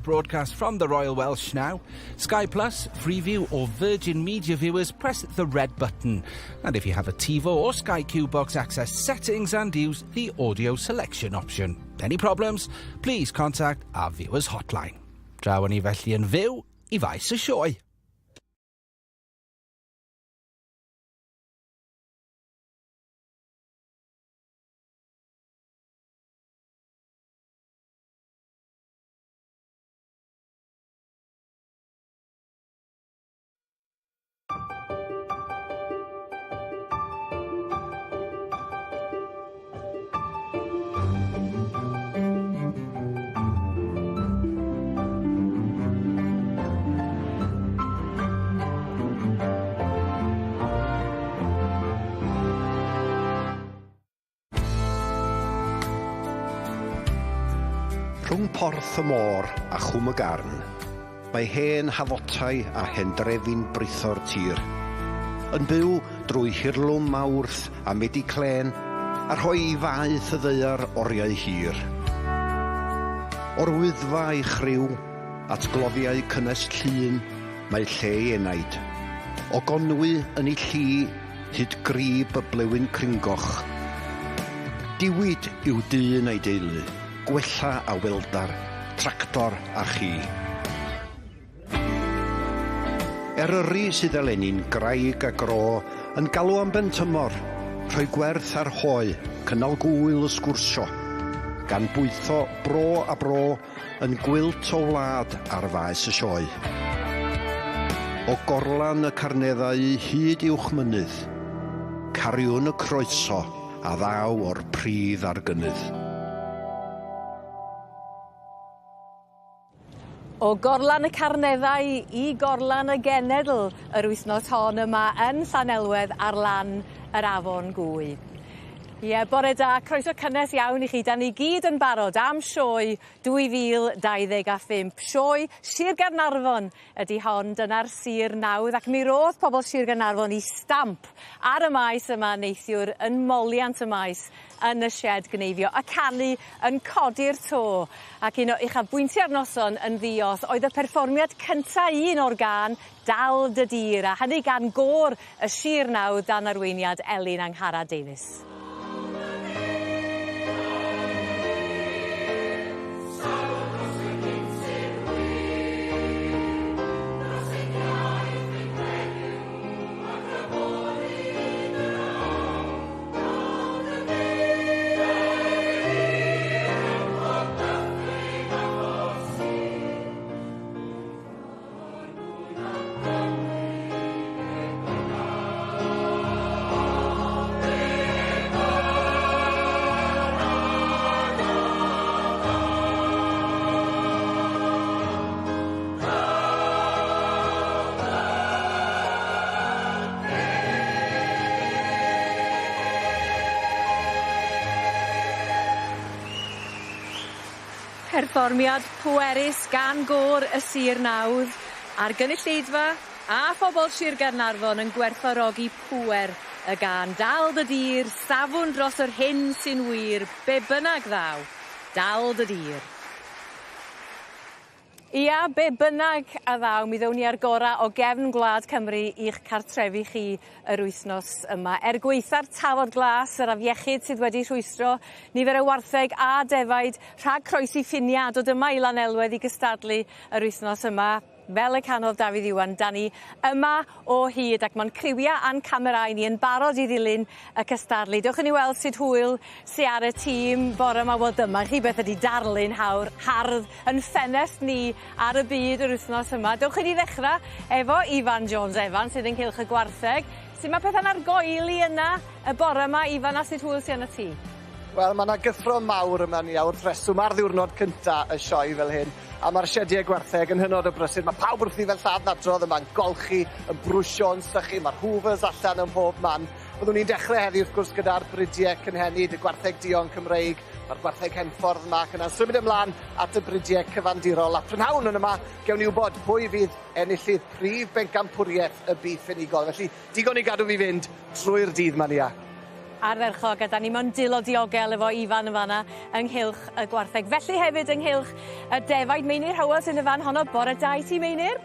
Broadcast from the Royal Welsh now. Sky Plus, Freeview or Virgin Media viewers, press the red button. And if you have a TiVo or Sky Q box, access settings and use the audio selection option. Any problems, please contact our viewers hotline. Draw ni felly yn fyw i faes y sioe. Rhwng Porth y Môr a Chwm y Garn, mae hen hafotau a hendrefi'n britho'r tir. Yn byw drwy hirlwm Mawrth a Medi Clên, a rhoi i faeth y ddaear oriau hir. O'r Wyddfa i chriw, at gloddiau cynnes Llŷn, mae lle i enaid. O Gonwy yn ei lli, hyd grib y blewyn cringoch. Diwyd yw dyn a'i deulu, gwella a weldar, tractor a chi. Eryri sydd eleni'n graig a gro, yn galw am bentymor, rhoi gwerth ar hoe, cynnal gŵyl y sgwrsio, gan bwytho bro a bro yn gwylt o wlad ar faes y sioe. O gorlan y Carneddau hyd uwch mynydd, cariwn y croeso a ddaw o'r pridd ar gynnydd. O gorlan y Carneddau i gorlan y Genedl yr wythnos hon yma yn Llanelwedd ar lan yr Afon Gwy. Ie, bore da, croeso cynnes iawn i chi. Da ni gyd yn barod am sioe 2025. Sioe Sir Gaernarfon ydy hon, dyna'r sir nawdd, ac mi rodd pobl Sir Gaernarfon i stamp ar y maes yma neithiwr yn moliant y maes yn y sied gneifio, a canu yn codi'r to. Ac un o uchafbwyntiau'r noson yn ddi-os oedd y perfformiad cynta un o'r gân Dal dy dir, a hynny gan gôr y sir nawdd dan arweiniad Elin Angharad Davies. Perfformiad pwerus gan gôr y Sir Nawdd a'r gynulleidfa a phobl Sir Gaernarfon yn gwerthfawrogi pŵer y gân Dal dy dir, safwn dros yr hyn sy'n wir, be bynnag ddaw, dal dy dir. Ia, be bynnag a ddaw, mi ddown ni ar gora o gefn gwlad Cymru i'ch cartrefi chi yr wythnos yma. Er gwaetha'r tafod glas, yr afiechyd sydd wedi rhwystro nifer o wartheg a defaid rhag croesi ffiniau a dod yma i Lanelwedd i gystadlu yr wythnos yma, fel y canodd Dafydd Iwan, da ni yma o hyd ac mae'n criwiau a'n camerâu ni yn barod i ddilyn y cystadlu. Dewch i ni weld sut hwyl sy ar y tîm bore yma. Wel dyma chi beth ydi darlun hawr, hardd yn ffenest ni ar y byd yr wythnos yma. Dewch i ni ddechrau efo Ifan Jones Evans sydd yn cylch y gwartheg. Sut mae pethau'n argoeli yna y bore yma, Ifan, a sut hwyl sy arnat ti? Wel, mae yna gyffro mawr yma ni wrth reswm ar ddiwrnod cynta y sioe fel hyn, a mae'r siediau gwartheg yn hynod o brysur. Mae pawb wrthi fel lladd nadrodd yma'n golchi, yn brwsio, yn sychu, mae'r hoovers allan ym mhob man. Byddwn ni'n dechrau heddi wrth gwrs gyda'r bridiau cynhenid, y gwartheg duon Cymreig, mae'r gwartheg Henffordd yma ac yna'n symud ymlaen at y bridiau cyfandirol. A prynhawn yn yma, gewn ni wybod pwy fydd enillydd prif bencampwriaeth y bîff unigol. Felly, digon i gadw fi fynd trwy'r dydd 'ma, Nia. Ardderchog, a 'dan ni mewn dwylo diogel efo Ifan yn fan 'na ynghylch y gwartheg. Felly hefyd ynghylch y defaid Meinir Howells yn y fan honno. Bore da i ti Meinir.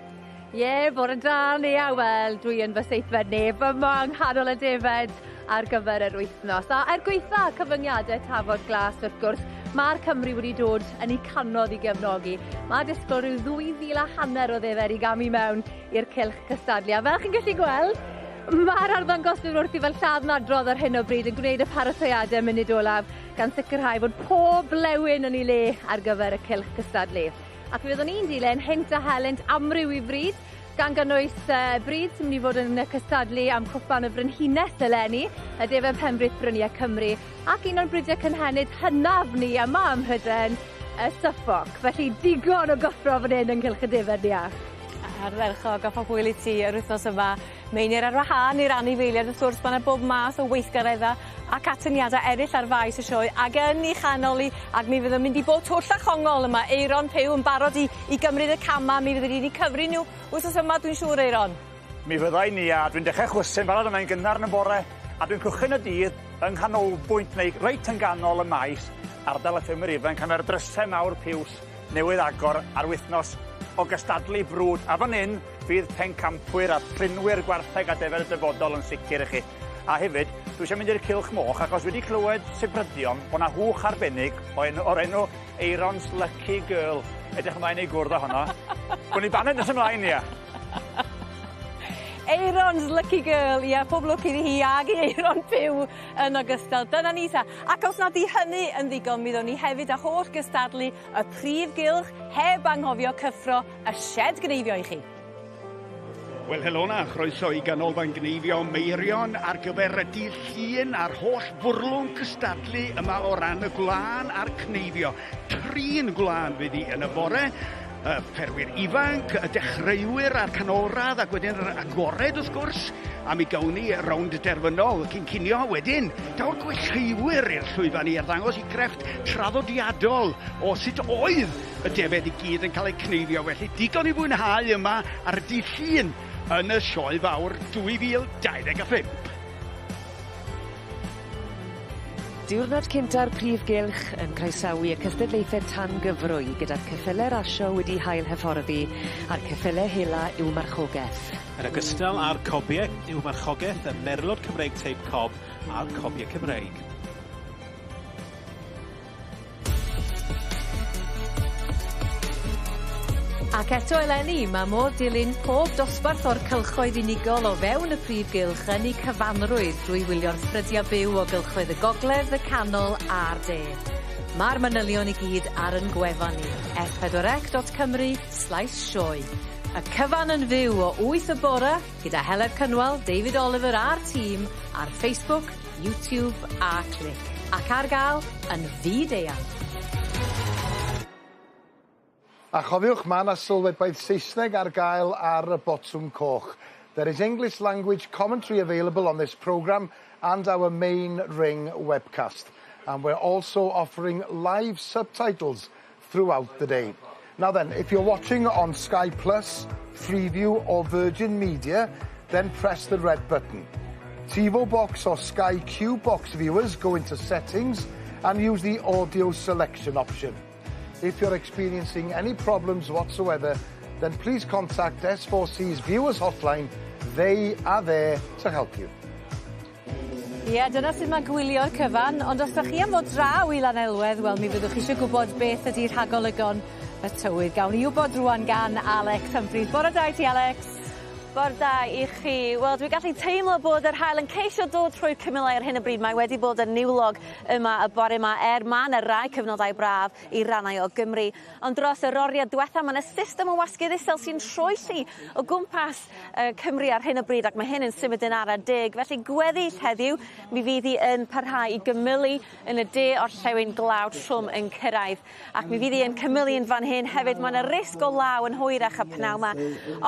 Ie, bore da Nia. Wel, dwi yn fy seithfed nef yma yng nghanol y defed ar gyfer yr wythnos. A er gweitha cyfyngiadau tafod glas wrth gwrs, mae'r Cymry wedi dod yn eu canodd i gefnogi. Mae disgwyl rhyw 2,500 o ddefed i gamu mewn i'r cylch cystadlu. A fel chi'n gallu gweld, mae'r arddangoswyr wrthi fel lladd nadrodd ar hyn o bryd yn gwneud y paratoiadau munud olaf gan sicrhau bod pob blewyn yn ei le ar gyfer y cylch cystadlu. Ac fe fyddwn ni'n dilyn hynt a helynt amryw i fryd, gan gynnwys bryd sy'n mynd i fod yn cystadlu am Cwpan y Frenhines eleni, y Defed Penbrith Bryniau Cymru, ac un o'n bridiau cynhenid hynaf ni yma ym Mhrydain, y Suffolk. Felly digon o gyffro fan hyn ynghylch y defed Nia. Ardderchog a phob hwyl i ti yr wythnos yma. Meinir ar wahân i'r anifeiliaid wrth gwrs ma' 'na bob math o weithgaredda ac atyniada eryll ar faes y sioe ag yn 'i chanol 'i ag mi fydd yn mynd i bob twll a chongol yma Euron Puw yn barod i i gymryd y cama mi fyddi di 'di cyfri n'w wthnos yma dwi'n siŵr Euron. Mi fydda i Nia a dwi'n dechre chwysu'n barod a mae'n gynnar yn y bore a dwi'n cychwyn y dydd yng nghanolbwynt neu reit yn ganol y maes ardal y ffermwyr ifanc a ma'r dryse mawr piws newydd agor ar wythnos o gystadlu brwd a fan 'yn fydd pencampwyr a phrynwyr gwartheg a defed y dyfodol yn sicr i chi. A hefyd, dwi eisiau mynd i'r cylch moch achos wedi clywed sibrydion bod 'na hwch arbennig o enw, o'r enw Eiron's Lucky Girl. Edrych ymlaen i gwrdd â honno. Gwn i baned nes ymlaen, ia. Eiron's Lucky Girl, ia, pob lwc iddi hi ag i Eiron Puw yn ogystal. Dyna ni ta. Ac os nad 'di hynny yn ddigon, mi ddown ni hefyd â holl gystadlu y prif gylch heb anghofio cyffro y sied gneifio i chi. Wel, helo na, chroeso i Ganolfan Gneifio Meirion ar gyfer y dydd Llun a'r holl fwrlwm cystadlu yma o ran y gwlân a'r cneifio. Trin gwlân fydd hi yn y bore, y ffermwyr ifanc, y dechreuwyr a'r canolradd ac wedyn yr agored wrth gwrs, a mi gawn ni rownd derfynol cyn cinio wedyn. Daw'r gwellheuwyr i'r llwyfan i arddangos i grefft traddodiadol o sut oedd y defed i gyd yn cael eu cneifio, felly digon i fwynhau yma ar y dydd Llun yn y Sioe Fawr 2025. Diwrnod cynta'r prif gylch yn croesawu y cystadlaethe tan gyfrwy gyda'r ceffyle rasio wedi hail hyfforddi a'r ceffyle hela i'w marchogeth. Yn ogystal â'r cobie i'w marchogeth, y merlod Cymreig teip cob a'r cobie Cymreig. Ac eto eleni, mae modd dilyn pob dosbarth o'r cylchoedd unigol o fewn y prif gylch yn eu cyfanrwydd drwy wylio'r ffrydiau byw o gylchoedd y gogledd, y canol a'r de. Mae'r manylion i gyd ar yn gwefan ni, s4c.cymru/sioe. Y cyfan yn fyw o 8 y bore gyda Heledd Cynwal, David Oliver a'r tîm ar Facebook, YouTube a Clic. Ac ar gael yn fyd-eang. A chofiwch, mae yna sylwebaeth Saesneg ar gael ar y botwm coch. There is English language commentary available on this programme and our main ring webcast. And we're also offering live subtitles throughout the day. Now then, if you're watching on Sky Plus, Freeview or Virgin Media, then press the red button. TiVo Box or Sky Q Box viewers go into settings and use the audio selection option. If you're experiencing any problems whatsoever, then please contact S4C's viewers hotline. They are there to help you. Ie, yeah, dyna sut mae gwylio'r cyfan, ond os ydych chi am fod draw i Lanelwedd, wel mi fyddwch chi eisiau gwybod beth ydy rhagolygon y tywydd. Gawn ni wybod rwan gan Alex Humphreys. Bore da i ti, Alex. Bore da i chi. Wel, dwi'n gallu teimlo bod yr haul yn ceisio dod trwy'r cymylau ar hyn o bryd. Mae wedi bod yn niwlog yma y bore yma, er ma' 'na rai cyfnodau braf i rannau o Gymru. Ond dros yr oriau diwetha, ma' 'na system o wasgedd isel sy'n troelli o gwmpas Cymru ar hyn o bryd, ac mae hyn yn symud yn ara deg. Felly gweddill heddiw, mi fydd hi yn parhau i gymylu yn y de orllewin, glaw trwm yn cyrraedd. Ac mi fydd hi yn cymylu yn fan hyn hefyd. Mae 'na risg o law yn hwyrach y pnawn 'ma.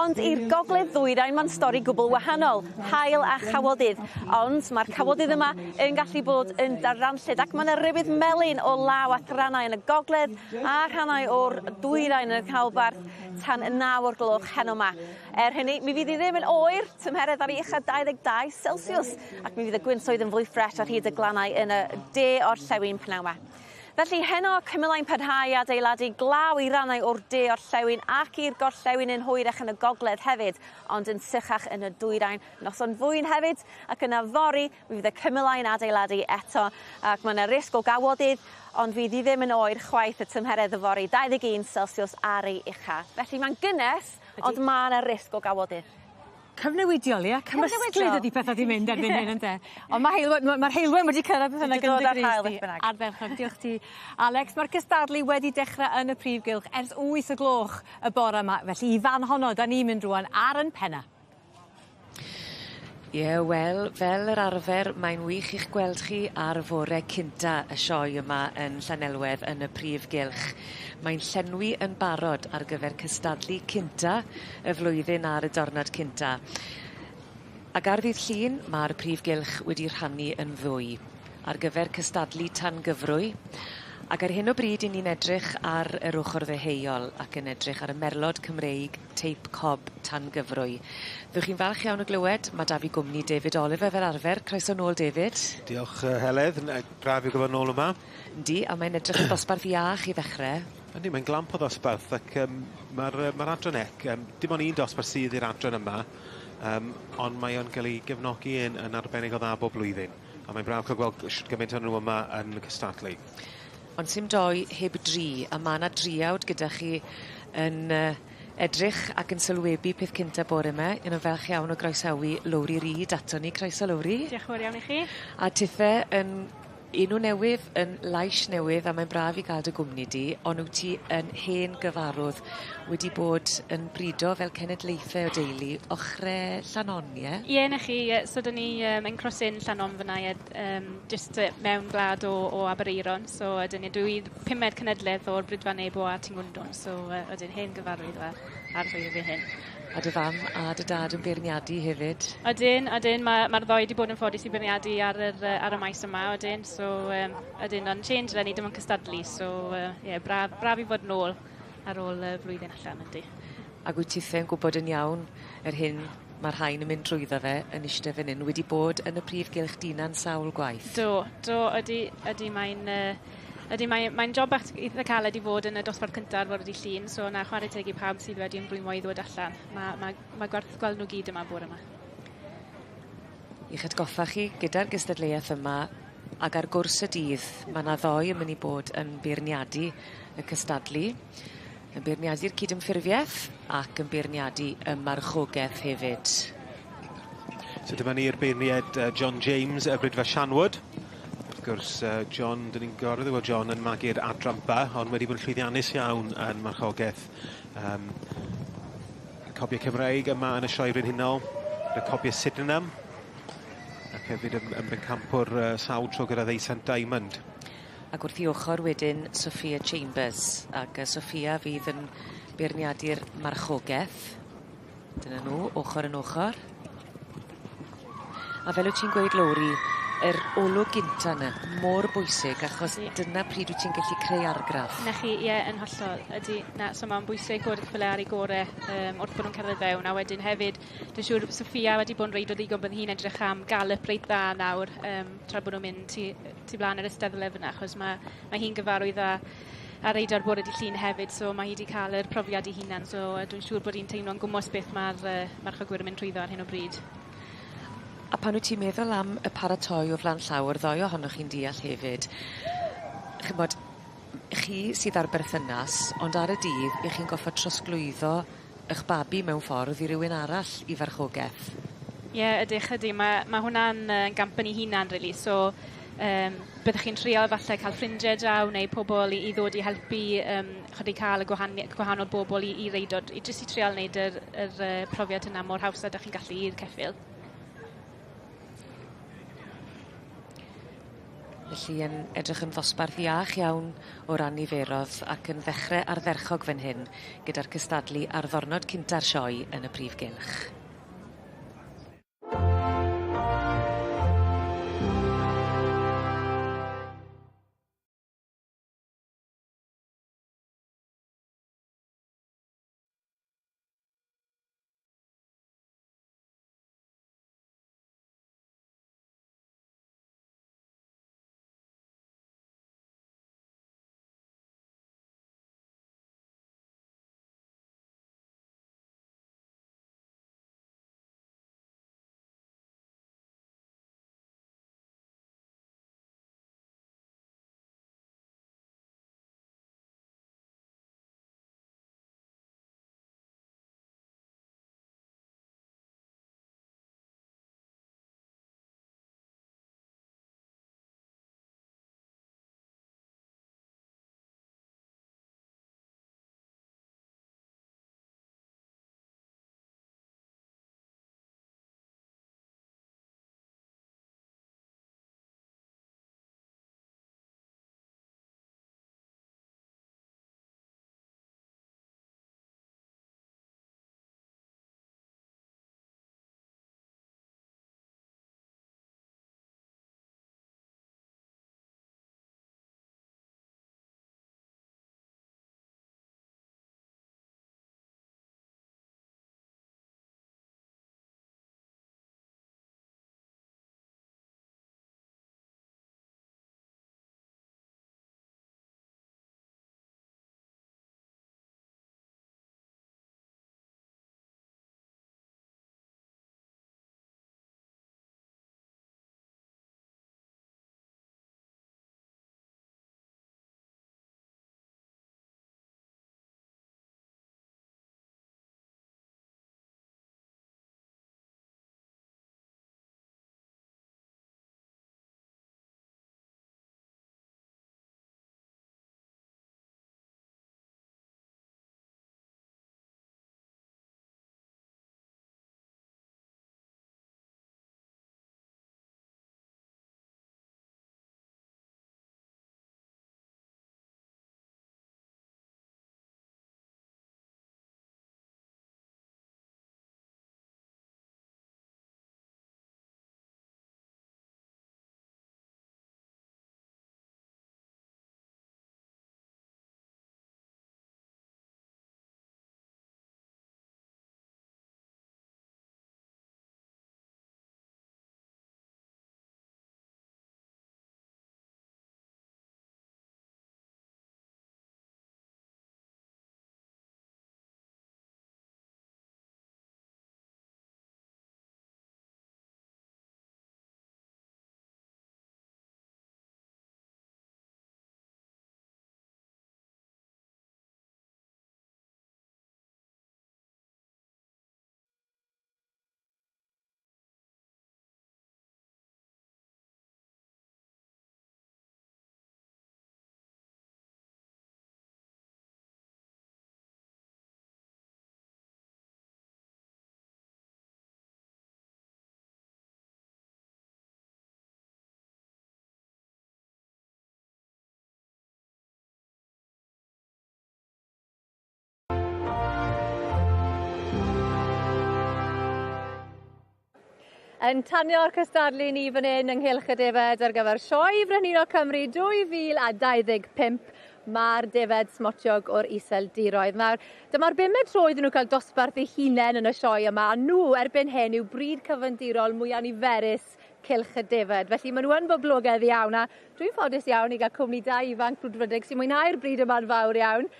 Ond i'r gogledd ddwyrain dwyrain mae'n stori gwbl wahanol, haul a chawodydd. Ond mae'r cawodydd yma yn gallu bod yn daranllyd ac mae 'na rybudd melyn o law a thrannau yn y gogledd a rhannau o'r dwyrain yn y canolbarth tan 9 o'r gloch heno 'ma. Er hynny, mi fydd hi ddim yn oer, tymheredd ar ei ucha 22 Celsius, ac mi fydd y gwyntoedd yn fwy ffres ar hyd y glannau yn y de orllewin pnawn 'ma. Felly heno cymylau'n parhau i adeiladu glaw i rannau o'r de orllewin ac i'r gorllewin yn hwyrach yn y gogledd hefyd, ond yn sychach yn y dwyrain. Noson fwyn hefyd, ac yna fory mi fydd y cymylau'n adeiladu eto, ac mae yna risg o gawodydd, ond fydd hi ddim yn oer chwaith y tymheredd yfory, 21 Celsius ar ei ucha. Felly mae'n gynnes, ond mae yna risg o gawodydd. Cyfnewidiol ie? Cymysglyd ydi petha 'di mynd erbyn hyn ynde? Ond ma' heulwen ma' ma'r heulwen wedi cyrraedd beth bynnag yn dy grys di. Ardderchog diolch ti Alex. Ma'r cystadlu wedi dechre yn y prif gylch ers wyth y gloch y bore 'ma felly i fan honno 'dan ni'n mynd rŵan ar 'yn penna. Ie wel fel yr arfer mae'n wych i'ch gweld chi ar fore cynta y sioe yma yn Llanelwedd yn y prif gylch. Mae'n llenwi yn barod ar gyfer cystadlu cynta y flwyddyn ar y dornod cynta. Ac ar ddydd Llun ma'r prif gylch wedi rhannu yn ddwy ar gyfer cystadlu tan gyfrwy ac ar hyn o bryd 'yn ni'n edrych ar yr ochor ddeheuol ac yn edrych ar y merlod Cymreig teip cob tan gyfrwy. Fyddwch chi'n falch iawn o glywed ma' 'da fi gwmni David Oliver fel arfer. Croeso nôl David. Diolch yy Heledd n- yy braf i gwbod nôl yma. Yndi a mae'n edrych yn ddosbarth iach i ddechre. Yndi mae'n glamp o ddosbarth ac yym ma'r yy ma'r adran ec yym dim on' un dosbarth sydd i'r adran yma yym on' mae o'n ga'l 'i gefnogi yn yn arbennig o dda bob blwyddyn. A mae'n braf ca'l gweld shwd gymaint o'n nw yma yn cystadlu. Ond sim doi heb dri a ma' 'na driawd gyda chi yn yy edrych ac yn sylwebu peth cynta bore 'ma. 'Yn yn falch iawn o groesawu Lowri Reid aton ni. Croeso Lowri. Diolch yn fawr iawn i chi. A tithe yn enw newydd yn lais newydd a mae'n braf i ga'l dy gwmni di on' wyt ti yn hen gyfarwdd wedi bod yn brido fel cenedlaethe o deulu ochre Llanon ie? Ie 'na chi ie so 'dyn ni yym yn Cross Inn Llanon fyn 'na ie yym jyst yy mewn gwlad o o Aberaeron so ydyn ni dwi pumed cenedleth o'r Brydfa Nebo a Tingwndwn so yy ydyn hen gyfarwydd â a'r ddwy erbyn hyn. A dy fam a dy dad yn beirniadu hefyd? Ydyn ydyn ma' ma'r ddou 'di bod yn ffodus i beirniadu ar yr yy ar y maes yma odyn so yym ydyn ond change eleni dim ond cystadlu so yy ie braf braf i fod nôl ar ôl y flwyddyn allan yndi. Ag wyt tithe'n gwbod yn iawn yr hyn ma' rhain yn mynd trwyddo fe yn ishte fyn 'yn wedi bod yn y prif gylch d'unan sawl gwaith. Do do ydi ydi mae'n yy Ydy mae mae'n job bach eitha caled i fod yn y dosbarth cynta ar fore dydd Llun so na chware teg i pawb sydd wedi ymrwymo i ddod allan. Ma' ma' ma' gwerth gweld nhw gyd yma bore 'ma. I'ch atgoffa chi gyda'r gystadleuaeth yma ag ar gwrs y dydd ma' 'na ddoi yn myn' i bod yn beirniadu y cystadlu yn beirniadu'r cydymffurfieth ac yn beirniadu y marchogeth hefyd. So dyma ni'r beirnied John James y Brydfa Shanwood. Wrth gwrs yy John 'dyn ni'n gyfarwydd efo John yn magu'r adran By ond wedi bod yn llwyddiannus iawn yn marchogaeth yym y cobie Cymreig yma yn y Sioe Frenhinol, y cobie Sydenham ac hefyd yn yn bencampwr yy sawl tro gyda Ddeisant Diamond. Ac wrth 'i ochor wedyn Sophia Chambers ac yy Sophia fydd yn beirniadu'r marchogeth. Dyna nhw, ochor yn ochor. A fel wyt ti'n gweud Lowri, yr olwg gynta 'na mor bwysig achos dyna pryd wyt ti'n gallu creu argraff. 'Na chi ie yn hollol ydi na so ma'n bwysig bod y ceffyle ar 'u gore yym wrth bo' nw'n cerdded fewn a wedyn hefyd dwi'n siŵr Sophia wedi bod yn reido ddigon bydd hi'n edrych am gallop reit dda nawr yym tra bo' nw'n mynd tu yy tu bla'n yr eisteddle fyn 'na achos ma' ma' hi'n gyfarwydd â a reido ar bore dy' Llun hefyd so ma' hi 'di ca'l yr profiad 'i hunan so yy dwi'n siŵr bod 'i'n teimlo'n gwmws beth ma'r yy marchogwyr yn mynd trwyddo ar hyn o bryd. A pan wyt ti'n meddwl am y paratoi o flan llaw yr ddou ohonoch chi'n deall hefyd ch'mod chi sydd â'r berthynas ond ar y dydd 'ych chi'n goffod trosglwyddo 'ych babi mewn ffordd i rywun arall i farchogeth. Ie ydych ydi ma' ma' hwnna'n yy gamp yn 'i hunan rili so yym byddech chi'n trial falle ca'l ffrindie draw neu pobol i i ddod i helpu yym ch'od i ca'l y gwahanie- gwahanol bobol i i reido i jyst i trial neud yr yr yy profiad hynna mor haws a 'dach chi'n gallu i'r ceffyl. Felly yn edrych yn ddosbarth iach iawn o ran niferodd ac yn ddechre ardderchog fan hyn gyda'r cystadlu ar ddornod cynta'r sioe yn y prif gylch. yn tanio'r cystadlu ni fan hyn yng nghylch y defed ar gyfer Sioe Frenhinol Cymru 2025. Mae'r defed smotiog o'r Iseldiroedd. Nawr, dyma'r bumed tro iddyn nhw cael dosbarth eu hunain yn y sioe yma, a nhw erbyn hyn yw brîd cyfandirol mwyaf niferus cylch y defed. Felly maen nhw yn boblogaidd iawn, a dwi'n ffodus iawn i gael cwmni da ifanc brwdfrydig sy'n mwynhau'r brîd yma'n fawr iawn.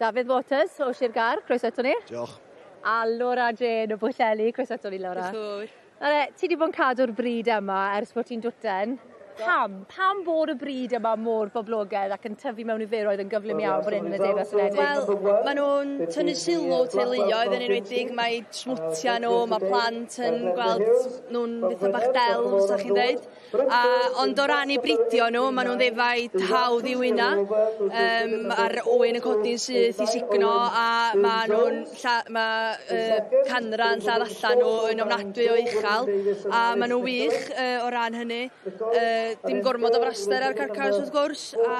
Dafydd Waters o Sir Gâr, croeso ato ni. Diolch. A Laura Jane o Bwllheli, croeso ato ni Laura. Diolch yn fawr. Nawr, ti 'di bod yn cadw'r brîd yma ers bod ti'n dwten. Pam? Pam bod y brîd yma mor boblogaidd ac yn tyfu mewn niferoedd yn gyflym iawn fan hyn yn y Deyrnas Unedig? Wel, maen nhw'n tynnu sylw teuluoedd yn enwedig, mae smwtia nhw, mae plant yn gweld nhw'n bethau bach del, sa chi'n dweud. A, ond o ran i bridio nhw, maen nhw'n ddefaid hawdd i'w wyna. A'r ŵyn yn codi'n syth i sugno a maen nhw'n ma, canran lladd allan nhw yn ofnadwy o uchel a maen nhw'n wych o ran hynny. Dim gormod o fraster ar carcas wrth gwrs a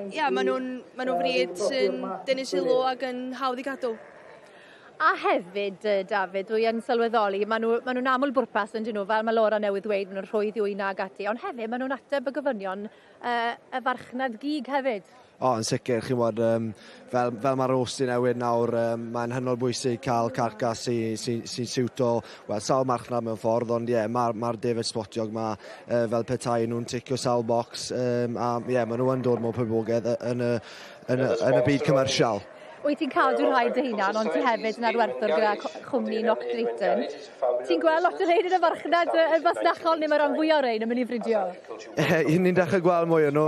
ia, maen nhw'n ma nhw frid sy'n denu sylw ac yn hawdd i gadw. A hefyd, Dafydd, dwi yn sylweddoli, maen nhw'n ma nhw aml bwrpas yn dyn nhw, fel mae Laura newydd ddweud, maen nhw'n rhwydd i wyna ac ati, ond hefyd maen nhw'n ateb y gofynion y farchnad gig hefyd. O, yn sicr, chi'n gwybod, fel mae'r oes 'di newid nawr, mae'n hynod bwysig cael carcas sy'n sy, sy siwto, wel, sawl marchnad mewn ffordd, ond ie, yeah, mae'r ma defed sbotiog ma fel petai nhw'n ticio sawl bocs, a ie, yeah, maen nhw yn dod mor poblogaidd yn y byd commercial. Wyt ti'n cadw rhai dy hunan, ond ti hefyd yn arwerthwr gyda chwmni Knock Drayton. Ti'n gweld lot o rein yn y farchnad yn fasnachol neu mae rhan fwyaf o rein yn mynd i fridio? Ni'n dechrau gweld mwy o nhw.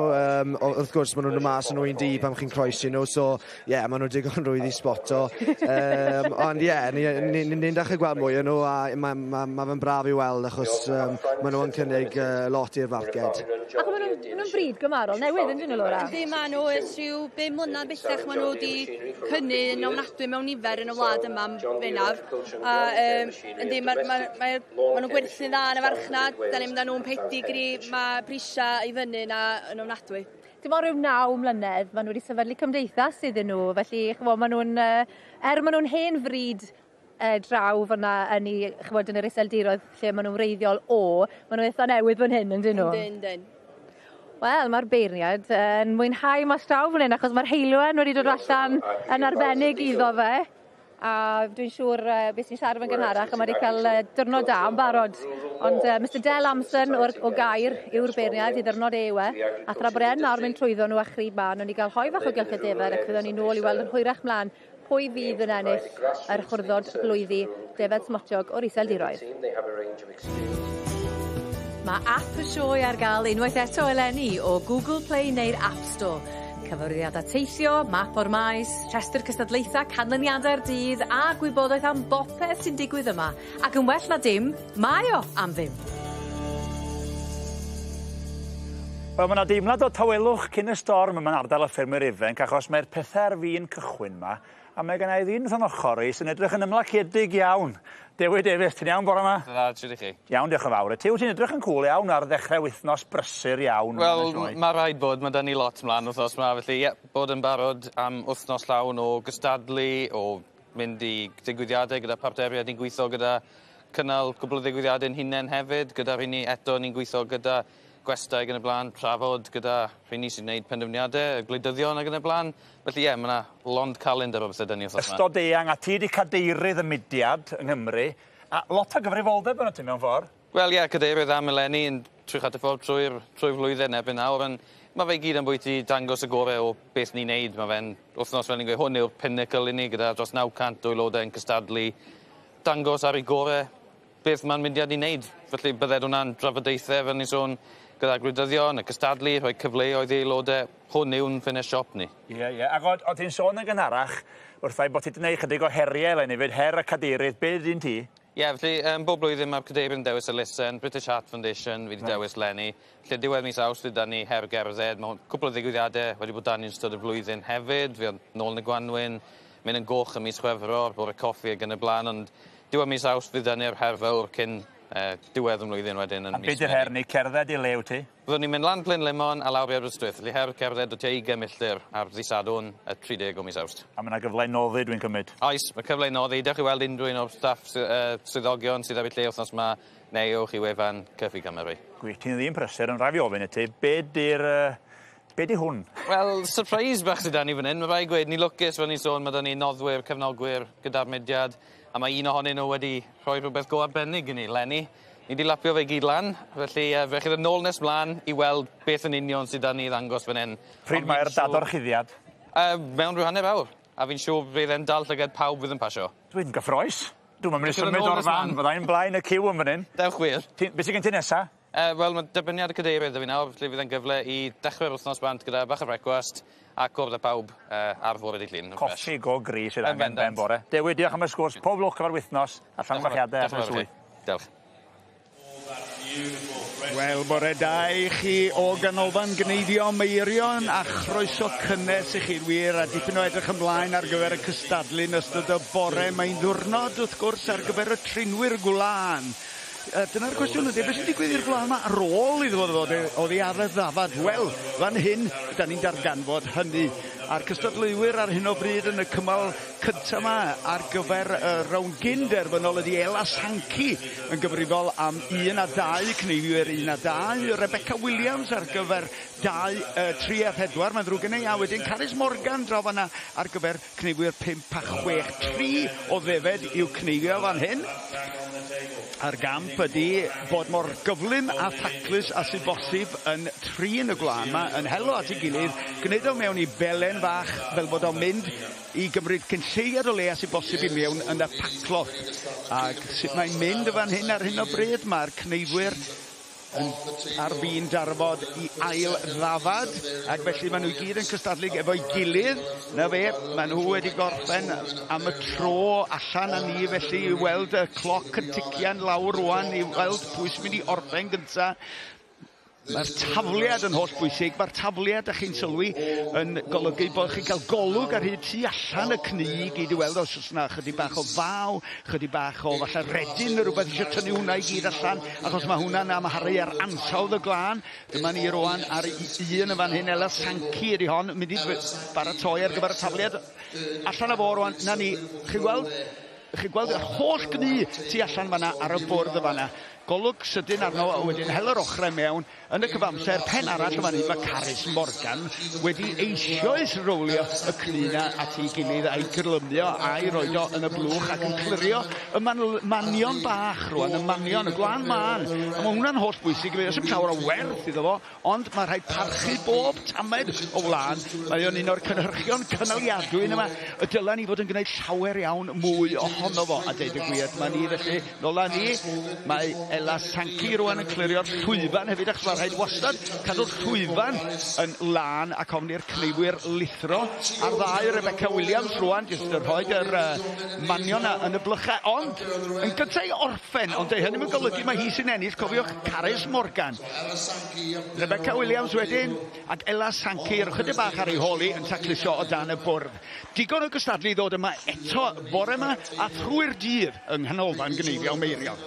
Wrth gwrs, maen nhw'n mas yn ŵyn du pan chi'n croesi nhw, so ie, yeah, maen nhw'n digon rwydd i sboto. Ond ie, yeah, ni'n ni, ni, ni dechrau gweld mwy o nhw a mae ma, ma fe'n braf i weld achos maen nhw'n cynnig lot i'r farced. Ac maen nhw'n nhw brîd gymharol newydd yn dyn nhw, Laura? Yndi, maen nhw ers rhyw 5 mlynedd bellach maen nhw wedi cynnu yn ofnadwy mewn nifer yn y wlad yma bennaf. A yndi, ma, ma, ma, ma nhw'n gwerthu'n dda yn y farchnad, da ni'n mynd â nhw'n pedigri, mae prisiau i fyny na yn ofnadwy. Dim ond rhyw 9 mlynedd, maen nhw wedi sefydlu cymdeithas iddyn nhw, felly ch'mo, maen nhw'n, er maen nhw'n hen frîd draw fyna yn, i, ch'mod, yn yr Iseldiroedd lle maen nhw'n wreiddiol o, maen nhw'n eitha newydd fan hyn, yn dyn nhw? Yndyn, yndyn. Wel, mae'r beirniad yn mwynhau mas draw fan hyn, achos mae'r heulwen wedi dod allan yn arbennig iddo fe. A dwi'n siŵr beth sy'n siarad yn gynharach, a mae wedi cael diwrnod da yn barod. Ond Mr Del Amson o Gaer yw'r beirniad i ddyrnod e yw e. A thra bod e'n nawr mynd trwyddo nhw a chrib ma, nhw'n ni gael hoe fach o gylch y defed ac fyddwn ni nôl i weld yn hwyrach mlaen pwy fydd yn ennill yr hwrddod blwyddi defed smotiog o'r Iseldiroedd. Mae app y sioe ar gael unwaith eto eleni o Google Play neu'r App Store. Cyfarwyddiadau teithio, map o'r maes, rhestr cystadlaethau, canlyniadau'r dydd a gwybodaeth am bopeth sy'n digwydd yma. Ac yn well na dim, mae o am ddim. Wel, mae yna deimlad o tawelwch cyn y storm yma'n ardal y ffermwyr ifanc, achos mae'r pethau ar fin cychwyn yma, a mae gen i ddyn wrth yn ochr i sy'n edrych yn ymlaciedig iawn. Dewi Davies, ti'n iawn bore yma? Dda, shwd i chi? Iawn, diolch yn fawr. Ti, wyt ti'n edrych yn cŵl iawn ar ddechrau wythnos brysur iawn. Wel, yn y sioe. Mae rhaid bod, mae da ni lot mlaen wythnos yma, felly ie, bod yn barod am wythnos llawn o gystadlu, o mynd i digwyddiadau gyda partneriaid ni'n gweithio gyda, cynnal cwbl o ddigwyddiadau'n hunain hefyd, gyda rheini eto ni'n gweithio gyda gwestai ac yn y blaen, trafod gyda rheini sy'n gwneud penderfyniadau, y gwleidyddion ac yn y blaen. Felly ie, mae yna lond calendar o bethau dyn ni wythnos yma. Ystod eang, a ti di cadeirydd y mudiad yng Nghymru, a lot o gyfrifoldeb yna ti mewn ffordd. Wel ie, cadeirydd am eleni yn trwy chwarter ffordd trwy'r trwy flwyddyn erbyn nawr, ond mae fe i gyd yn bwyty dangos y gorau o beth ni'n neud. Mae fe'n wythnos fel ni'n gweud, hwn yw'r pinnacle i ni gyda dros 900 o aelodau yn cystadlu, dangos ar ei gorau beth mae'n mudiad i wneud. Felly bydded hwnna'n drafodaethau, fel ni'n sôn, gyda gwleidyddion, y cystadlu, rhoi cyfleoedd i aelodau. Hwn yw'n ffenest siop ni. Ie. Ac o ti'n sôn yn gynharach, wrthai bod ti wedi gwneud chydig o heriau eleni fyd, her y cadeirydd, be ydy'n ti? Ie, yeah, felly bob blwyddyn mae'r cadeirydd yn dewis elusen, British Heart Foundation, fi wedi dewis leni. Felly diwedd mis Awst fydd 'da ni her gerdded, mae cwpl o ddigwyddiadau wedi bod dan ni'n ystod y flwyddyn hefyd, fi oedd nôl yn y gwanwyn, mynd yn goch ym mis Chwefror, bore coffi ac yn y blaen, ond diwedd mis Awst fydd 'da ni'r her fawr cyn Diwedd y mlwyddyn wedyn yn A be' 'di'r her ni cerdded i le wt ti? Byddwn ni'n mynd lan Plynlimon a lawr i Aberystwyth. Felly her cerdded o tua ugen milltir ar ddy' Sadwrn y 30 o mis Awst. A ma' 'na gyfle i noddi dwi'n cymryd? Oes, ma' cyfle i noddi. Dewch i weld unrhyw un o'r staff sy swyddogion sydd ar eu lle wthnos 'ma neu ewch i wefan Cyffi Cymru. Gwych, ti'n ddyn prysur ond rai' fi ofyn i ti, be' 'di'r be' 'di hwn? Wel, surprise bach sy 'da ni fan 'yn, ma' rai' gweud, ni'n lwcus fel o'n i'n sôn, ma' 'da ni noddwyr, cefnogwyr gyda'r mudiad, a ma' un ohonyn nhw wedi rhoi rhywbeth go arbennig i ni leni. Ni 'di lapio fe i gyd lan, felly fe chi ddod nôl nes mlan i weld beth yn union sy 'da ni i ddangos fan 'yn. Pryd mae'r dadorchuddiad? Mewn rhyw hanner awr, a fi'n siŵr fydd e'n dal llygad pawb fydd yn pasio. Dwi'n gyffrous. Dwi'm yn mynd i symud o'r fan, fyddai'n blaen y ciw yn fan 'yn. Dewch wir. Ti, be' sy gen ti nesa? Wel ma' derbyniad y cadeirydd 'da fi nawr, felly fydd e'n gyfle i dechre'r wthnos bant gyda bach o brecwast a cwrdd â pawb ar fore dydd Llun yn ffres. Coffi go gry sydd angen ben bore. Dewi, diolch am y sgwrs. Pob lwc efo'r wythnos a llongyfarchiade ar y swydd. Diolch. Wel, bore da i chi o Ganolfan Gneifio Meirion a chroeso cynnes i chi'n wir a dipyn o edrych ymlaen ar gyfer y cystadlu yn ystod y bore. Mae'n ddiwrnod wrth gwrs ar gyfer y trinwyr gwlân. Dyna'r cwestiwn ydy, beth sy'n digwydd i'r gwlân yma ar ôl iddo fo ddod oddi ar y ddafad? Wel, fan hyn, da ni'n darganfod hynny. A'r cystadleuwyr ar hyn o bryd yn y cymal cyntaf yma ar gyfer y rownd gyn derfynol ydy Ela Sankey yn gyfrifol am 1 a 2, cneifiwyr 1 a 2, Rebecca Williams ar gyfer 2, 3 a 4, mae'n ddrwg gen i, a wedyn Carys Morgan draw fanna ar gyfer cneifiwyr 5 a 6. 3 o ddefed i'w cneifio fan hyn. A'r gamp ydy bod mor gyflym a thaclus a sydd bosib yn trin y gwlân yma, yn helo at ei gilydd, gwneud o mewn i belen fach fel bod o'n mynd i gymryd cyn lleied o le a sydd bosib i mewn yn y pacloth. Ac sut mae'n mynd fan hyn ar hyn o bryd, mae'r cneifwyr yn ar fin darfod i ail ddafad, ac felly maen nhw i gyd yn cystadlu efo'i gilydd. Na fe, maen nhw wedi gorffen am y tro allan â ni felly i weld y cloc yn tician lawr rwan, i weld pwy sy'n mynd i orffen gynta. Mae'r tafliad yn holl bwysig. Mae'r tafliad, dach chi'n sylwi, yn golygu bod chi'n cael golwg ar hyd tu allan y cnu i gyd i weld os oes yna chydig bach o faw, chydig bach o falle redyn neu rhywbeth eisiau tynnu hwnna i gyd allan, achos mae hwnna'n amharu ar ansawdd y glân. Dyma ni rwan ar un yn fan hyn, Ela Sankey ydy hon, mynd i baratoi ar gyfer y tafliad. Allan â fo rwan, na ni, chi'n gweld? Chi'n gweld yr holl gnu tu allan fanna ar y bwrdd y fanna. Golwg sydyn arno a wedyn hel yr ochrau mewn. Yn y cyfamser, pen arall yn fan hyn, mae Carys Morgan wedi eisoes rowlio y cnu 'na at ei gilydd a'i gyrlymio a'i roid o yn y blwch ac yn clirio y manion bach rwan, y manion, y gwlân mân. A mae hwnna'n holl bwysig, does dim llawer o werth iddo fo, Ond mae rhaid parchu bob tamed o wlân. Mae o'n un o'r cynhyrchion cynaliadwy yma y dylen ni fod yn gwneud llawer iawn mwy ohono fo, a deud y gwir. Dyma ni felly, nôl â ni. Mae Ela Sankey rwan yn clirio'r llwyfan hefyd, achos mae rhaid wastad cadw'r llwyfan yn lân ac ofn i'r cneifwyr lithro. A'r ddau Rebecca Williams rwan, jyst yn rhoi yr manion 'na yn y blychau. Ond, yn gyntaf i orffen, ond dyw hynny'm yn golygu mai hi sy'n ennill, cofiwch, Carys Morgan. Rebecca Williams wedyn, ac Ella Sankey yr ychydig bach ar ei hôl hi yn tacluso o dan y bwrdd. Digon o gystadlu i ddod yma eto bore yma a thrwy'r dydd yng Nghanolfan Gneifio Meirion.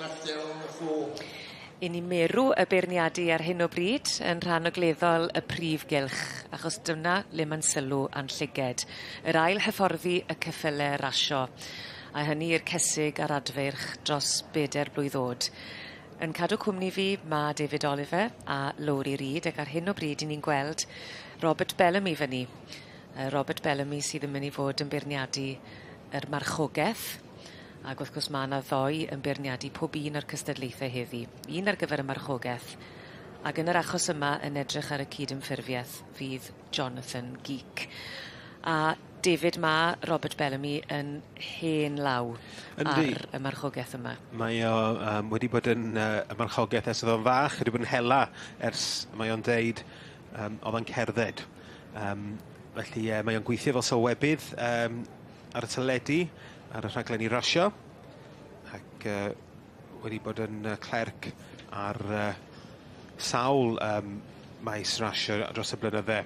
I ni merw y beirniadu ar hyn o bryd yn rhan ogleddol y prif gylch, achos dyna le ma'n sylw a'n llyged. Yr ail hyfforddi y ceffyle rasio, a hynny i'r cesig a'r adfeirch dros beder blwydd o'd. Yn cadw cwmni fi ma' David Oliver a Lowri Reid ac ar hyn o bryd 'yn ni'n gweld Robert Bellamy fyny. Robert Bellamy sydd yn myn' i fod yn beirniadu yr marchogeth ag wrth gwrs ma' 'na ddoi yn beirniadu pob un o'r cystadlaethe heddi. Un ar gyfer y marchogeth ag yn yr achos yma yn edrych ar y cydymffurfieth fydd Jonathan Geek. A David ma' Robert Bellamy yn hen law Yndi. ar y marchogaeth yma. Mae o yym wedi bod yn yy y marchogaeth ers o'dd o'n fach, wedi bod yn hela ers mae o'n deud yym o'dd o'n cerdded. Yym felly ie mae o'n gweithio fel sylwebydd yym ar y teledu, ar y rhaglenni rasio, ac yy wedi bod yn yy clerc ar yy sawl yym maes rasio dros y blynydde.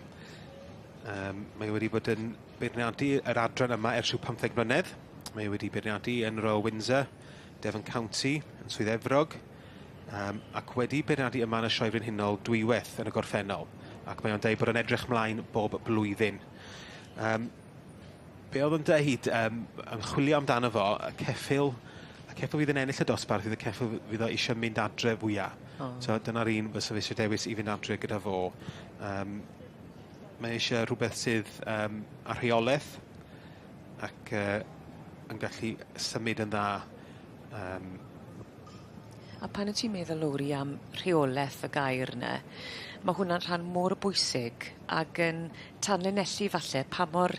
Yym mae wedi bod yn beirniadu yr adran yma ers rhyw 15 mlynedd. Mae wedi beirniadu yn Royal Windsor, Devon County, yn Swydd Efrog. Ac wedi beirniadu yma yn y Sioe Frenhinol dwywaith yn y gorffennol, ac mae o'n deud bod o'n edrych mlaen bob blwyddyn. Be oedd o'n deud, yn chwilio amdano fo, y ceffyl fydd yn ennill y dosbarth fydd y ceffyl fydd o eisiau mynd adre fwya. Oh. So dyna'r un fysa fe eisiau dewis i fynd adre gyda fo. Mae eisiau rhywbeth sydd â rheolaeth ac yn gallu symud yn dda. A pan wyt ti'n meddwl, Lowri, am rheoleth y gair 'ny ma' hwnna'n rhan mor bwysig ag yn tanlinellu falle pa mor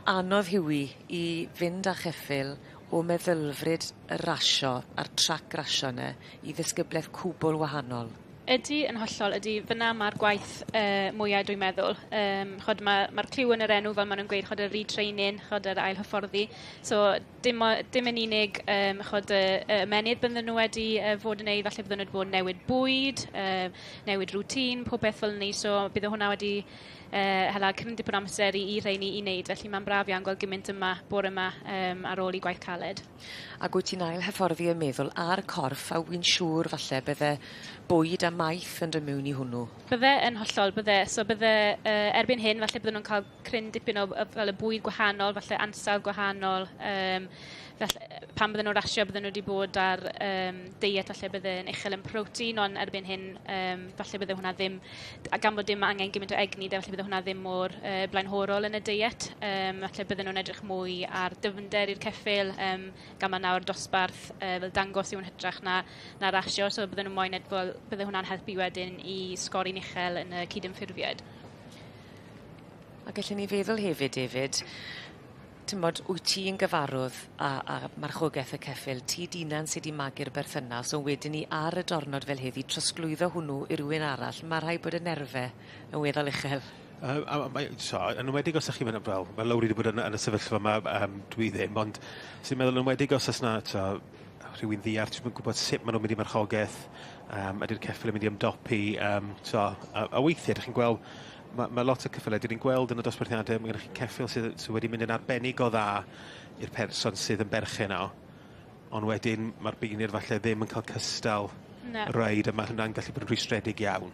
anodd yw 'i i fynd â cheffyl o meddylfryd y rasio a'r trac rasio 'ny i ddisgybleth cwbwl wahanol. Ydi, yn hollol, ydi. Fyna ma'r gwaith mwya dwi'n meddwl. Ch'od ma'r cliw yn yr enw fel ma' nw'n gweud ch'od y retraining, ch'od yr ail hyfforddi. So dim yn unig ch'od y ymennydd bydden nhw wedi fod yn neud, falle bydden nhw wedi bod yn newid bwyd, newid routine, pob beth fel 'ny. So bydde hwnna wedi hala cryn dipyn o amser i rheini i wneud. Felly mae'n braf iawn gweld gymaint yma bore yma ar ôl i gwaith caled. Ac wyt ti'n ail hyfforddi y meddwl a'r corff a wy'n siŵr falle bydde bwyd a maeth yn dod mewn i hwnnw? Bydde yn hollol, bydde. So bydde erbyn hyn falle bydden nhw'n cael cryn dipyn o fel y bwyd gwahanol, falle ansawdd gwahanol. Felly, pan bydden nhw'n rasio bydden nhw wedi bod ar deiet falle bydde yn uchel yn protein, ond erbyn hyn falle bydde hwnna ddim, a gan bod dim angen gymaint o egni, de, falle bydde hwnna ddim mor blaenhorol yn y deiet. Falle bydden nhw'n edrych mwy ar dyfnder i'r ceffyl, gan ma' nawr dosbarth fel dangos yw'n hytrach na rasio, so bydden nhw moyn fel, bydde hwnna'n helpu wedyn i sgori'n uchel yn y cydymffurfiad. A gallwn ni feddwl hefyd, David, t'mod, wyt ti'n gyfarwydd â marchogaeth y ceffyl, ti d'hunan sy 'di magu'r berthynas, ond wedyn 'ny ar y dornod fel heddi, trosglwyddo hwnnw i rywun arall, ma' rhaid bod y nerfe yn weddol uchel. A mae, so, yn enwedig os ych chi'n mynd, fel, mae Lowri wedi bod yn y sefyllfa yma, dwi ddim, ond sy'n meddwl yn enwedig os oes 'na, so, rhywun ddiarth, ti'n gwybod sut maen nhw'n mynd i marchogaeth, ydy'r ceffyl yn mynd i ymdopi, so, a weithiau, ydych chi'n gweld, ma lot o ceffylau, dyn ni'n gweld yn y dosbarthiadau, mae gennych chi ceffyl sydd wedi mynd yn arbennig o dda i'r person sydd yn berchen o, ond wedyn mae'r beirniaid falle ddim yn cael cystal reid, a mae hwnna'n gallu bod yn rhwystredig iawn.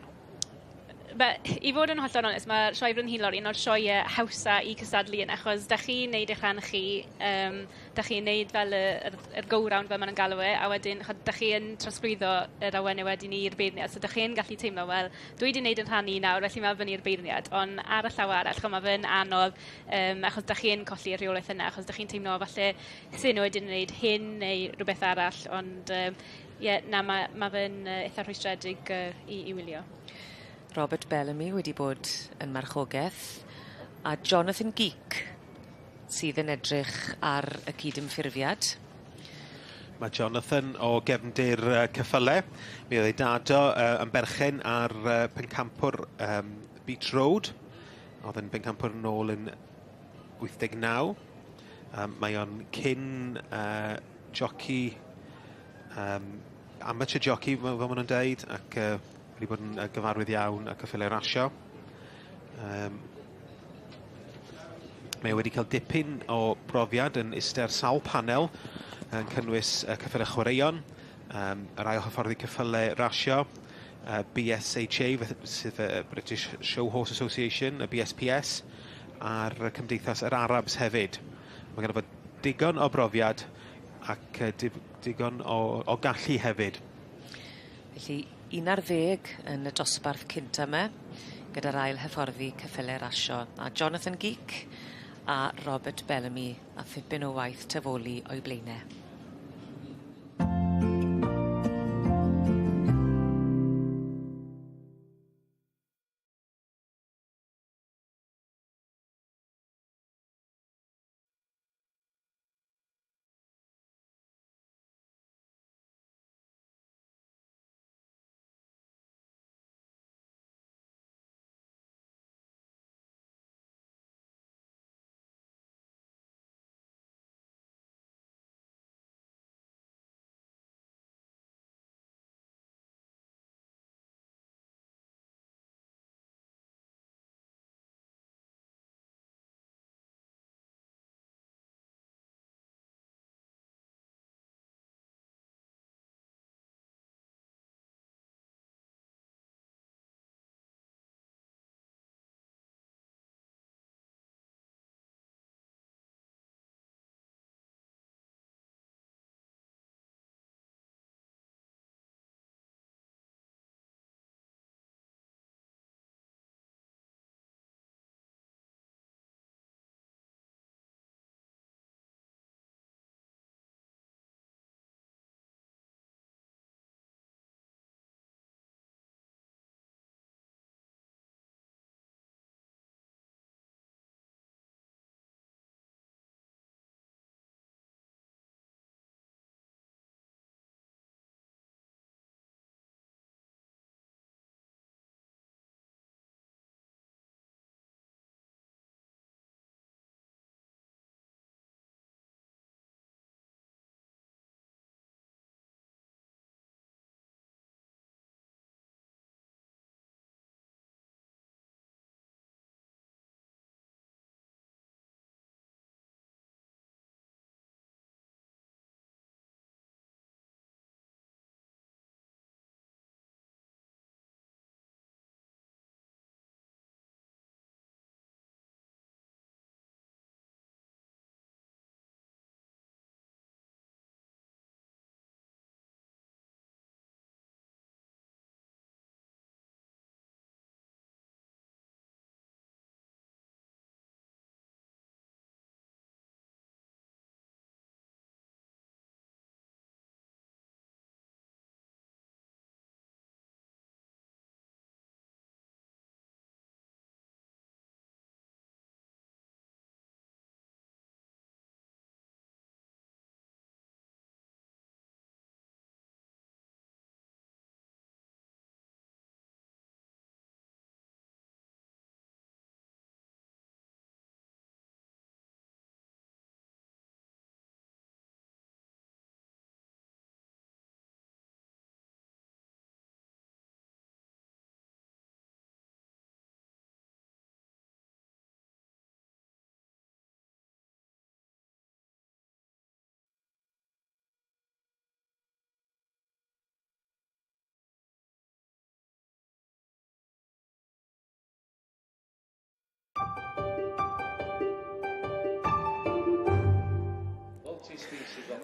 But, i fod yn hollol onest, mae Sioe Frenhinol un o'r sioeau hawsa i cystadlu yn, achos da chi'n neud eich rhan chi, da chi'n neud fel y go-round fel maen nhw'n galw e, a wedyn ch'od, da chi yn trosglwyddo yr awenau wedyn i'r beirniad, so da chi'n gallu teimlo, wel, dwi wedi neud yn rhan i nawr, felly mae fyny i'r beirniad, ond ar y llaw arall, ch'od, mae fe'n anodd, achos da chi'n colli y rheolaeth yna, achos da chi'n teimlo falle sy'n nhw wedi wneud hyn neu rhywbeth arall, ond ie, na, ma fe'n eitha rhwystredig i wylio. Robert Bellamy wedi bod yn marchogaeth, a Jonathan Geek sydd yn edrych ar y cydymffurfiad. Mae Jonathan o gefndir ceffyle. Mi oedd ei dad o yn berchen ar pencampwr Beach Road. Oedd yn bencampwr nôl yn 89. Mae o'n cyn jockey, amateur jockey, fel maen nhw'n deud, ac wedi bod yn gyfarwydd iawn â ceffylau rasio. Mae wedi cael dipyn o brofiad yn iste ar sawl panel, yn cynnwys ceffylau chwaraeon, yr ail hyfforddi ceffylau rasio, BSHA, sydd y British Show Horse Association, y BSPS, a'r Cymdeithas yr Arabs hefyd. Mae ganddo fo digon o brofiad ac digon o gallu hefyd. Felly, 11 yn y dosbarth cynta yma, gyda'r ail hyfforddi ceffylau rasio. A Jonathan Geek a Robert Bellamy a thipyn o waith tafoli o'i blaenau.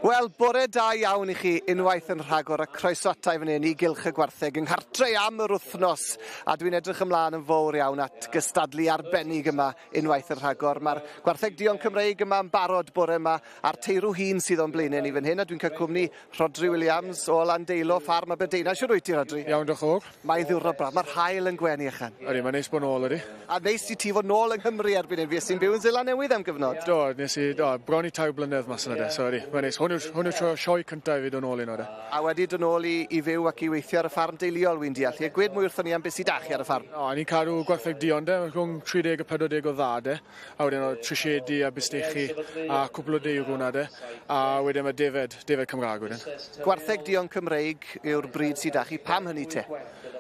Wel, bore da iawn i chi unwaith yn rhagor a croeso ata i fan hyn i Gylch y Gwartheg yng nghartre am yr wythnos a dwi'n edrych ymlaen yn fawr iawn at gystadlu arbennig yma unwaith yn rhagor. Mae'r Gwartheg Duon Cymreig yma yn barod bore yma a'r teirw hŷn sydd o'n blaenau ni fan hyn a dwi'n cael cwmni Rhodri Williams o Landeilo, Ffarm Aberdeina. Shwd wyt ti, Rhodri? Iawn, diolch yn fawr. Mae'n ddiwrnod braf. Mae'r haul yn gwenu ychan. Ydy, mae'n neis bod nôl, ydy. A neis i ti fod nôl yng Nghymru erbyn hyn. Fues ti'n byw yn Seland Newydd am gyfnod? Do, nes i, do, bron i 3 blynedd mas yna de, so ydy, mae'n neis. Hwn yw'r hwn yw'r tro sioe cyntaf i fi dod nôl i de. A wedi dod nôl i, i fyw ac i weithio ar y ffarm deuluol, wy'n deall. Ie, gwed mwy wrthon ni am beth sydd 'da chi ar y ffarm. O, ni'n cadw gwartheg duon de, rhwng 30 a 40 o dda de. A wedyn o trisiedi a bistechi a cwpl o deirw 'na de. A wedyn ma' defed, defed Cymra'g wedyn. Gwartheg duon Cymreig yw'r brîd sy 'da chi, pam hynny te?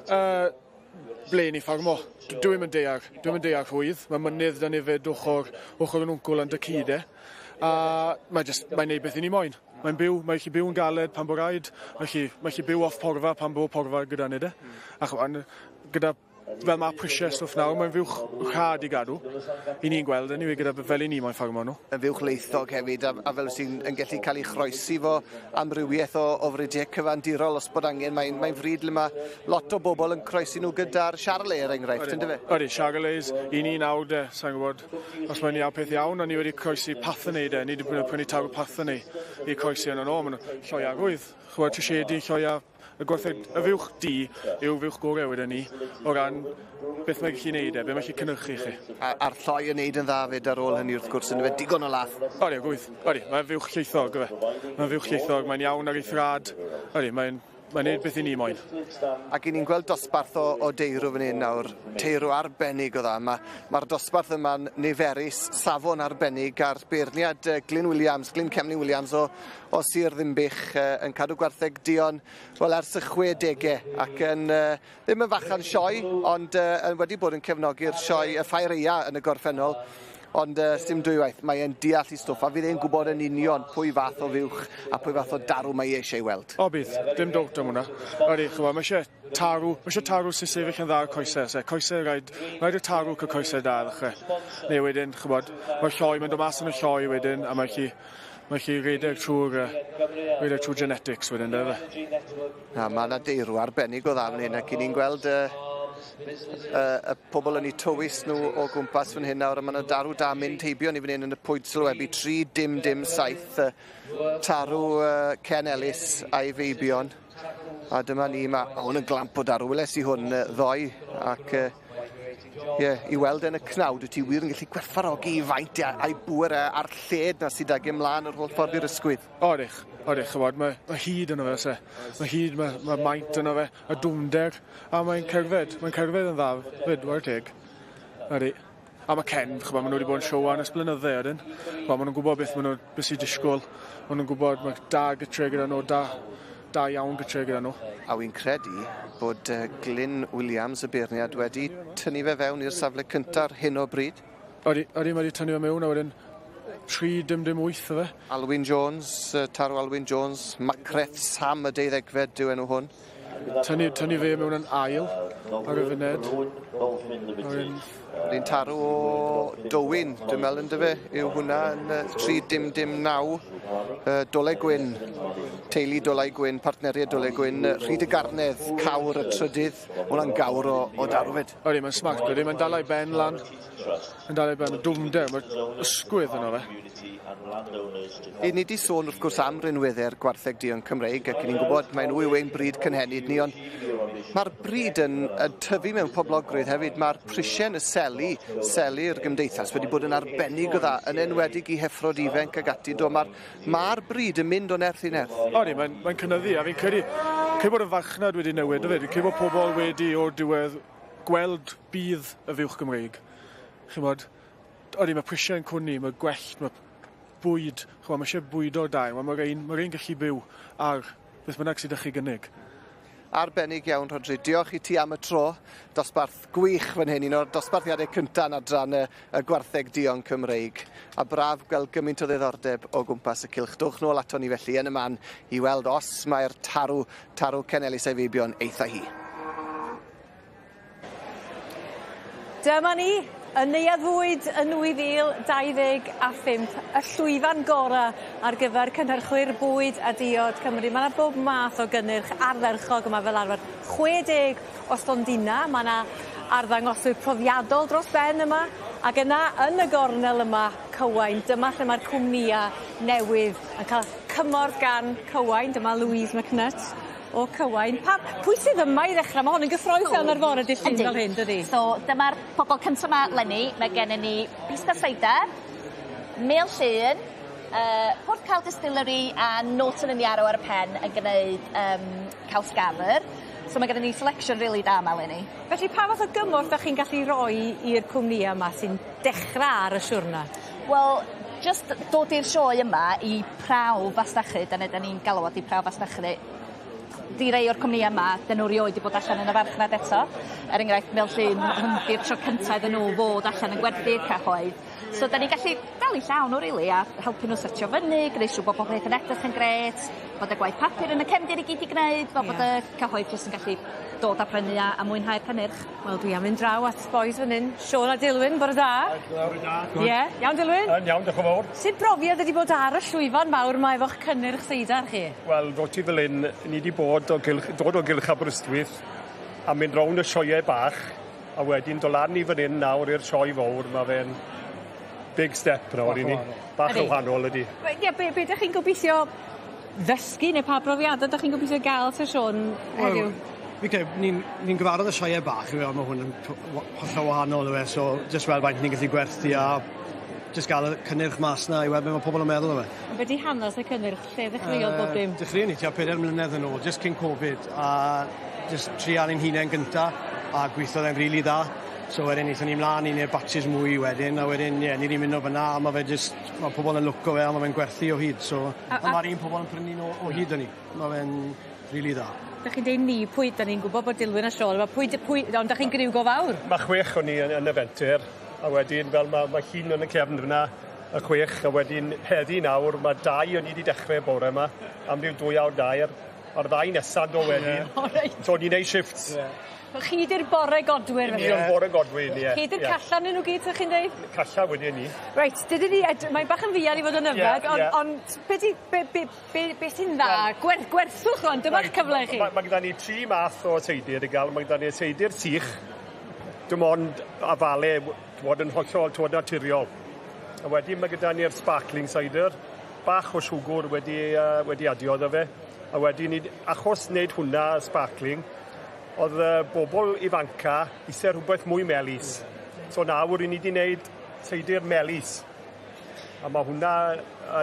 Yy ble ni ffarmo. Dwi'm yn deall, dwi'm yn deall rhwydd. Ma' mynydd 'da ni 'fyd ochor, ochor yn wncwl a'n dy-cu de. A mae jyst, mae'n neud beth i ni moyn. Mae'n byw, mae gallu byw yn galed pan bo raid, mae gallu, mae gallu byw off porfa pan bo porfa gyda ni de. A ch'mo' gyda fel mae prisiau stwff nawr, mae'n fuwch rhad i gadw. I ni'n gweld, anyway, gyda fel i ni moyn ffarmo nhw. Yn fuwch leithog hefyd, a, a fel sy'n yn gallu cael ei chroesi fo amrywiaeth o, o fridiau cyfandirol os bod angen. Mae'n mae fryd le mae lot o bobl yn croesi nhw gyda'r Charolais, er enghraifft, ynddo fe? Ydy, Charolais, i ni nawr de, sa'n gwybod os mae'n iawn peth iawn, ond ni wedi croesi Parthenay de, ni wedi prynu tarw Parthenay i croesi yno nhw, maen nhw'n lloia rwydd. Chwbod, trisiedi, lloia Y gwartheg, y fuwch du yw'r fuwch gorau wedyn ni o ran beth mae'n gallu neud e, beth mae'n gallu cynhyrchu i chi. A, a'r lloi yn neud yn dda fyd ar ôl hynny wrth gwrs, yn fe digon o lath. Odi, gwyth. Odi, mae'n fuwch llaethog, yfe. Mae'n fuwch llaethog, mae'n iawn ar ei thrad. Odi, mae'n mae'n neud beth i ni moyn. Ac i ni'n gweld dosbarth o, o deirw fan hyn nawr, teirw arbennig o dda. Mae'r ma dosbarth yma'n niferus, safon arbennig a'r beirniad Glyn Williams, Glyn Cemlyn Williams o, o Sir Ddinbych yn cadw gwartheg duon wel ers y 60au ac yn ddim yn fachan sioe ond yn wedi bod yn cefnogi'r sioe y Ffair Aea yn y gorffennol ond uh, sim dwywaith, mae e'n deall i stwff a fydd e'n gwybod yn union pwy fath o fuwch a pwy fath o darw mae e eisiau ei weld. O bydd, dim dowt am hwnna. Ydy, ch'mo, mae eisiau tarw, mae eisiau tarw sy'n sefyll yn dda ar coesau, se. Coesau, rhaid, rhaid y tarw cael coesau da ddechrau. Neu wedyn, ch'mod, mae'r lloi, mae'n dod mas yn y lloi wedyn, a mae chi, Mae chi redeg trwy'r uh, redeg trwy genetics wedyn, de fe? Na, mae yna deirw arbennig o dda fan hyn, ac i ni'n gweld uh, uh, y pobl yn eu tywys nhw o gwmpas fan hyn nawr, a mae yna darw da mynd heibio ni fan hyn yn y pwynt sylwebu 3 dim dim 7, uh, tarw uh, Ken Ellis a'i feibion. A dyma ni, mae hwn yn glamp o darw, weles i hwn uh, ddoe, ac uh, Ie, i weld e'n y cnawd, wyt ti wir yn gallu gwerthfawrogi i faint e a'i bŵer e a'r lled 'na sydd ag e mlaen yr holl ffordd i'r ysgwydd. Odych, odych, ch'mod, mae, mae hyd yno fe, oes e? Mae hyd, mae, mae maint yno fe, y dwfnder, a mae'n cerdded, mae'n cerdded yn dda 'fyd, ware teg. Ydi. A mae Ken, ch'mod, maen nhw wedi bod yn showan ers blynydde, ydyn. Ch'mod, maen nhw'n gwybod beth maen nhw, beth sy'n disgwyl. Maen nhw'n gwybod, mae da gytre gyda nhw, da, da iawn gytre gyda nhw. A wy'n credu bod Glyn Williams, y beirniad, wedi tynnu fe fewn i'r safle cyntaf ar hyn o bryd. Odi, odi, mae wedi tynnu fe mewn a wedyn 3 dim dim 8 o fe. Alwyn Jones, Taro Alwyn Jones, Macreth Sam y deuddegfed yw enw hwn. Tynnu, tynnu fe mewn yn ail ar y funed. Wedyn... Yr un tarw o Dowyn, dwi'n meddwl yn dyfe, yw hwnna yn 3 dim dim 9. Dolau Gwyn, teulu Dolau Gwyn, partneriaid Dolau Gwyn, Rhyd y Garnedd, cawr y trydydd. Hwnna'n gawr o, o darw fyd. Odi, mae'n smart, wedi, mae'n dal ei ben lan. Mae'n dal ei ben, mae'n dwfnder, mae'n ysgwydd yno fe. I ni di sôn wrth gwrs am rinweddau'r gwartheg duon Cymreig ac ni'n gwybod mae nhw yw ein bryd cynhenid ni ond mae'r bryd yn, yn tyfu mewn poblogrwydd hefyd. Mae'r prisiau yn y seli, seli'r gymdeithas wedi bod yn arbennig o dda, yn enwedig i heffrod ifanc ag ati. Do, mae'r mae bryd yn mynd o nerth i nerth. Odi, mae'n mae cynyddu a fi'n credu, credu bod y farchnad wedi newid hefyd. Fi'n credu bod pobl wedi o'r diwedd gweld budd y fuwch Gymreig. Chimod, odi, mae prisiau yn cwni, mae gwellt, mae bwyd, ch'mo' ma' isie bwydo'r dail, ma' ma' rein, ma' rein gallu byw ar beth bynnag sydd 'da chi gynnig. Arbennig iawn Rhodri, diolch i ti am y tro. Dosbarth gwych fan hyn, un o'r dosbarthiadau cynta yn adran y, y gwartheg duon Cymreig. A braf gweld gymaint o ddiddordeb o gwmpas y cylch. Dowch nôl ato ni felly yn y man i weld os mae'r tarw, tarw Ken Ellis a'i feibion eitha hi. Dyma ni, Y Neuadd Fwyd yn 2025, y llwyfan gora ar gyfer cynhyrchwyr bwyd a diod Cymru. Ma' 'na bob math o gynnyrch ardderchog yma fel arfer. 60 o stondina, ma' 'na arddangoswyr profiadol dros ben yma, ac yna yn y gornel yma, Cywain, dyma lle ma'r cwmnïa newydd yn ca'l cymorth gan Cywain, dyma Louise McNutt o Cywain. Pa pwy sydd yma i ddechra? Ma' hwn yn gyffrous iawn ar fore dy' Llun fel hyn, dydi? So dyma'r pobol cynta 'ma leni. Mae gennyn ni Pisga Cider, Mêl Llŷn, yy Porthcawl Distillery a Norton and Yarrow ar y pen yn gneud yym caws gafr. So mae gennyn ni selection rili da 'ma leni. Felly pa fath o gymorth 'dach chi'n gallu roi i'r cwmnïa 'ma sy'n dechra ar y siwrna? Wel, jyst dod i'r sioe yma i prawf fasnachu, dyna 'dan ni'n galw o 'di prawf fasnachu. 'Di rei o'r cwmnïa 'ma, 'dyn nw rioed 'di bod allan yn y farchnad eto. Er enghraifft, Mêl Llŷn, hwn 'di'r tro cynta iddyn nw fod allan yn gwerthu i'r cyhoedd. So 'dan ni gallu dal 'u llaw nw rili a helpu nw setio fyny, gneu' siŵr bo' pob peth yn edrych yn grêt, bod y gwaith papur yn y cefndir i gyd 'di gneud fel bod y cyhoedd jyst yn gallu dod a prynu a a mwynhau'r cynnyrch. Wel dwi am mynd draw at bois fan 'yn, Siôn a Dilwyn, bore da. Bore da. Ie, iawn Dilwyn? Yn iawn, diolch yn fawr. Sut brofiad ydi bod ar y llwyfan mawr 'ma efo'ch cynnyrch seidar chi? Wel, ddot ti fel 'yn, ni 'di bod o gylch dod o gylch Aberystwyth a mynd rownd y sioeau bach a wedyn do' lan i fan 'yn nawr i'r sioe fowr, ma' fe'n big step nawr i ni. Bach yn wahanol ydi. Wel ie be' be' 'dych chi'n gobeithio ddysgu ne' pa brofiade 'dych chi'n gobeithio ga'l te Siôn heddiw? Wel fi credu ni'n ni'n gyfarwydd â sioee bach yw e on' ma' hwn yn hollol wahanol yw e so jyst weld faint ni'n gallu gwerthu a jyst ga'l y cynnyrch mas 'na i weld be' ma' pobol yn meddwl o fe. Ond be' 'di hanes y cynnyrch? Lle ddechreuodd bob dim? Dechreuon ni tua peder mlynedd yn ôl jyst cyn Covid a jyst treial ein hunen gynta a gwithodd e'n rili dda. So wedyn aethon ni mlan i neud batches mwy wedyn a wedyn ie ni 'di mynd o fyn 'na a ma' fe jyst ma' pobol yn lwco fe a ma' fe'n gwerthu o hyd so a a ma'r un pobol yn prynu nw o hyd 'da ni. Ma' fe'n rili dda. 'Dych chi'n deud ni pwy 'dan ni'n gwbod bod Dilwyn a Siôn yma pwy dy- pwy ond 'dach chi'n griw go fawr. Ma' chwech o ni yn yn y fenter a wedyn fel ma' ma' llun yn y cefn fyn 'na y chwech a wedyn heddi nawr ma' dau o ni 'di dechre bore 'ma am ryw dwy awr dair a'r ddau nesa'n do' wedyn. O reit. So ni'n neud shifts. Ie. Chi 'di'r bore godwyr felly? Ni yw'r bore godwyr ie. Chi 'di'r calla 'nyn nw gyd 'sach chi'n deud? Calla wedyn 'ny. Reit dydyn ni ed- mae bach yn fuan i fod yn yfed on' ond be' 'di be' be' be' be' sy'n dda? Gwer- gwerthwch rŵan dyma'ch cyfle i chi. Ma' ma' gyda ni tri math o seidir i ga'l ma' gyda ni y seidir sych dim ond afale t'mod yn hollol t'mod naturiol. A wedyn ma' gyda ni'r sparkling cider bach o siwgwr wedi yy wedi adio iddo fe. A wedyn ni achos neud hwnna sparkling O'dd y bobol ifanca isie rhwbeth mwy melys. So nawr 'yn ni 'di neud seidir melys. A ma' hwnna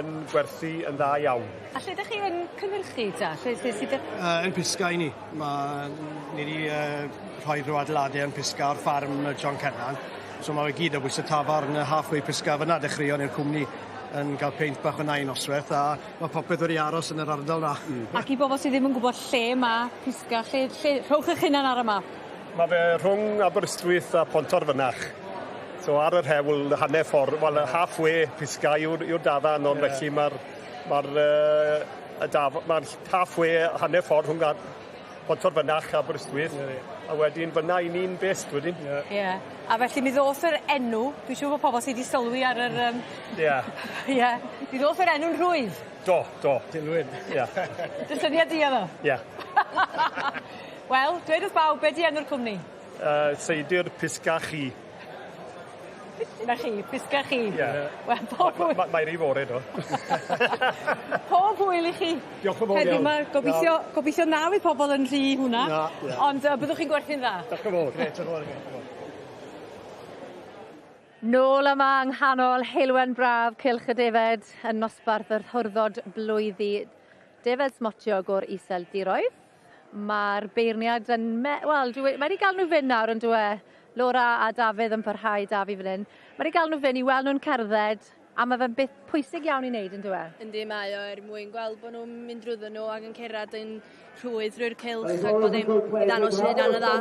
yn gwerthu yn dda iawn. A lle 'dych chi yn cynhyrchu ta? Lle lle sy 'dy... Yy yn Pisga i ni. Ma' ni 'di yy rhoi rhyw adeilade yn Pisga ar ffarm yy John Cennan. So ma' fe gyd ar bwys y tafarn yy halfway Pisga fyn 'na dechreuon ni'r cwmni yn ga'l peint bach o nain nosweth a ma' popeth wedi aros yn yr ardal 'na. Hmm. Ac i bobol sy ddim yn gwbod lle ma' Pisga lle lle rhowch 'ych hunan ar y map. Ma' fe rhwng Aberystwyth a Pontarfynach. So ar yr hewl hanner ffor wel yy half way Pisga yw'r yw'r dafarn ond felly ma'r ma'r yy y daf- ma'r half way hanner ffordd rhwng a- Pontarfynach a Aberystwyth. A wedyn fynna 'yn ni'n based wedyn. Ie. Ie. A felly mi ddoth yr enw, dwi siŵr bo' pobol sy 'di sylwi ar yr yym... Ie. Ie. Mi ddoth yr enw'n rhwydd. Do, do. Dilwyn. Ie. Dy syniad di o'dd o? Ie. Wel, dweud wrth bawb, be' 'di enw'r cwmni? Yy Seidir Pisga Chi. 'Na chi, Pisga Chi. Ie. Wel pob hwyl. Ma' mae ry fore do. Pob hwyl i chi. Diolch yn fowr iawn. Heddiw 'ma gobeithio gobeithio na fydd pobol yn rhy hwnna. Na. Ie. Ond yy byddwch chi'n gwerthu'n dda. Diolch yn fowr. Grêt diolch yn fowr i chi. Diolch yn fowr. Nôl yma yng nghanol heulwen braf Cylch y Defed yn nosbarth yr hwrddod blwyddi Defed Smotiog o'r Iseldiroedd. Ma'r beirniad yn me- wel dwi mae 'di ga'l n'w fyn' nawr on'd yw e? Laura a Dafydd yn parhau 'da fi fan 'yn. Ma' 'di ga'l n'w fyn' i weld nw'n cerdded a ma' fe'n beth Pwysig iawn i wneud, yn dyw e? Yndi, mae o er mwyn gweld bod nhw'n mynd drwyddo nhw ac yn cerdded yn rhwydd drwy'r cylch ac bod ddim i ddangos eu hunan yn dda.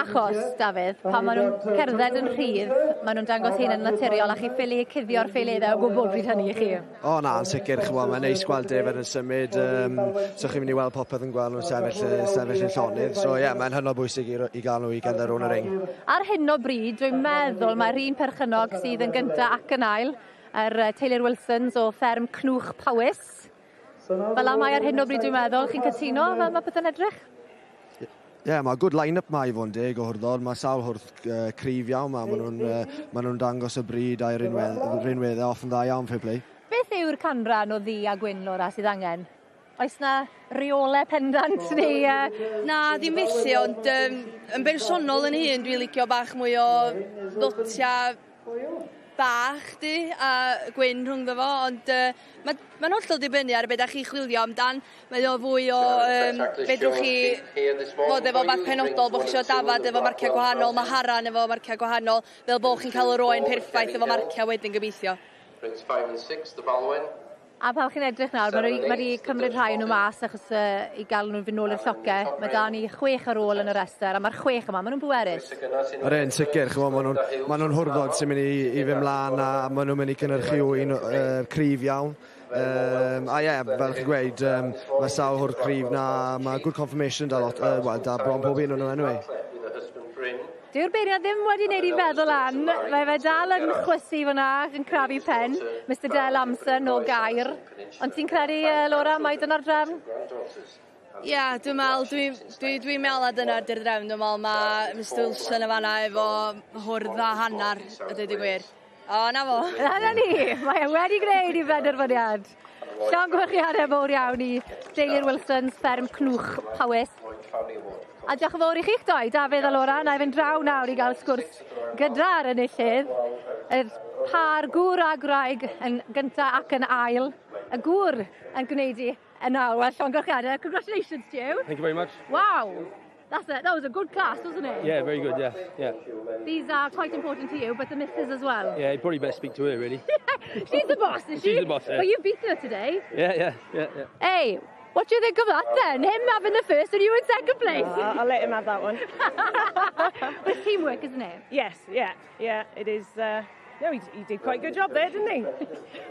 Achos, Dafydd, pan maen nhw'n cerdded yn rhydd, maen nhw'n dangos hyn yn naturiol a chi ffili cuddio'r ffeileddau o gwbl bryd hynny i chi. O na, yn sicr, ch'mo, mae'n neis gweld defaid yn symud, so chi'n mynd i weld popeth yn gweld nhw'n sefyll, sefyll yn llonydd. So ie, yeah, mae'n hynod bwysig i gael nhw i gerdded rownd y ring. Ar hyn o bryd, dwi'n meddwl mae'r un perchennog sydd yn gyntaf ac yn ail, yr Taylor Wilsons o fferm Cnwch Powys. Fel 'a mae ar hyn o bryd dwi'n meddwl. Chi'n cytuno fel mae pethau'n edrych? Ie, yeah, mae good line-up ma i fod yn deg o hwrddod. Mae sawl hwrdd cryf iawn ma. Maen nhw'n ma nhw dangos y bryd a'i rinweddau off yn dda iawn, fair play. Beth yw'r canran o ddu a gwyn, Laura, sydd angen? Oes na reolau pendant neu... Na, ddim felly, ond yn bersonol yn hun, dwi'n licio bach mwy o ddotia bach di a gwyn rhwngddo fo, ond mae'n hollol dibynnu ar be da chi chwilio amdan. Mae o fwy o fedrwch chi fod efo bach penodol, bod chi eisiau dafad efo marciau gwahanol, mae haran efo marciau gwahanol, fel bod chi'n cael yr oen perffaith efo marciau wedyn gobeithio. Rings 5 and 6, the following. A pan chi'n edrych nawr, mae wedi cymryd rhai nhw mas achos i gael nhw fynd nôl i'r llocau. Mae da ni chwech ar ôl yn y rester, a mae'r chwech yma, maen nhw'n bwerus. Yr un, sicr, ch'mo, maen nhw'n hwrddod sy'n mynd i fynd mlaen a maen nhw'n mynd i cynhyrchu ŵyn cryf iawn. A ie, yeah, fel chi'n gweud, mae sawl hwrdd cryf na, mae good conformation da lot, well, da bron pob un o'n nhw anyway. Dyw'r beirniad ddim wedi wneud i feddwl lan. Mae fe dal yn chwysu fyna, yn crafu pen. Mr Del Amson o Gair. Ond ti'n credu, Laura, mai dyna'r drefn? Ia, yeah, dwi'n meddwl, dwi meddwl na dyna'r drefn. Dwi'n meddwl mae Mr Wilson y fanna efo hwrdd a hannar, y dweud y gwir. O, na fo. Na ni, mae e wedi gwneud i benderfyniad. Llongyfarchiadau mowr iawn i Deilir Wilsons, fferm Cnwch, Powys. A diolch yn fawr i chi'ch doi, Dafydd a Laura. Na i fynd draw nawr i gael sgwrs gyda'r enillydd. Y par gŵr a gwraig yn gyntaf ac yn ail. Y gŵr yn gwneud i yn nawr. Wel, llongyfarchiadau. Congratulations to you. Thank you very much. Wow. That's it. That was a good class, wasn't it? Yeah, very good, yeah. These are quite important to you, but the missus as well. Yeah, you'd probably best speak to her, really. She's the boss, is she? She's the boss, yeah. But you beat her today. Yeah. Hey, what do you think of that then? Him having the first and you in second place. I'll let him have that one. It's teamwork, isn't it? Yes, yeah, it is. No, he did quite a good job there, didn't he?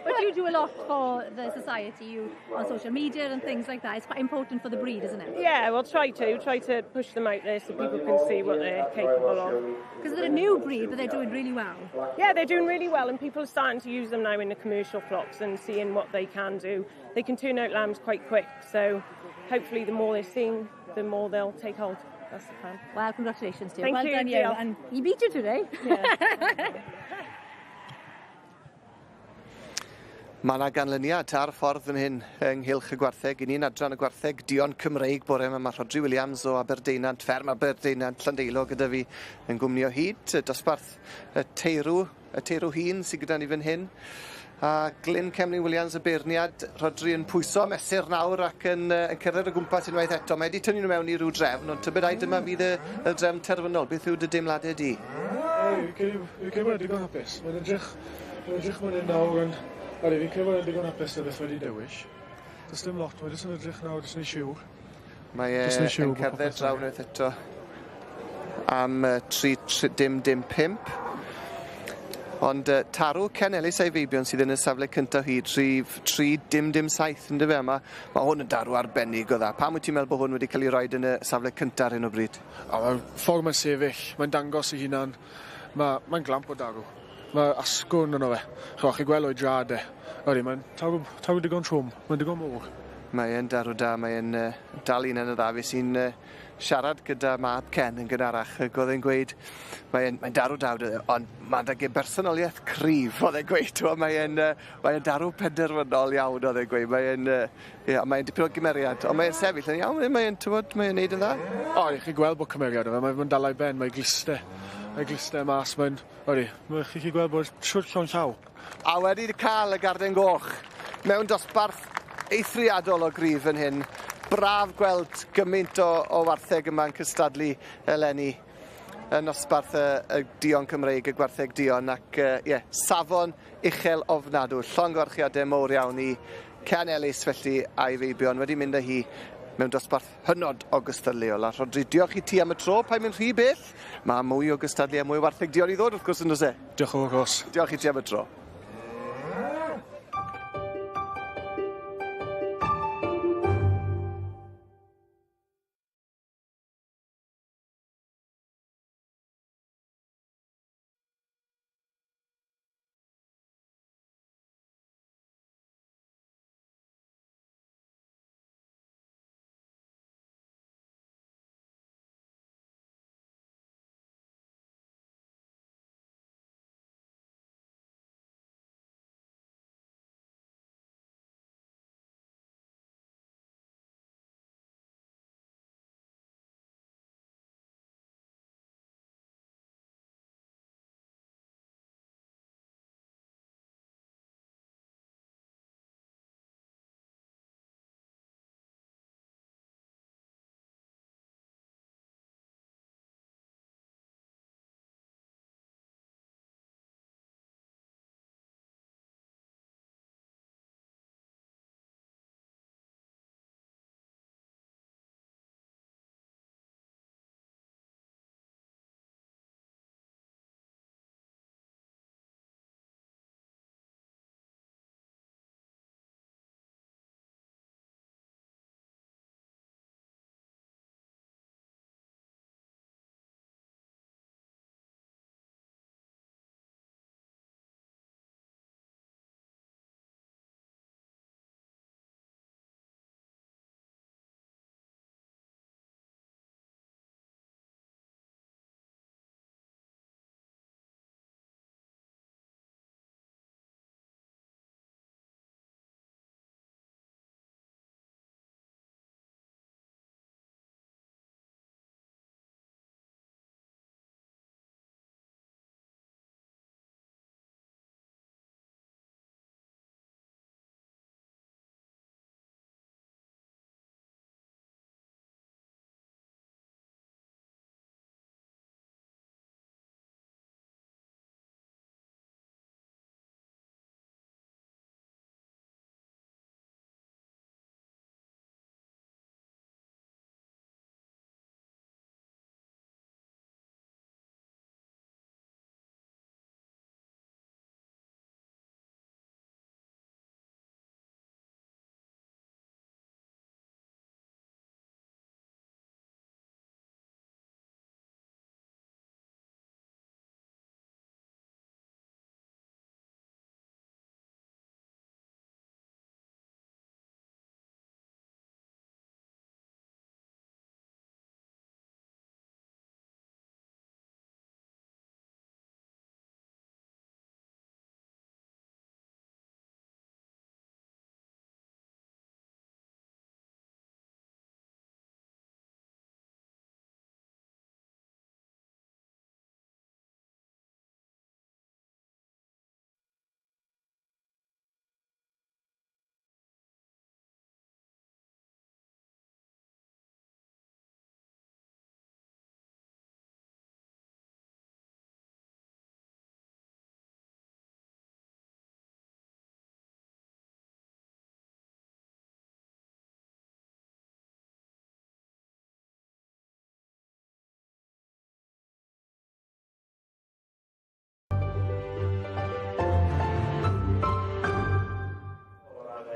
But you do a lot for the society, you on social media and things like that. It's quite important for the breed, isn't it? Yeah, well, try to push them out there so people can see what they're capable of. Because they're a new breed, but they're doing really well. Yeah, they're doing really well, and people are starting to use them now in the commercial flocks and seeing what they can do. They can turn out lambs quite quick, so hopefully the more they're seen, the more they'll take hold. That's the plan. Well, congratulations to you. Thank well you, done you. diolch. And he beat you today. Yeah. Mae yna ganlyniad ar ffordd fan hyn ynghylch y gwartheg. I ni'n adran y gwartheg Duon Cymreig bore yma. Mae Rhodri Williams o Aberdeinant, fferm Aberdeinant Llandeilo gyda fi yn gwmni o hyd. Y dosbarth y teirw hŷn sydd gyda ni fan hyn. A Glyn Cemlyn Williams y beirniad, Rhodri yn pwyso mesur nawr ac yn cerdded o gwmpas unwaith eto. Mae wedi tynnu nhw mewn i ryw drefn, ond tybed ai dyma fydd y drefn terfynol. Beth yw dy deimladau di? Fi'n credu bod e'n digon hapus. Mae'n edrych mae'n un nawr yn... Ydy, fi'n credu bod e'n digon hapus na beth wedi dewis. Does dim lot, mae jyst yn edrych nawr, jyst yn ei siŵr. Mae e Jyst yn siŵr yn bod cerdded popeth draw unwaith eto am 3, 3, dim, dim, 5. Ond tarw Ken Ellis a'i feibion sydd yn y safle cyntaf hyd, rhif 3 dim dim 7 yn dyfe? Mae hwn yn darw arbennig o dda. Pam wyt ti'n meddwl bod hwn wedi cael ei roed yn y safle cyntaf ar hyn o bryd? A mae'r ffordd mae'n sefyll, mae'n dangos ei hunan. Mae'n glamp o darw. Mae asgwrn yno fe. Chwa, chi gweld o'i drad e. Ydy, mae'n tarw digon trwm, mae'n digon mowr. Mae e'n darw da, mae e'n dal un yn y dda. Fe sy'n siarad gyda mab Ken yn gynharach, ac oedd e'n gweud, mae'n mae darw da, ond mae 'da ge bersonoliaeth cryf, oedd e'n gweud, t'mo', mae darw penderfynol iawn, oedd e'n gweud, mae'n yeah, mae dipyn o gymeriad, ond mae'n sefyll yn iawn, mae'n, t'mod, mae'n neud yn dda. O, i chi gweld bod cymeriad o fe, mae'n dal ei ben, mae'n gliste. Mae gliste mas, mae'n... Odi, mae chi chi gweld bod siwr llon llaw. A wedi cael y garden goch mewn dosbarth eithriadol o gryf yn hyn. Braf gweld gymaint o wartheg yma'n cystadlu eleni. yn nosbarth y, y Dion Cymreig, y gwartheg Dion, ac ie, yeah, safon uchel ofnadw. Llongyfarchiadau mowr iawn i Ken Ellis felly a'i feibion wedi mynd â hi mewn dosbarth hynod o gystadleuol. A Rhodri, diolch i ti am y tro, paid mynd rhy bell. Mae mwy o gystadlu a mwy o wartheg Dion i ddod wrth gwrs yn does e? Diolch yn fawr, Ros. Diolch i ti am y tro.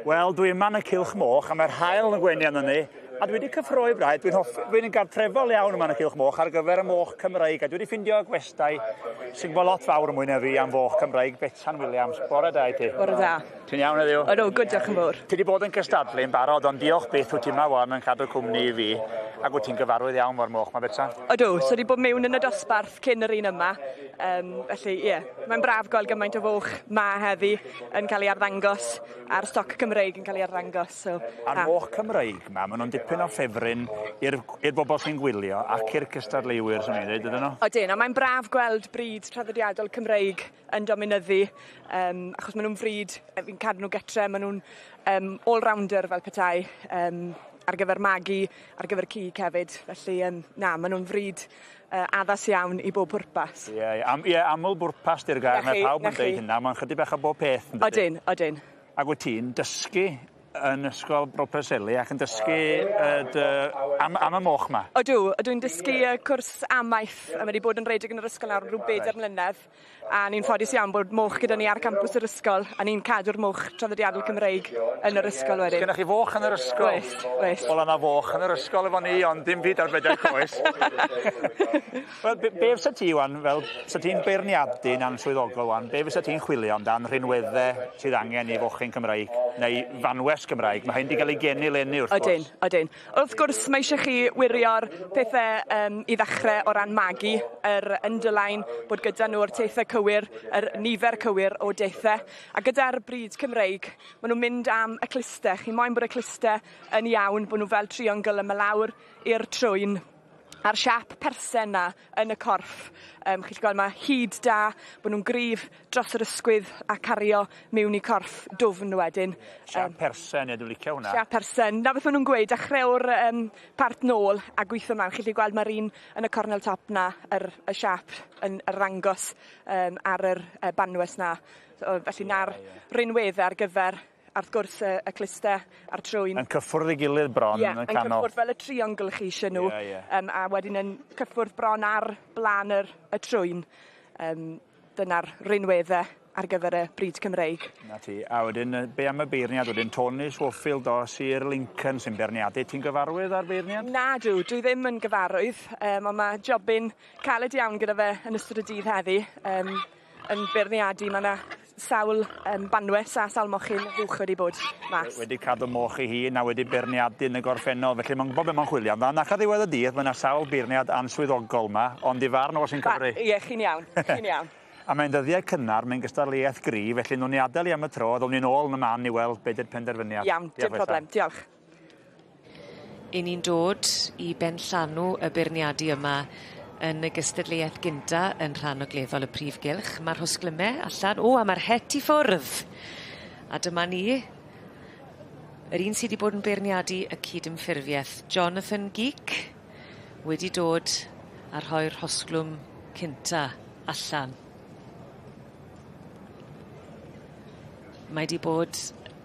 Wel, dwi yma yn y Cylch Moch a mae'r haul yn gwenu arno ni. A dwi wedi cyffroi braidd, dwi'n hoff, dwi'n gartrefol iawn yma yn y Cylch Moch ar gyfer y moch Cymreig. A dwi wedi ffindio gwestai sy'n gwybod lot fawr mwy na fi am foch Cymreig, Betsan Williams. Bore da i ti. Bore da. Ti'n iawn heddiw? Ydw, good, diolch yn fawr. Ti wedi bod yn cystadlu yn barod, ond diolch byth wyt ti yma wan yn cadw cwmni i fi. Ac wyt ti'n gyfarwydd iawn fo'r moch 'ma, Betsan? Ydw, so wedi bod mewn yn y dosbarth cyn yr un yma. Felly, ie, yeah, mae'n braf gweld gymaint o foch ma heddi yn cael ei arddangos a'r stoc Cymreig yn cael ei arddangos. So, A'r moch Cymreig 'ma, maen nhw'n dipyn o ffefryn i'r bobl sy'n gwylio ac i'r cystadleuwyr, swn i'n dweud, ydyn nhw? Odyn, a mae'n braf gweld brid traddodiadol Cymreig yn dominyddu, achos maen nhw'n frid, fi'n cadw nhw gytre, maen nhw'n all-rounder fel petai. ar gyfer magu, ar gyfer cig hefyd. Felly, na, maen nhw'n frîd addas iawn i bob pwrpas. Ie, yeah, yeah, aml bwrpas di'r gair, mae pawb yn dweud hynna, mae'n chydig bach o bob peth. Odyn, odyn. Ac wyt ti'n dysgu yn ysgol Bro Preseli ac yn dysgu am y moch ma? Odw, ydw i'n dysgu y cwrs amaeth a mae wedi bod yn rhedeg yn yr ysgol nawr rhyw 4 mlynedd a ni'n ffodus iawn bod moch gyda ni ar campws yr ysgol a ni'n cadw'r moch traddodiadol Cymreig yn yr ysgol wedyn. Gennych chi foch yn yr ysgol? Oes, oes. Wel, yna foch yn yr ysgol efo ni, ond dim byd ar bedair coes. Wel, be fysa ti, wan, fel, fysa ti'n beirniadu'n answyddogol, wan, be fysa ti'n chwilio amdan rhinweddau sydd angen i fochyn Cymraeg, neu fanwes Gymraeg? Mae hyn wedi cael ei geni leni, wrth gwrs. Odyn, odyn. Wrth gwrs, mae eisiau chi wirio'r pethau i ddechrau o ran magu, yr underline, bod gyda nhw'r teithau cywir, yr nifer cywir o deithau. A gyda'r brîd Cymreig, maen nhw'n mynd am y clustau. Chi moyn bod y clustau yn iawn, bod nhw fel triongl yma lawr i'r trwyn a'r siâp persen 'na yn y corff. Chi'n gweld mae hyd da, bod nhw'n gryf dros yr ysgwydd a cario mewn i corff dwfn wedyn. Siâp persen, ie, dwi'n licio hwnna. Siâp persen. Na beth maen nhw'n gweud, dechreu'r part nôl a gweithio mlaen. Chi'n gweld mae'r un yn y cornel top 'na, y siâp yn arddangos ar yr banwes 'na. So, felly na'r rinweddau ar gyfer, wrth gwrs, y clustau a'r trwyn. Yn cyffwrdd ei gilydd bron yn y canol. Yn cyffwrdd fel y triongl chi eisiau nhw. A wedyn yn cyffwrdd bron ar blaen y trwyn. Dyna'r rinweddau ar gyfer y brîd Cymreig. Na ti. A wedyn, be am y beirniad wedyn? Tony Schofield o Sir Lincoln sy'n beirniadu. Ti'n gyfarwydd â'r beirniad? Na dw, dwi ddim yn gyfarwydd. Ond mae jobyn caled iawn gyda fe yn ystod y dydd heddi. Yn beirniadu, mae yna sawl banwes a sawl mochyn fuwch wedi bod mas. Wedi cadw moch ei hun a wedi beirniadu yn y gorffennol, felly mae'n gwybod beth mae'n chwilio amdano. Ac ar ddiwedd y dydd, mae yna sawl beirniad answyddogol yma, ond i farn o sy'n cyfri. Ie, chi'n iawn, chi'n iawn. A mae'n ddyddiau cynnar, mae'n gystadleuaeth gry, felly nhw'n ni adael i am y tro, ddown ni'n ôl yn y man i weld beth yw'r penderfyniad. Iawn, dim problem, diolch. I ni'n dod i benllanw y beirniadu yma yn y gystadleuaeth gynta yn rhan ogleddol y prif gylch. Mae'r rhosglymau allan. O, a mae'r het i ffwrdd. A dyma ni, yr un sydd wedi bod yn beirniadu y cydymffurfiaeth, Jonathan Geek, wedi dod a rhoi'r rhosglwm cynta allan. Mae wedi bod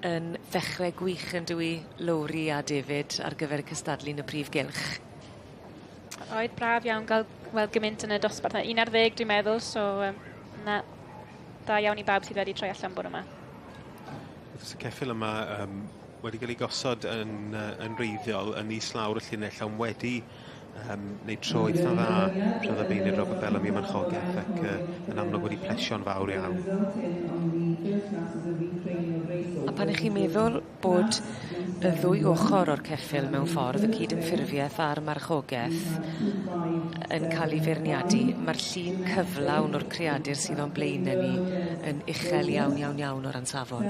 yn ddechrau gwych yn dywi Lowri a David ar gyfer y cystadlu yn y prif gylch. Oedd braf iawn gael weld gymaint yn y dosbarth. 11 dwi'n meddwl, so na, da iawn i bawb sydd wedi troi allan bore yma. Wrth y ceffyl yma wedi cael ei gosod yn wreiddiol yn islawr y llinell, ond wedi wneud tro eitha dda rhwng y beirniad Robert Bellamy marchogaeth ac yn amlwg wedi plesio'n fawr iawn. A pan ych chi'n meddwl bod y ddwy ochr o'r ceffyl mewn ffordd, y cydymffurfiaeth a'r marchogaeth, yn cael ei feirniadu, mae'r llun cyflawn o'r creadur sydd o'n blaenau ni yn uchel iawn, iawn, iawn o ran safon.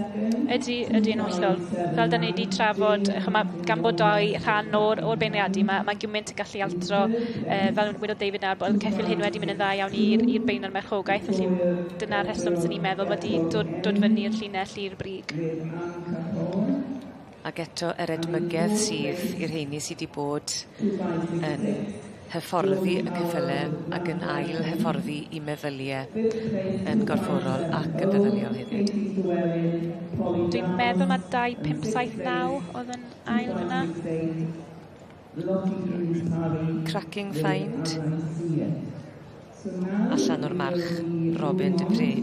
Ydy, ydy'n hollol. Fel da ni wedi trafod, gan bod doi rhan o'r beirniadu, mae gymaint yn gallu altro, fel wedodd David nawr, bod y ceffyl hyn wedi mynd yn dda iawn i'r beirniad marchogaeth, felly dyna'r rheswm sy'n ni'n meddwl wedi dod fyny i'r llinell i'r brig. Ac eto yr edmygedd sydd i'r rheini sydd wedi bod yn hyfforddi y ceffylau ac yn ail hyfforddi i meddyliau yn gorfforol ac yn feddyliol hefyd. Dwi'n meddwl mae 2, 5, 7, 9 oedd yn ail fyna. Cracking find. Allan o'r march Robin Dupré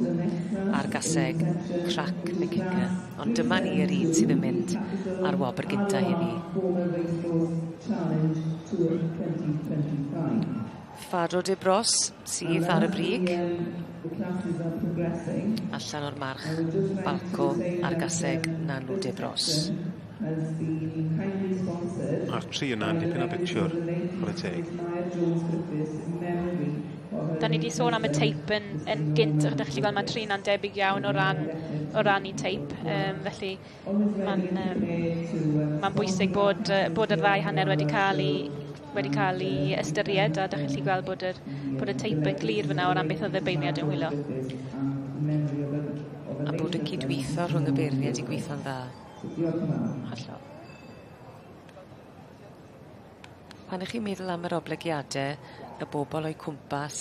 a'r gaseg Crack the Kicker. Ond dyma ni yr un sydd yn mynd ar wobr gynta heddi. Fado de Bros sydd ar y brig. Allan o'r march Balco a'r gaseg Nanw de Bros. A'r tri yna'n dipyn o bictiwr, chwarae teg. Da ni wedi sôn am y teip yn gynt, ydych chi'n gweld mae tri yna'n debyg iawn o ran i teip, felly mae'n bwysig bod yr ddau hanner wedi cael ei ystyried, a ydych chi'n gweld bod y teip yn glir fyna o ran beth oedd y beirniad yn wylo. A bod y cydweithio rhwng y beirniad i gweithio'n dda. Hollol. Pan 'ych chi'n meddwl am yr oblygiade y bobol o'u cwmpas,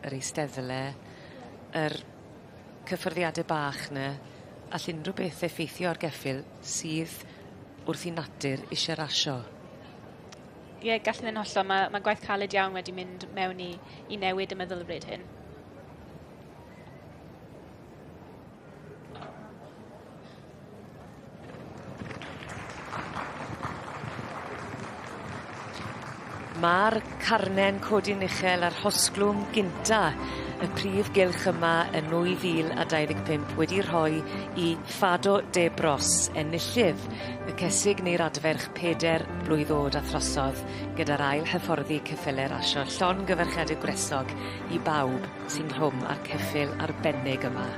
yr eisteddle, yr cyffyrddiade bach 'ny, all unryw beth effeithio ar geffyl sydd wrth 'i natur isie rasio. Ie gall yn hollol ma' ma' gwaith caled iawn wedi mynd mewn i i newid y meddylfryd hyn. Ma'r carne'n codi'n uchel a'r rhosglwm gynta y prif gylch yma yn 2025 wedi rhoi i Fado de Bros enillydd y cesig neu'r adferch peder blwydd o'd a throsodd gyda'r ail hyfforddi ceffyle rasio llongyfarchiade gwresog i bawb sy'n rhwm â'r ceffyl arbennig yma.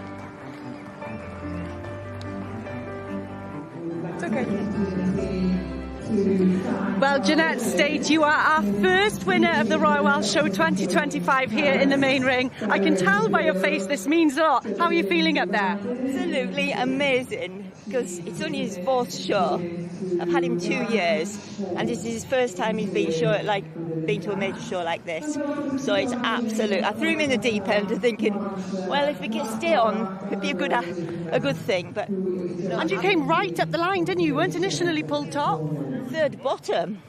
It's okay. Well, Jeanette State, you are our first winner of the Royal Welsh Show 2025 here in the main ring. I can tell by your face this means a lot. How are you feeling up there? Absolutely amazing, because it's only his fourth show. I've had him 2 years, and this is his first time he's been show, like been to a major show like this. So it's absolute. I threw him in the deep end, thinking, well, if we can stay on, it'd be a good thing. But no, and you came right up the line, didn't you? You weren't initially pulled top. Third bottom.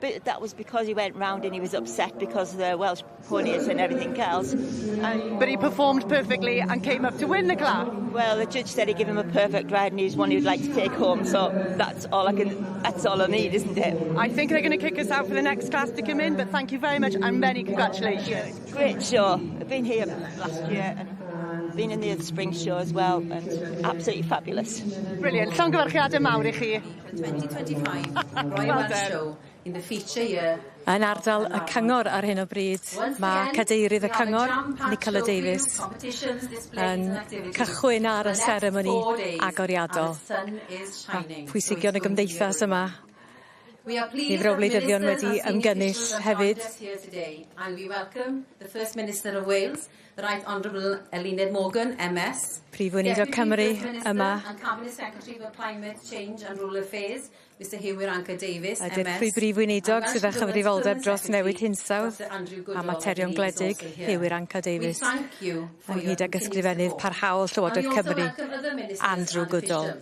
But that was because he went round and he was upset because of the Welsh ponies and everything else. But he performed perfectly and came up to win the class. Well, the judge said he'd give him a perfect ride and he's one he'd like to take home, so that's all I can, that's all I need, isn't it? I think they're going to kick us out for the next class to come in, but thank you very much and many congratulations. Great show. I've been here last year and been in the other spring show as well, and absolutely fabulous. Brilliant. Llongyfarchiadau mawr i chi. 2025 Royal Welsh Show in the feature year. Yn ardal y cyngor ar hyn o bryd, mae cadeirydd y cyngor, Nicola Davies, yn cychwyn ar y seremoni agoriadol. Mae pwysigion y gymdeithas yma, nifer o wleidyddion wedi ymgynnull hefyd. And we welcome the First Minister of Wales, the Right Honourable Eluned Morgan, MS. Prif Weinidog Cymru yma. And Cabinet Secretary for Climate Change and Rural Affairs, Mr Huw Irranca-Davies, A MS. Dirprwy Brif Weinidog sydd â chyfrifoldeb dros newid hinsawdd a materion gwledig, Huw Irranca-Davies, ynghyd ag ysgrifennydd parhaol Llywodraeth Cymru, Andrew Goodall.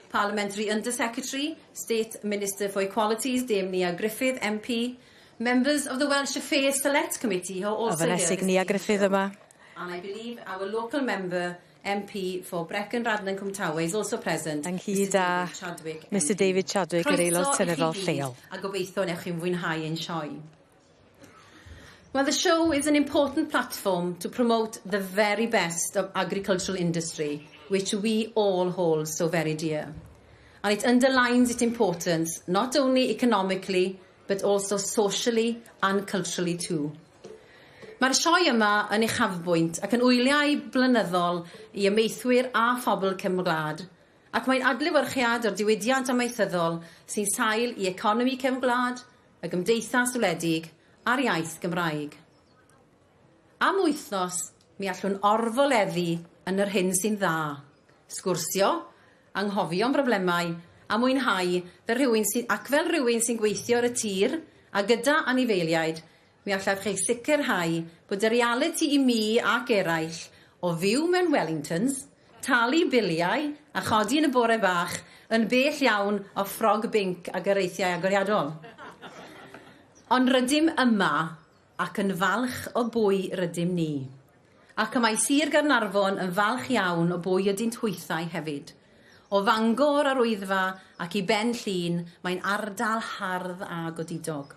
Parliamentary Undersecretary, State Minister for Equalities, Dame Nia Griffith, MP, members of the Welsh Affairs Select Committee who are also here. Y Fonesig Nia Griffith yma. And I believe our local member, MP for Brecon Radnor Cwmtawe, is also present. Ynghyd â Mr David Chadwick, yr aelod seneddol lleol. A gobeithio newch chi'n fwynhau ein sioe. Well, the show is an important platform to promote the very best of agricultural industry, which we all hold so very dear. And it underlines its importance, not only economically, but also socially and culturally too. Mae'r sioe yma yn uchafbwynt ac yn wyliau blynyddol i amaethwyr a phobl cefn gwlad, ac mae'n adlewyrchiad o'r diwydiant amaethyddol sy'n sail i economi cefn gwlad, y gymdeithas wledig a'r iaith Gymraeg. Am wythnos, mi allwn orfoleddu yn yr hyn sy'n dda, sgwrsio, anghofio am broblemau a mwynhau fel rhywun sy'n, ac fel rhywun sy'n gweithio ar y tir a gyda anifeiliaid, mi allaf chi sicrhau bod y realiti i mi ac eraill o fyw mewn Wellingtons, talu biliau a chodi yn y bore bach yn bell iawn o ffrog binc ag areithiau agoriadol. Ond rydym yma ac yn falch o bwy rydym ni. Ac y mae Sir Gaernarfon yn falch iawn o bwy ydynt hwythau hefyd. O Fangor ar Wyddfa ac i Ben Llŷn, mae'n ardal hardd a godidog.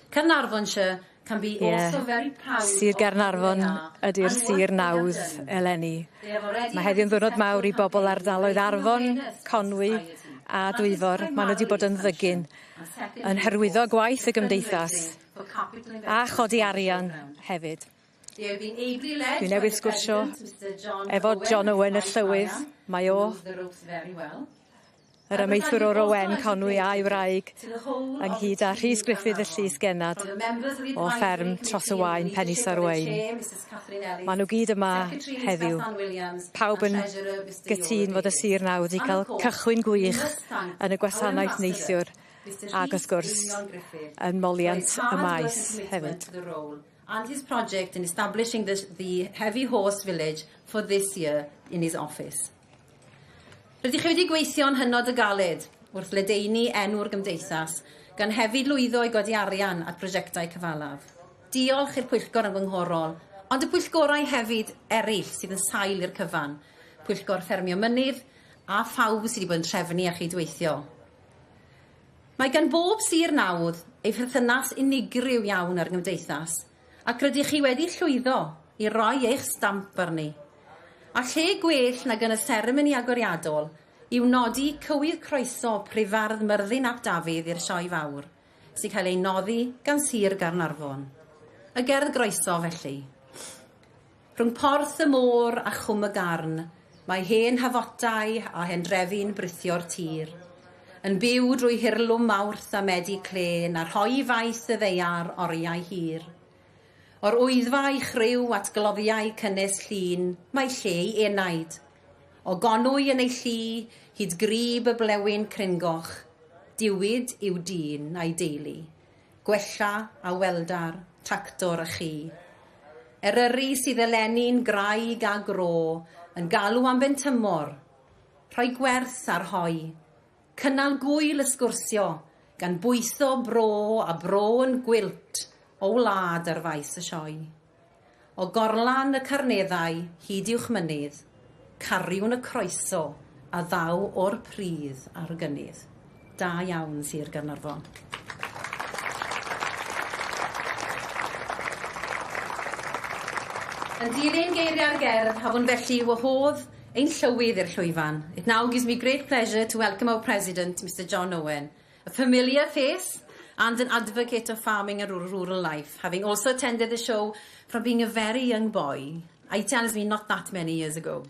Caernarfonshire can be also very proud Sir Gaernarfon ydy'r sir nawdd eleni. Mae heddiw'n ddiwrnod mawr i bobl ardaloedd Arfon, Conwy a Dwyfor. Maen nhw wedi bod yn ddygyn yn hyrwyddo gwaith y gymdeithas a chodi arian hefyd. Dwi newydd sgwrsio efo John Owen y llywydd. Mae o, yr amaethwr o'r Owen Conwy a'i wraig, ynghyd â Rhys Griffith y Llys Genad o fferm Tros y Waun, Penisarwaun. Maen nhw gyd yma heddiw. Pawb yn gytûn fod y sir nawdd wedi cael cychwyn gwych yn y gwasanaeth neithiwr. Ac wrth gwrs, yn moliant y maes hefyd. And his project in establishing the Heavy Horse Village for this year in his office. Rydych chi wedi gweithio'n hynod o galed wrth ledaenu enw'r gymdeithas, gan hefyd lwyddo i godi arian at brosiectau cyfalaf. Diolch i'r pwyllgor ymgynghorol, ond y pwyllgorau hefyd eraill sydd yn sail i'r cyfan, pwyllgor ffermio mynydd a phawb sydd wedi bod yn trefnu a chydweithio. Mae gan bob sir nawdd ei pherthynas unigryw iawn â'r gymdeithas, ac rydych chi wedi llwyddo i roi eich stamp arni. A lle gwell nag yn y seremoni agoriadol yw nodi cywydd croeso prifardd Myrddin ap Dafydd i'r sioe fawr, sy'n cael ei noddi gan Sir Gaernarfon. Y gerdd groeso felly. Rhwng porth y môr a chwm y garn, mae hen hafodau a hendrefi'n brithio'r tir. Yn byw drwy hirlwm Mawrth a Medi clên a rhoi faith y ddaear oriau hir. O'r wyddfa i chryw at gloddiau cynnes llun, mae lle i enaid. O gonwy yn ei llu, hyd grib y blewyn cringoch, diwyd yw dyn a'i deulu. Gwella a weldar, tractor a chi. Eryri sydd eleni'n graig a gro, yn galw am bentymor, rhoi gwerth ar hoi, cynnal gwyl ysgwrsio, gan bwytho bro a bro yn gwylt o wlad ar faes y sioe. O gorlan y carneddau hyd uwch mynydd, cariwn y croeso a ddaw o'r pridd ar gynnydd. Da iawn, Sir Gaernarfon. Yn dilyn geiriau'r gerdd, hafwn felly wahodd ein llywydd i'r llwyfan. It now gives me great pleasure to welcome our President, Mr John Owen, a familiar face and an advocate of farming and rural life, having also attended the show from being a very young boy. He tells me not that many years ago.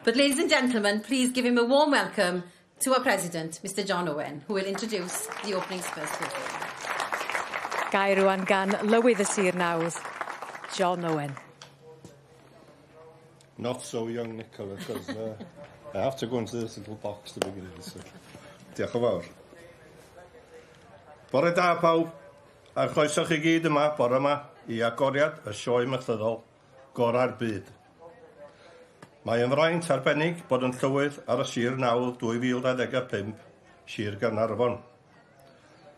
But ladies and gentlemen, please give him a warm welcome to our President, Mr John Owen, who will introduce the opening first. Gair rwan gan lywydd y sir nawdd, John Owen. Not so young, Nicola, because I have to go into this little box to begin with. So. Diolch yn fawr. Bore da pawb, a chroeso chi gyd yma, bore yma, i agoriad y sioe amaethyddol gorau'r byd. Mae yn fraint arbennig bod yn llywydd ar y Sir Nawdd 2025, Sir Gaernarfon.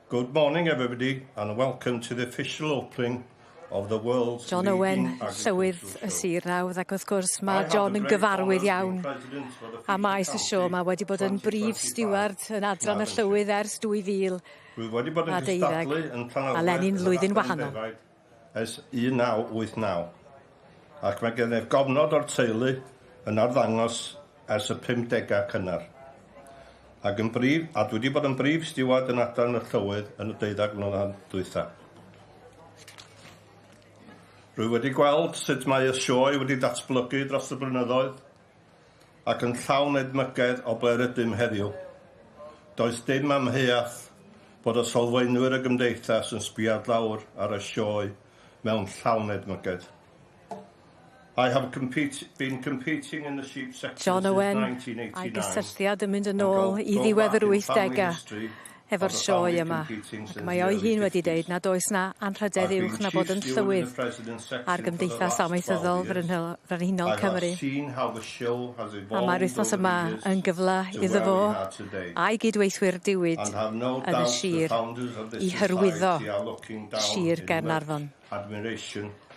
Good morning everybody and welcome to the official opening of the world's John Owen, llywydd y sir nawdd, ac wrth gwrs mae John yn gyfarwydd iawn a maes y sioe. Mae wedi bod yn brif stiward yn adran y llywydd ers 2000 Rwy wedi bod yn a deuddeg, cystadlu yn a leni'n flwyddyn wahanol. Ers 1989, ac mae gennyf gofnod o'r teulu yn arddangos ers y 50au cynnar. Ac yn brif, a dwi wedi bod yn brif stiward yn adran y llywydd yn y 12 mlynedd dwytha. Rwy wedi gweld sut mae y sioe wedi datblygu dros y blynyddoedd ac yn llawn edmygedd o ble rydym heddiw. Does dim amheuaeth bod y sylfaenwyr y gymdeithas yn sbiad lawr ar y sioe mewn llawn edmygedd. I have been competing in the sheep sector John since Owen 1989. a'i gysylltiad yn mynd yn ôl i ddiwedd yr 80au efo'r sioe yma. Ac mae o'i hun wedi deud nad oes na anrhydedd uwch na bod yn llywydd ar Gymdeithas Amaethyddol Frenhinol Cymru. A mae'r wythnos yma yn gyfle iddo fo a'i gydweithwyr diwyd yn y sir i hyrwyddo Sir Gaernarfon.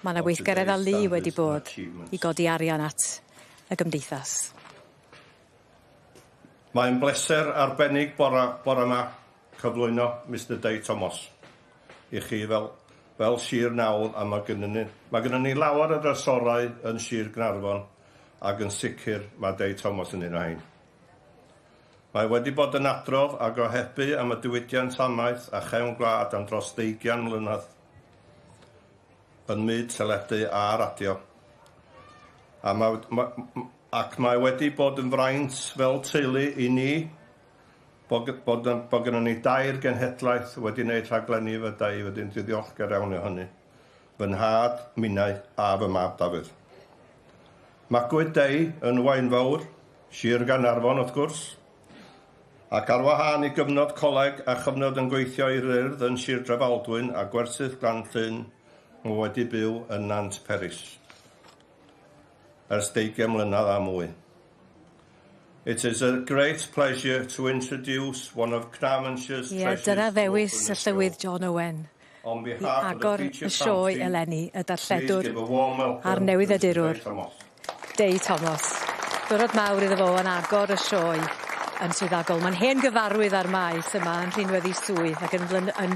Mae yna weithgaredd lu wedi bod i godi arian at y gymdeithas. Mae'n bleser arbennig bora yma cyflwyno Mr Dei Thomas i chi fel Sir Nawdd, a mae gynnon ni lawer o drysorau yn Sir Gaernarfon, ac yn sicr mae Dei Thomas yn un o hein. Mae wedi bod yn adrodd a gohebu am y diwydiant amaeth a chefn gwlad am dros 20 mlynedd yn myd teledu a radio. A mae, ma, ac mae wedi bod yn fraint fel teulu i ni bod gennym ni dair genhedlaeth wedi wneud rhaglenni efo Dei, wedyn dwi'n ddiolchgar iawn o hynny. Fy nhad, minnau a fy mab Dafydd. Magwyd Dei yn Waunfawr, Sir Gaernarfon wrth gwrs. Ac ar wahân i gyfnod coleg a chyfnod yn gweithio i'r Urdd yn Sir Drefaldwyn a Gwersyll Glan-llyn, mae wedi byw yn Nant Peris ers 20 mlynedd a mwy. It is a great pleasure to introduce one of Carnarvonshire's Ie, dyna ddewis y llywydd John Owen i agor y sioe eleni, y darlledwr a'r newyddiadurwr, Dei Thomas. Diwrnod mawr iddo fo yn agor y sioe yn swyddogol. Mae'n hen gyfarwydd â'r maes yma yn rhinwedd 'i swydd ac yn flyn- yn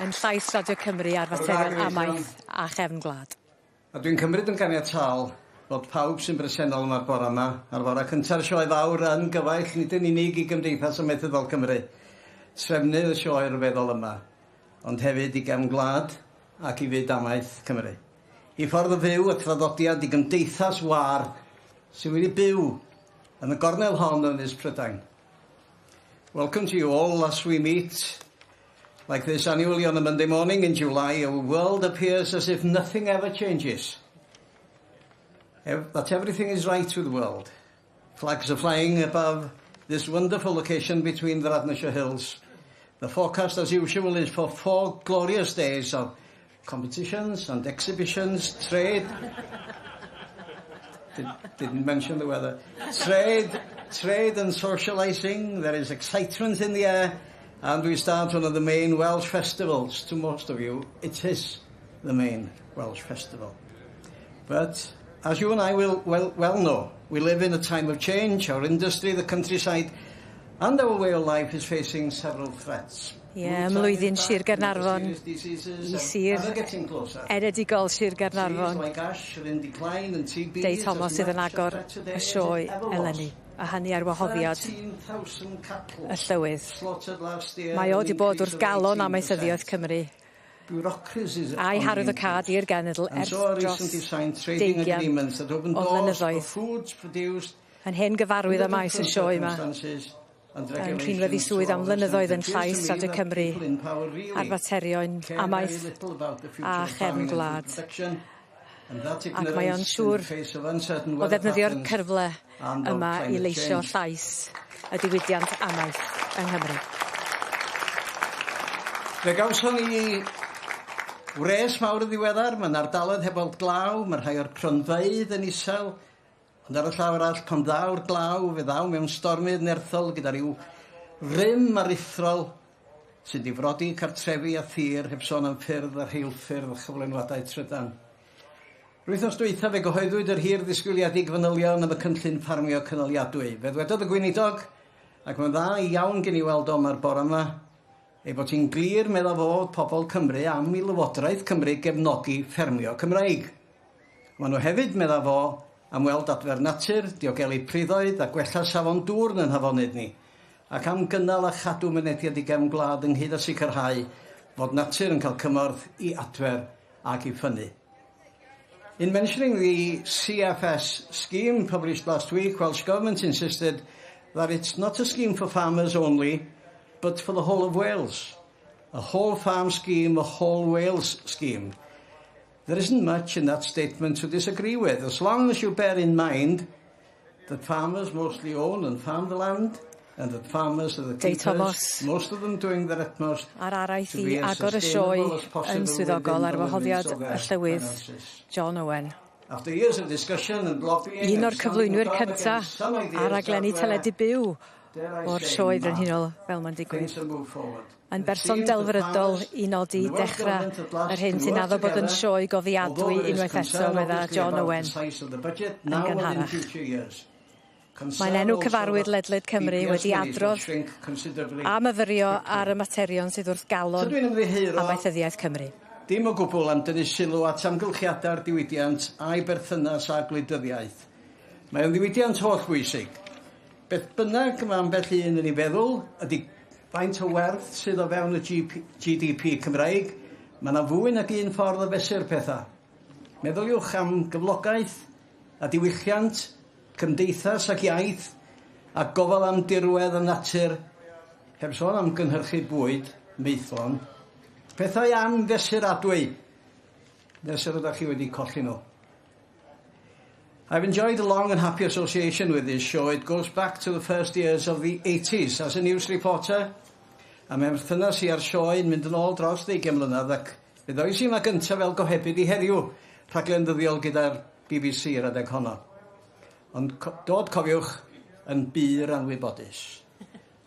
yn llais Radio Cymru ar faterion amaeth a chefn gwlad. A dwi'n cymryd yn ganiataol fod pawb sy'n bresennol yma'r bora yma, ar fora cynta'r sioe fawr yn gyfaill nid yn unig i Gymdeithas Amaethyddol Cymru, trefnydd y sioe ryfeddol yma, ond hefyd i gefn gwlad ac i fyd amaeth Cymru. I ffordd o fyw y traddodiad i gymdeithas wâr sydd wedi byw yn y gornel hon yn Ynys Prydain. Welcome to you all as we meet like this annually on a Monday morning in July. Our world appears as if nothing ever changes. That everything is right with the world. Flags are flying above this wonderful location between the Radnorshire Hills. The forecast, as usual, is for 4 glorious days of competitions and exhibitions, trade. Didn't mention the weather. Trade and socialising. There is excitement in the air. And we start one of the main Welsh festivals. To most of you, it is the main Welsh festival. But as you and I will well know, we live in a time of change. Our industry, the countryside, and our way of life is facing several threats. Ie, yeah, mlwyddyn Sir Gaernarfon i sir enedigol Sir Gaernarfon. Dei Thomas sydd yn agor y sioe eleni, a hynny ar wahoddiad y llywydd. Mae o wedi bod wrth galon amaethyddiaeth Cymru a'i harwyddocâd i'r genedl ers dros 20 o flynyddoedd. Yn hen gyfarwydd â maes y sioe yma, yn rhinwedd 'i swydd am flynyddoedd yn llais Radio Cymru ar faterion amaeth a chefn gwlad. Ac mae o'n siŵr o ddefnyddio'r cyfle yma i leisio llais y diwydiant amaeth yng Nghymru. Fe gawson ni wres mawr yn ddiweddar, mae'n ardaloedd heb weld glaw, mae rhai o'r cronfeydd yn isel, ond ar y llaw arall, pan ddaw'r glaw, fe ddaw mewn stormydd nerthol gyda rhyw rym aruthrol sy'n difrodi cartrefi a thir heb sôn am ffyrdd a rheilffyrdd a chyflenwadau trydan. Yr wythnos dwytha fe gyhoeddwyd yr hir ddisgwyliedig fanylion am y cynllun ffarmio cynaliadwy. Fe ddwedodd y gweinidog, ac mae'n dda iawn gen i weld o yma'r bore yma, ei bod hi'n glir meddwl fod pobl Cymru am i Lywodraeth Cymru gefnogi ffermio Cymreig. Maen nhw hefyd, meddwl fo, am weld adfer natur, diogelu priddoedd a gwella safon dŵr yn hafonydd ni, ac am gynnal a chadw mynediad i gefn gwlad ynghyd â sicrhau fod natur yn cael cymorth i adfer ac i ffynnu. In mentioning the CFS scheme published last week, Welsh Government insisted that it's not a scheme for farmers only, but for the whole of Wales. A whole farm scheme, a whole Wales scheme. There isn't much in that statement to disagree with, as long as you bear in mind that farmers mostly own and farm the land, and that farmers are the Dei keepers, Thomas. most of them doing their utmost Ar araith to i be as agor y sioe sustainable as possible yn swyddogol ar within the wahoddiad limits of y their llywydd finances. John Owen. After years of discussion and lobbying Un o'r and standing cyflwynwyr firm cynta against some ideas ar raglenni that were, teledu byw dare I o'r say, sioe mad. frenhinol fel mae'n digwydd. Things have moved forward. Yn It berson seems that delfrydol farmers i nodi and the Welsh dechrau Government at last yr hyn can sy'n work addo bod yn together, sioe gofiadwy although there is unwaith eto, concern medda obviously John about the Owen size of the budget yn now and in gynharach. future years. Mae'n enw cyfarwydd ledled Cymru BPS wedi monies will adrodd shrink considerably a myfyrio ar y materion sydd wrth galon So dwi'n ymddiheuro amaethyddiaeth Cymru. Dim o gwbl am dynnu sylw at amgylchiadau'r diwydiant a'i berthynas â gwleidyddiaeth. Mae o'n ddiwydiant holl bwysig. Beth bynnag mae ambell un yn ei feddwl ydy faint o werth sydd o fewn y GDP Cymraeg, mae yna fwy nag un ffordd o fesur pethau. Meddyliwch am gyflogaeth a diwylliant, cymdeithas ac iaith, a gofal am dirwedd a natur, heb sôn am gynhyrchu bwyd, maethlon. Pethau anfesuradwy, nes yr ydych chi wedi colli nhw. I've enjoyed a long and happy association with this show. It goes back to the first years of the 80s as a news reporter. A mae perthynas i ar sioe yn mynd yn ôl dros 20 mlynedd ac fe ddois i yma gyntaf fel gohebydd i Heddiw, rhaglen ddyddiol gyda'r BBC yr adeg honno. Ond dod, cofiwch, yn bur anwybodus.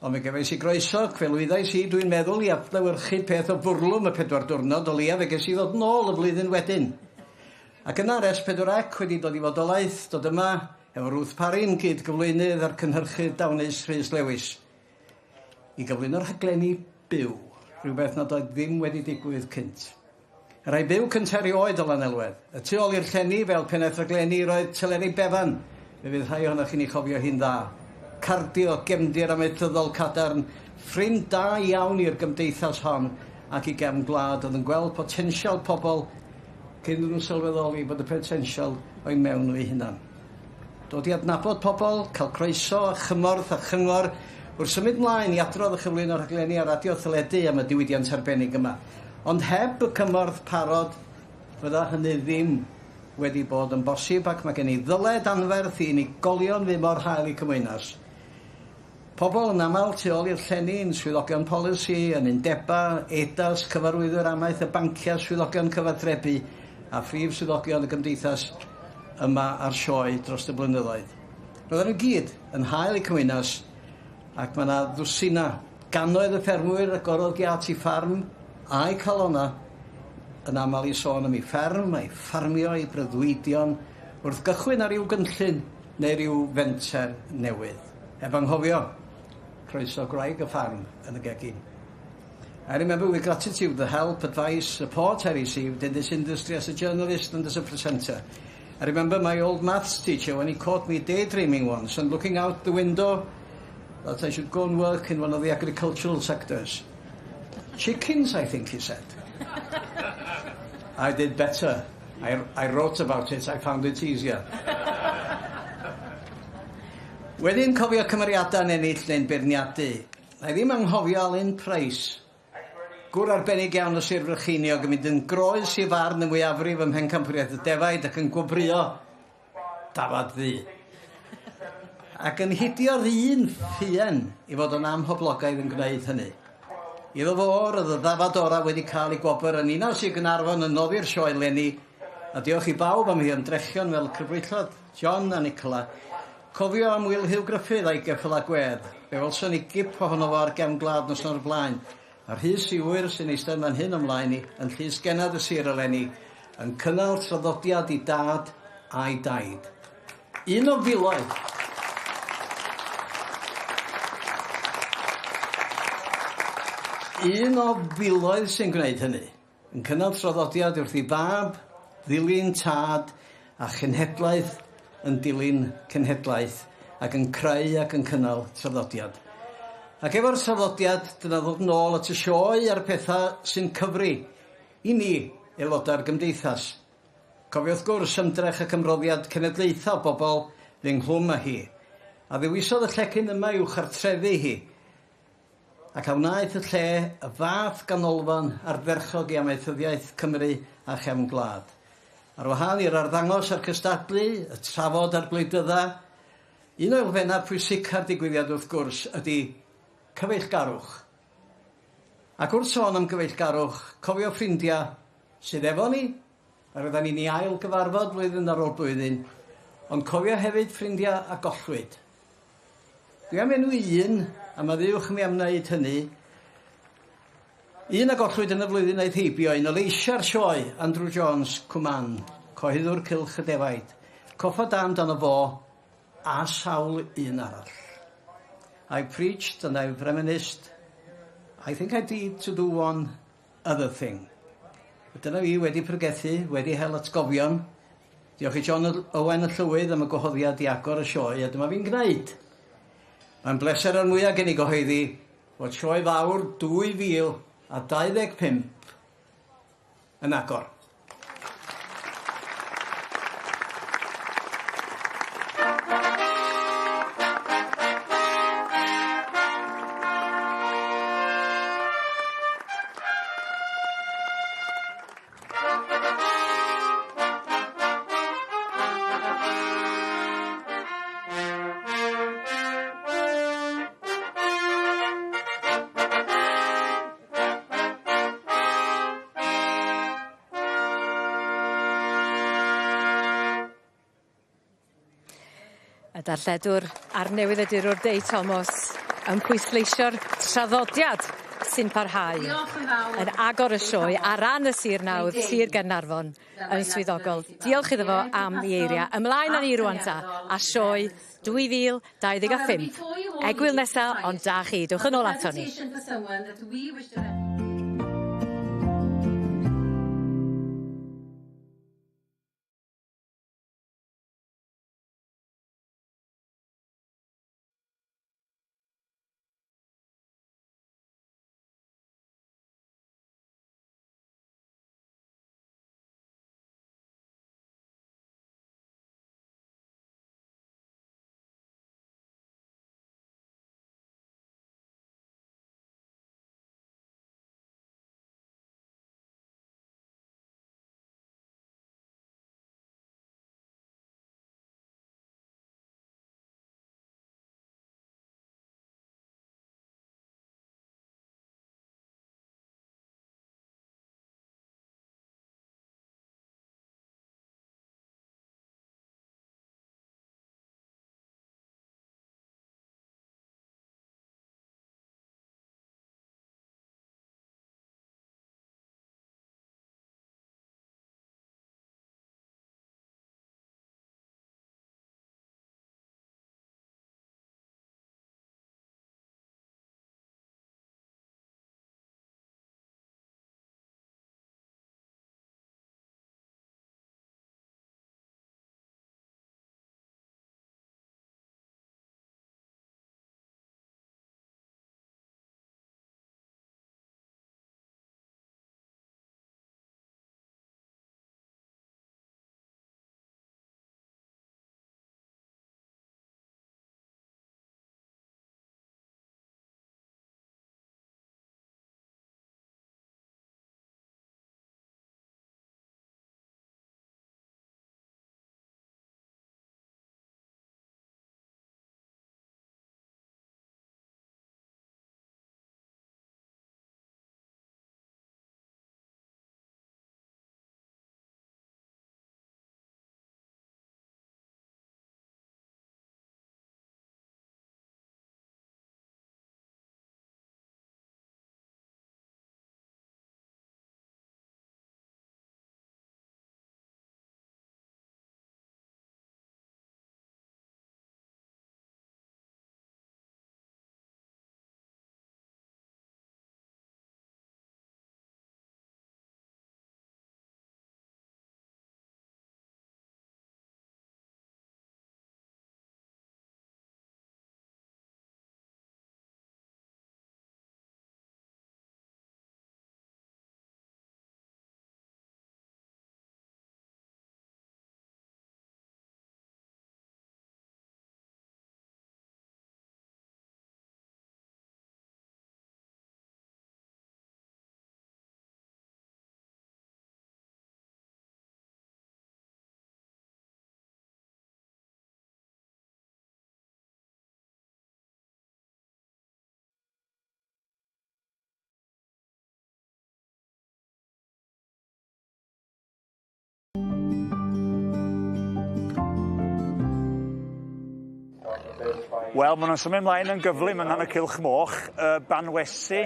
Ond mi gefais i groeso, ac fe lwyddais i, dwi'n meddwl, i adlewyrchu peth o fwrlwm y 4 diwrnod, o leia fe ges i ddod nôl y flwyddyn wedyn. Ac yna ar S4C wedi dod i fodolaeth, dod yma efo Ruth Parry'n gyd-gyflwynydd a'r cynhyrchydd dawnus Rhys Lewis i gyflwyno'r rhaglenni byw, rhywbeth nad oedd ddim wedi digwydd cynt. Y rhai byw cyntaf erioed o Lanelwedd. Y tu ôl i'r llenni fel pennaeth rhaglenni roedd Teleri Bevan, fe fydd rhai ohonoch chi'n ei chofio hi'n dda. Cardio, gefndir amaethyddol cadarn, ffrind da iawn i'r gymdeithas hon ac i gefn gwlad oedd yn gweld potensial pobl cyn iddyn nhw sylweddoli bod y potensial o'i mewn nhw eu hunan. Dod i adnabod pobl, cael croeso a chymorth a chyngor wrth symud mlaen i adrodd a chyflwyno rhaglenni ar radio a theledu am y diwydiant arbennig yma. Ond heb y cymorth parod, fydda hynny ddim wedi bod yn bosib ac mae gen i ddyled anferth i unigolion fu mor hael i cymwynas. Pobl yn aml tu ôl i'r llenni yn swyddogion polisi, yn undeba, EDAS, cyfarwyddwyr amaeth y banciau, swyddogion cyfathrebu a phrif swyddogion y gymdeithas yma ar sioe dros y blynyddoedd. Roedden nhw gyd yn hael i cymwynas ac mae yna ddwsina, gannoedd y ffermwyr agorodd giât i ffarm a'i calona yn aml i sôn am ei fferm, a'i ffarmio, ei breuddwydion, wrth gychwyn ar ryw gynllun neu ryw fenter newydd. Heb anghofio, croeso gwraig y ffarm yn y gegin. I remember with gratitude the help, advice, support I received in this industry as a journalist and as a presenter. I remember my old maths teacher when he caught me daydreaming once and looking out the window that I should go and work in one of the agricultural sectors. Chickens, I think he said. I did better. I wrote about it, I found it easier. Wedyn cofio cymeriadau'n ennill neu'n beirniadu. Na i ddim anghofio Alun Price. Gŵr arbennig iawn o Sir Frycheiniog yn mynd yn groes i farn y mwyafrif ym Mhencampwriaeth y Defaid ac yn gwobrwyo dafad ddu. Ac yn hidio'r un ffuen i fod yn amhoblogaidd yn gwneud hynny. Iddo fo roedd y ddafad ora wedi cael ei gwobr yn Ninas i Gaernarfon yn noddi'r sioe leni, a diolch i bawb am ei ymdrechion fel crybwyllodd John a Nicola. Cofio am Wil Hugh Gruffydd a'i geffyl a gwedd. Fe welson ni gip ohono fo ar gefn gwlad noson o'r blaen. A Rhys i ŵyr sy'n eistedd fan hyn ymlaen i, yn llys genad y sir eleni, yn cynnal traddodiad i dad a'i daid. Un o filoedd. Un o filoedd sy'n gwneud hynny, yn cynnal traddodiad wrth i fab ddilyn tad a chenhedlaeth yn dilyn cenhedlaeth ac yn creu ac yn cynnal traddodiad. Ac efo'r traddodiad, dyna ddod nôl at y sioe a'r pethau sy'n cyfri i ni, aelodau'r gymdeithas. Cofio wrth gwrs ymdrech ac ymroddiad cenedlaethau bobl fu ynghlwm â hi, a ddewisodd y llecyn yma i'w chartrefu hi, ac a wnaeth y lle y fath ganolfan ardderchog i amaethyddiaeth Cymru a chefn gwlad. Ar wahân i'r arddangos a'r cystadlu, y trafod a'r gwleidydda, un o elfennau pwysica'r digwyddiad wrth gwrs ydy cyfeillgarwch. Ac wrth sôn am gyfeillgarwch, cofio ffrindiau sydd efo ni, a roedden ni'n ei ail gyfarfod blwyddyn ar ôl blwyddyn, ond cofio hefyd ffrindiau a gollwyd. Dwi am enwi un, a maddeuwch mi am wneud hynny, un a gollwyd yn y flwyddyn aeth heibio, un o leisiau'r sioe, Andrew Jones, Cwman, cyhoeddwr Cylch y Defaid. Coffa da amdano fo a sawl un arall. I preached and I've reminisced. I think I need to do one other thing. Dyna fi wedi pregethu, wedi hel atgofion. Diolch i John Owen y Llywydd am y gwahoddiad i agor y sioe, a dyma fi'n gwneud. Mae'n bleser o'r mwyaf gen i gyhoeddi fod sioe fawr 2025 yn agor. Y darlledwr a'r newyddiadurwr Dei Thomas yn pwysleisio'r traddodiad sy'n parhau yn agor y sioe ar ran y Sir Nawdd, Sir Gaernarfon yn swyddogol. Diolch iddo fo am ei eiriau. Ymlaen â ni rŵan ta, a sioe 2025. Egwyl nesa, ond da chi, dewch yn ôl ato ni. Wel, maen nhw'n symud ymlaen yn gyflym yna yn y cylch moch. Y banwesi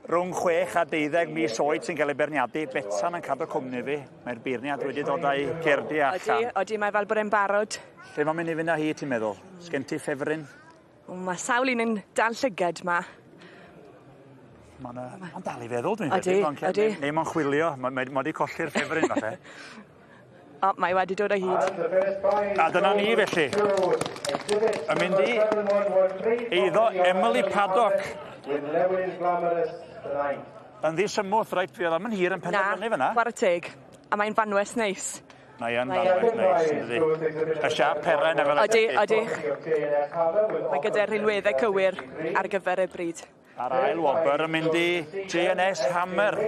rhwng 6 a 12 mis oed sy'n cael ei berniadu. Betsan yn cadw cwmni fi. Mae'r beirniad wedi dod â'i cerdi allan. Odi, odi, mae fel bod e'n barod. Lle mae'n mynd i fynd â hi, ti'n meddwl? Sgen ti ffefryn? Mae sawl un yn dal llygad ma. Mae'n ma dal i feddwl, dwi'n credu. Odi, odi. Neu mae'n chwilio, mae wedi colli'r ffefryn, falle. O, mae wedi dod o hyd. A dyna ni, felly. Yn mynd i eiddo Emily Paddock. Yn ddisymwth, reit, fi oedd am yn hir yn penderfynu fyna. Na, chwarae teg. A mae'n fanwes neis. Mae yn fanwes neis, yn dydi. Y siap peren efo. Odi, odi. Mae gyda'r rhinweddau cywir ar gyfer y bryd. A'r ail wobr yn mynd i J&S Hammer,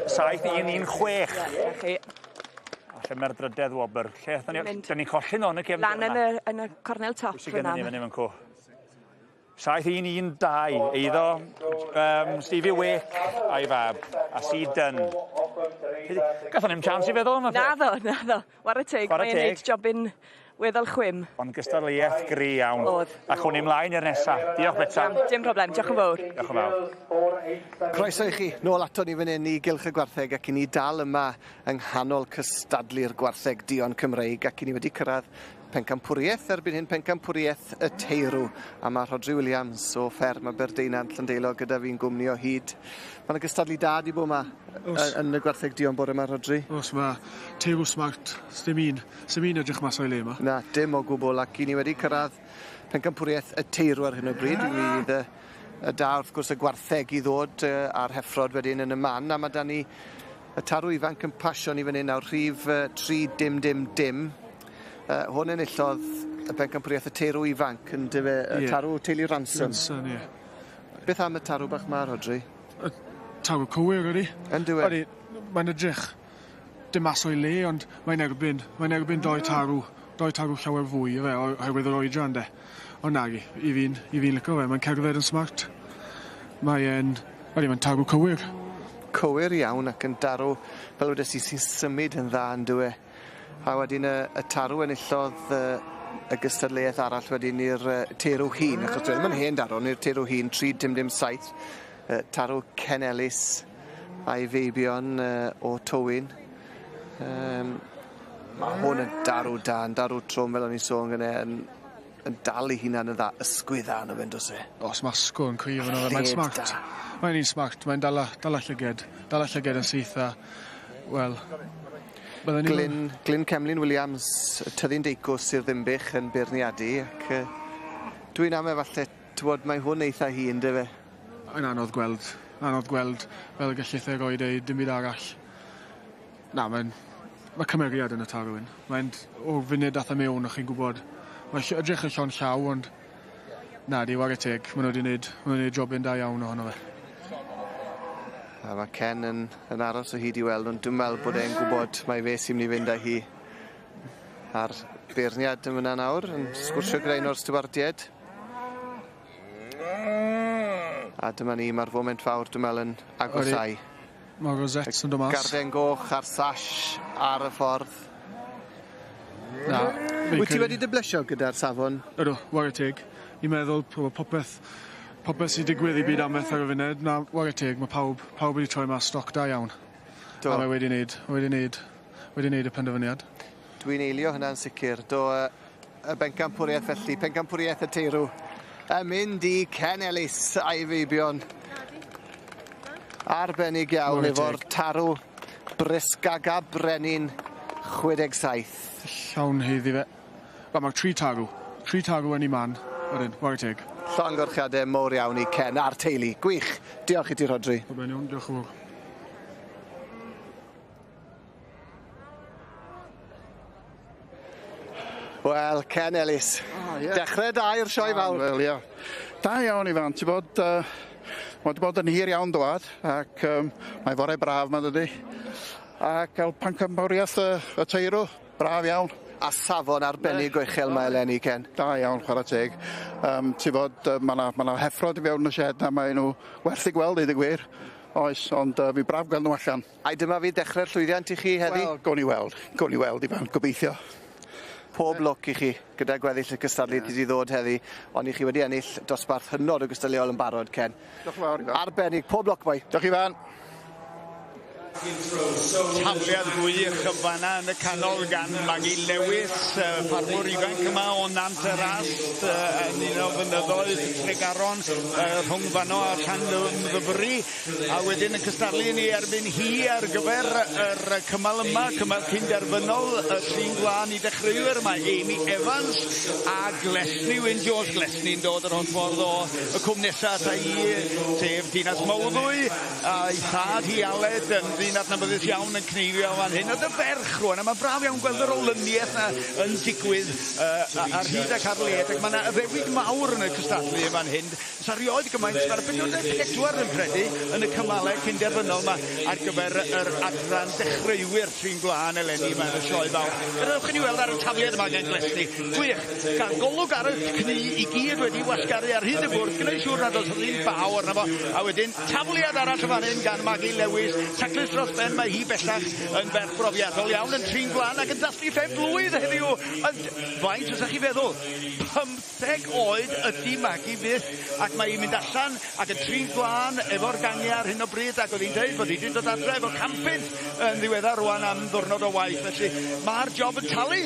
7116. Chi. Lle mae'r drydedd wobr? Lle aethon ni? Dyn ni'n colli nhw yn y cefn. Lan yn y cornel top. Pwy sydd gennym ni fyny fan cw? 7112, eiddo Stevie Wake a'i fab, a C Dunn. Gathon ni'm chance i feddwl am y peth. Naddo, naddo. Ware teg, mae'n neud jobyn weddol chwim. Ond gystadleuaeth gry iawn. Oedd. A chwn ni mlaen i'r nesa. Diolch Betsan. Dim problem, diolch yn fawr. Diolch yn fawr. Croeso i chi nôl ato ni fan hyn i Gylch y Gwartheg ac i ni dal yma yng nghanol cystadlu'r Gwartheg Duon Cymreig ac i ni wedi cyrraedd pencampwriaeth erbyn hyn, pencampwriaeth y teirw. A mae Rhodri Williams o fferm Aberdeunant Llandeilo gyda fi'n gwmni o hyd. Mae yna gystadlu da di bod yma yn y Gwartheg Duon bore yma, Rhodri. Os mae teirw smart, dim un, dim un edrych mas o'i le yma. Na, dim o gwbl, ac i ni wedi cyrraedd pencampwriaeth y teirw ar hyn o bryd. Mi fydd y da wrth gwrs y gwartheg i ddod a'r heffrod wedyn yn y man, a mae da ni y tarw ifanc yn pasio ni fan hyn nawr, rhif 3 dim dim dim. Hwn enillodd y pencampwriaeth y teirw ifanc yn dyfe, y tarw teulu Ransom. Ransom, ie. Beth am y tarw bach ma, Rhodri? Y tarw cywir, ydy. Yn dywe? Ydy, mae'n edrych dim mas o'i le, ond mae'n erbyn doi tarw llawer fwy, efe, oherwydd yr oedran, de. Ond nag, i fi'n licio fe, mae'n cerdded yn smart. Mae'n tarw cywir. Cywir iawn ac yn darw, fel wedes i, sy'n symud yn dda yn dywe. A wedyn y tarw enillodd y gystadleuaeth arall wedyn i'r teirw hŷn, achos dwi ddim yn hen darw, i'r teirw hŷn, 3 dim dim 7, tarw Ken Ellis a'i feibion o Tywyn. Mae hwn yn darw da, yn darw trwm fel o'n i'n sôn gynne, yn dal ei hunan yn dda, ysgwydd dda yno fe, does e? Os mae asgwrn cryf yno fe, mae'n smart. Mae'n un smart, mae'n dala llyged yn syth a, wel... Glyn Cemlyn Williams, Tyddyn Deicws Sir Ddinbych yn beirniadu, ac dwi'n am efallai, t'wod, mae hwn eitha hŷn, dyfe? Mae'n anodd gweld fel y gallith e roed ei dim byd arall. Na, mae cymeriad yn y tarw hyn. Mae'n o'r funud dath e mewn, o'ch chi'n gwybod. Mae'n edrych yn llond llaw, ond na, di, ware teg, maen nhw wedi gwneud jobyn da iawn ohono fe. A mae Ken yn aros o hyd i weld, ond dwi'n meddwl bod e'n gwybod mai fe sy'n mynd i fynd â hi. A'r beirniad yn fyna nawr, yn sgwrsio gyda un o'r stiwardiaid. A dyma ni, mae'r foment fawr, dwi'n meddwl, yn agosau. Mae rosettes yn dod mas. Garden goch a'r sash ar y ffordd. Na. Wyt ti wedi dy blesio gyda'r safon? Ydw, ware teg. Ni'n meddwl popeth sy'n digwydd i byd amaeth ar y funud, na, ware teg, mae pawb wedi troi mas stoc da iawn. Do. A mae wedi wneud y penderfyniad. Dwi'n eilio hynna'n sicr. Do, y bencampwriaeth felly, pencampwriaeth y teirw. Yn mynd i Ken Ellis a'i feibion. Arbennig iawn efo'r tarw Brysgaga Brenin 67. Llawn heiddi fe. Wel, mae'r tri tarw yn ei man. Wedyn, ware teg. Llongyfarchiadau mowr iawn i Ken a'r teulu. Gwych. Diolch i ti, Rhodri. Pob yn iawn, diolch yn fawr. Wel, Ken Ellis. Yeah. Dechrau da i'r sioe fawr. Wel, ia. Da iawn, Ifan. Ti'n bod, mae wedi bod yn hir iawn dwad, ac mae fore braf ma, dydi. A cael pencampwriaeth y teirw, braf iawn. A safon arbennig o uchel mae eleni, Ken. Da iawn, chwarae teg. Ti'n bod, mae yna heffrod i fewn y shed na, mae nhw werth i gweld, deud y gwir. Oes, ond fi braf gweld nhw allan. Ai dyma fi dechrau'r llwyddiant i chi heddi? Wel, gawn ni weld, Ifan, gobeithio. Pob lwc i chi gyda gweddill y cystadlu yeah. Ti ddod heddi, ond i chi wedi ennill dosbarth hynod o gystadleuol yn barod, Ken. Diolch yn fawr, Ifan. Arbennig, pob lwc, boi. Diolch, Ifan. Tafliad gwych yn fanna yn y canol gan Maggie Lewis, ffarmwr ifanc yma o Nant yr Ast, yn un o fynyddoedd Tregaron, rhwng fanno a Llanymddyfri, a wedyn yn cystadlu ni erbyn hi ar gyfer yr cymal yma, cymal cynderfynol, y llun glân i dechreuwyr. Mae Amy Evans a Glesni Wyn Jones. Glesni'n dod yr holl ffordd o y cwm nesaf ata i, sef Dinas Mawddwy, a'i thad hi Aled yn ddyn adnabyddus iawn yn cneifio fan hyn. Oedd y ferch rwan, a mae'n braf iawn gweld yr olyniaeth na yn digwydd ar hyd ac ar led, ac mae yna addewid mawr yn y cystadlu yn fan hyn. Sa rioed gymaint, mae'r 44 yn credu yn y cymalau cynderfynol yma ar gyfer yr adran dechreuwyr trin glân eleni yma yn y sioe fawr. Gadewch i ni weld ar y tafliad yma gan Glesni. Gwych, gan golwg ar y cnu i gyd wedi wasgaru ar hyd y bwrdd, gwneud siŵr nad oes yr un baw arno fo. A wedyn tafliad arall yn fan hyn gan Maggie Lewis, taclus dros ben, mae hi bellach yn ferch brofiadol iawn, yn trin gwlân ac yn dathlu phen blwydd heddiw. Ond faint fysa chi feddwl? 15 oed ydy Magi Fyth, ac mae hi'n mynd allan ac yn trin gwlân efo'r gangiau ar hyn o bryd, ac oedd hi'n deud bod hi wedi dod adre efo 100 punt yn ddiweddar rwan am ddwrnod o waith. Felly mae'r job yn talu.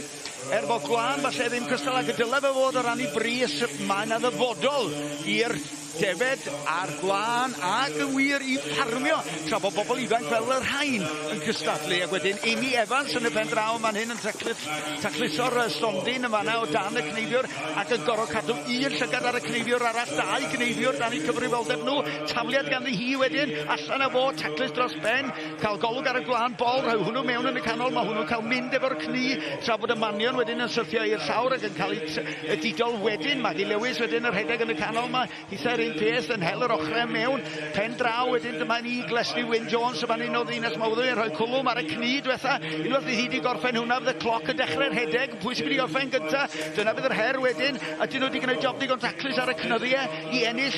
Er bod gwlân falle ddim cystal ag y dyle fe fod o ran ei bris, mae yna ddyfodol i'r defed a'r gwlân ac yn wir i ffarmio, tra bod bobl ifanc fel y rhain yn cystadlu. Ac wedyn Amy Evans yn y pen draw man hyn yn tacluso'r stondin yn fanna o dan y cneifiwr ac yn gorfod cadw un llygad ar y cneifiwr arall, dau gneifiwr dan eu cyfrifoldeb nhw. Tafliad ganddi hi wedyn, allan â fo, taclus dros ben, cael golwg ar y gwlân bol, rhoi hwnnw mewn yn y canol, mae hwnnw'n cael mynd efo'r cnu, tra bod y manion wedyn yn syrthio i'r llawr ac yn cael ei didol wedyn. Maggie Lewis wedyn yn rhedeg yn y canol yma, hithau'r un peth yn hel yr ochrau mewn. Pen draw wedyn dyma ni Glesni Wyn Jones yma'n un o Ddinas Mawddwy yn rhoi cwlwm ar y cnu diwetha. Unwaith fydd hi wedi gorffen hwnna, fydd y cloc yn dechrau'r rhedeg. Pwy sy'n mynd i orffen gynta? Dyna fydd yr her wedyn. Ydyn nhw wedi gwneud job digon taclus ar y cnyddiau i ennill,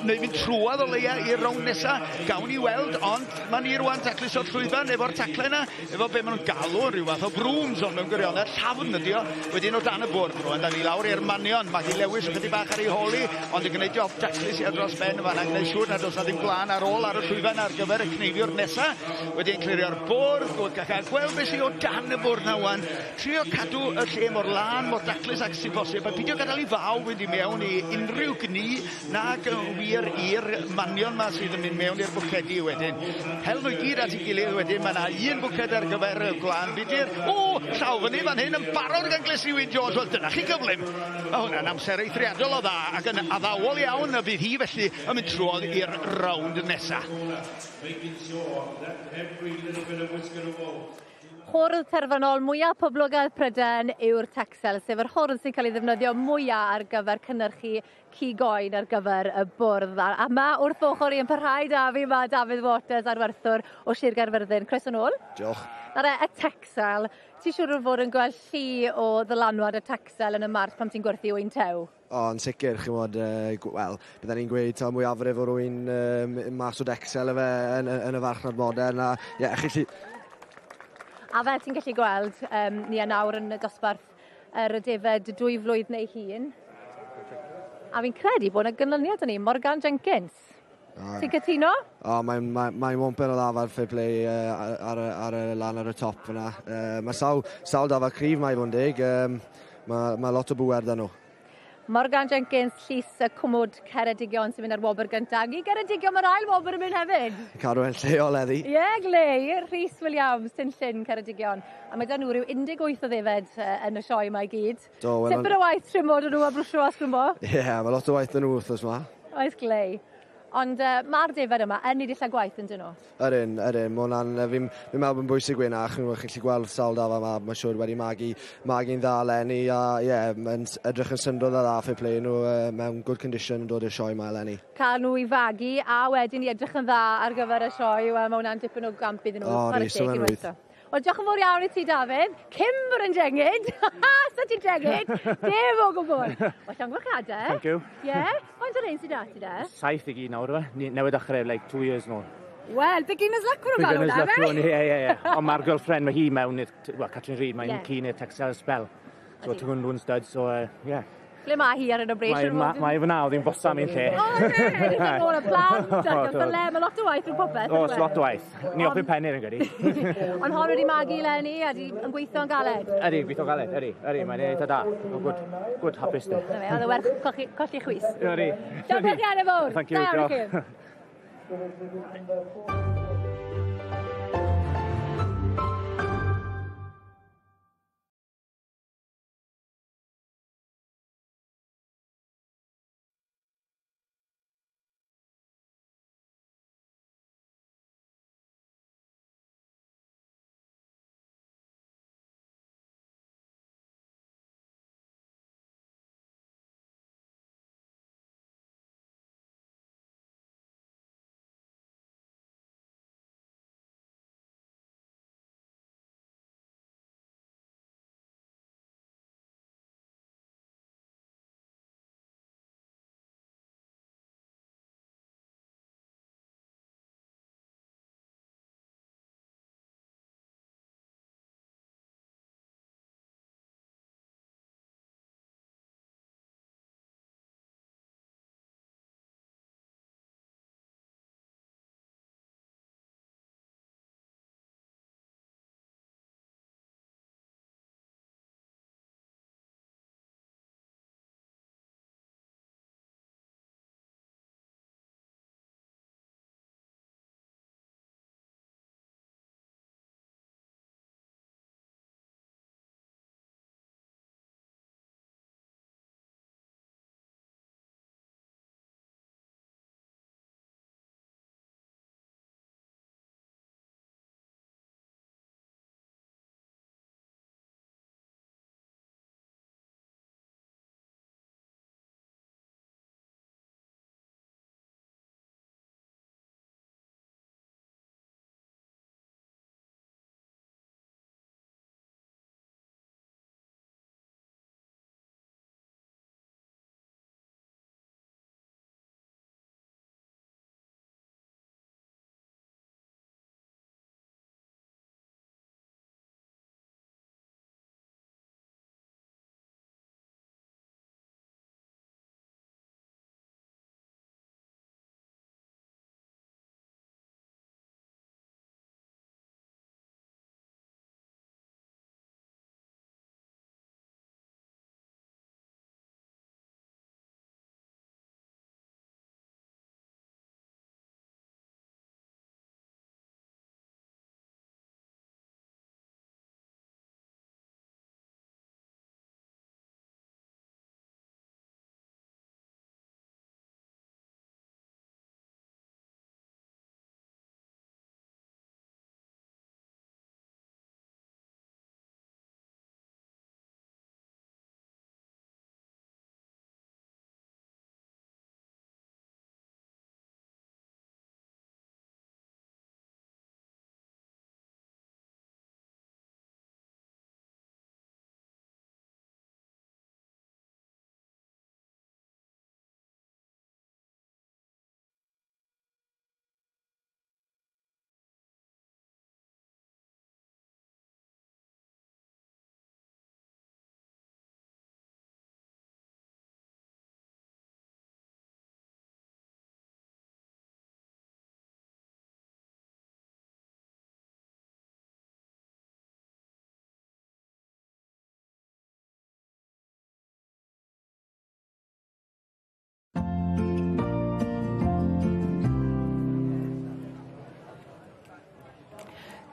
neu fynd trwadd o leia i'r rownd nesa? Gawn ni weld, ond mae ni rwan taclus o'r llwyfan efo'r taclau yna, efo be maen nhw'n galw yn rhyw fath o brooms, ond mewn gwirionedd llafn ydi o. Wedyn o dan y bwrdd rwan, da ni lawr i'r manion. Maggie Lewis ychydig bach ar ei hôl hi, ond yn gwneud job daclus ia dros ben yn fanna, gwneud siŵr nad oes na ddim gwlân ar ôl ar y llwyfan ar gyfer y cneifiwr nesa. Wedyn clirio'r bwrdd, gweld gael gweld beth sydd o dan y bwrdd na wan. Trio cadw y lle mor lân, mor daclus ag sy'n bosib, a peidio gadael i faw fynd i mewn i unrhyw gnu nag yn wir i'r manion ma sydd yn mynd mewn i'r bwcedi wedyn. Hel nhw i gyd at ei gilydd wedyn, mae yna un bwced ar gyfer y gwlân budur. O, llaw fyny fan hyn yn barod gan Glesni Wyn Jones. Wel, dyna chi gyflym. Mae hwnna'n amser eithriadol o dda ac yn addawol iawn y bydd hi felly yn mynd trwodd i'r rownd nesaf. Making sure that every little bit of whisker of wool. Hwrdd terfynol mwyaf poblogaidd Prydain yw'r Texel, sef yr hwrdd sy'n cael ei ddefnyddio mwyaf ar gyfer cynnyrchu cig oen ar gyfer y bwrdd. A ma wrth ochr i yn parhau da fi mae Dafydd Waters, arwerthwr o Sir Gaerfyrddin. Croeso nôl. Diolch. Nawr y Texel, ti'n siŵr o fod yn gweld llu o ddylanwad y Texel yn y mart pan ti'n gwerthu ŵyn tew? O, yn sicr, chi'n bod, wel, bydden ni'n gweud taw mwyafrif o'r ŵyn mas o Dexel efe yn y farchnad modern, a ie, chi A fel ti'n gallu gweld, ni yn nawr yn y dosbarth yr defed 2 flwydd neu hŷn. A fi'n credu bod yna ganlyniad yn ni, Morgan Jenkins. Ti'n cytuno? O, mae'n mae wompen o ddafad, fair play ar y lan ar y top fyna. Mae sawl dafad cryf mae i fod yn deg. Mae lot o bŵer da nhw. Morgan Jenkins, Llys y Cwmwd Ceredigion sy'n mynd ar wobr gyntaf. I Geredigion mae'r ail wobr yn mynd hefyd. Cadw e'n lleol heddi. Ie, yeah, glei. Rhys Williams, Tyn Llyn, Ceredigion. A mae da nhw rhyw 18 o ddefed yn y sioe yma i gyd. Do, wel... Tipyn o waith trimod nhw a brwsio a sgrwmbo. Ie, yeah, mae lot o waith yn nhw wythnos yma. Oes, glei. Ond mae'r defed yma yn ei dillad gwaith yn dyn nhw? Ydyn, ydyn. Mae hwnna'n, fi'n meddwl bod yn bwysig gweud na, chi'n gallu gweld sawl dafad yma, mae'n siŵr wedi magu'n dda eleni, a ie, yeah, mae'n edrych yn syndod o dda, fair play nhw mewn good condition yn dod i'r sioe yma eleni. Cael nhw i fagu a wedyn i edrych yn dda ar gyfer y sioe, wel mae hwnna'n dipyn o gamp iddyn nhw. O, Chwarae rhys, teg o'n unwaith rwydd. eto. Wel, diolch yn fawr iawn i ti, Dafydd. Cyn bod yn jengyd. Sa ti'n jengyd? Dim o gwbl. Wel, llongyfarchiadau. Thank you. Ie? Yeah? Faint o'r ein sydd 'da ti de? 7 i gyd nawr, fe. Ni newydd dechrau, like, 2 years nôl. Wel, beginner's luck maen nhw'n galw Beginner's hwnna, luck fe? rwan, ie. Ond mae'r girlfriend, mae hi mewn i'r, well, Catrin Reid, mae'n Ie. keen i'r Texel spell. So, Ydi. ti'n gwybod stud, so, yeah. Ble mae hi ar hyn o bryd? Mae Siŵr o ma, fod mae fyna, oedd hi'n bosa mi'n lle. O, ne, edrych ar ôl y plant, ac O, y ffyle, mae lot o waith rhwng popeth. O, yndyw e? lot o waith. Ni ofyn penir yn gyda. Ond hon wedi magu leni a di yn gweithio'n galed. Ydy, gweithio galed, ydy, ydy, mae'n eitha da. O, good, good, hapus de. Na fe, oedd e werth colli chwys. Ydy. Diolch yn fawr. Thank you, Da iawn i diolch. chi.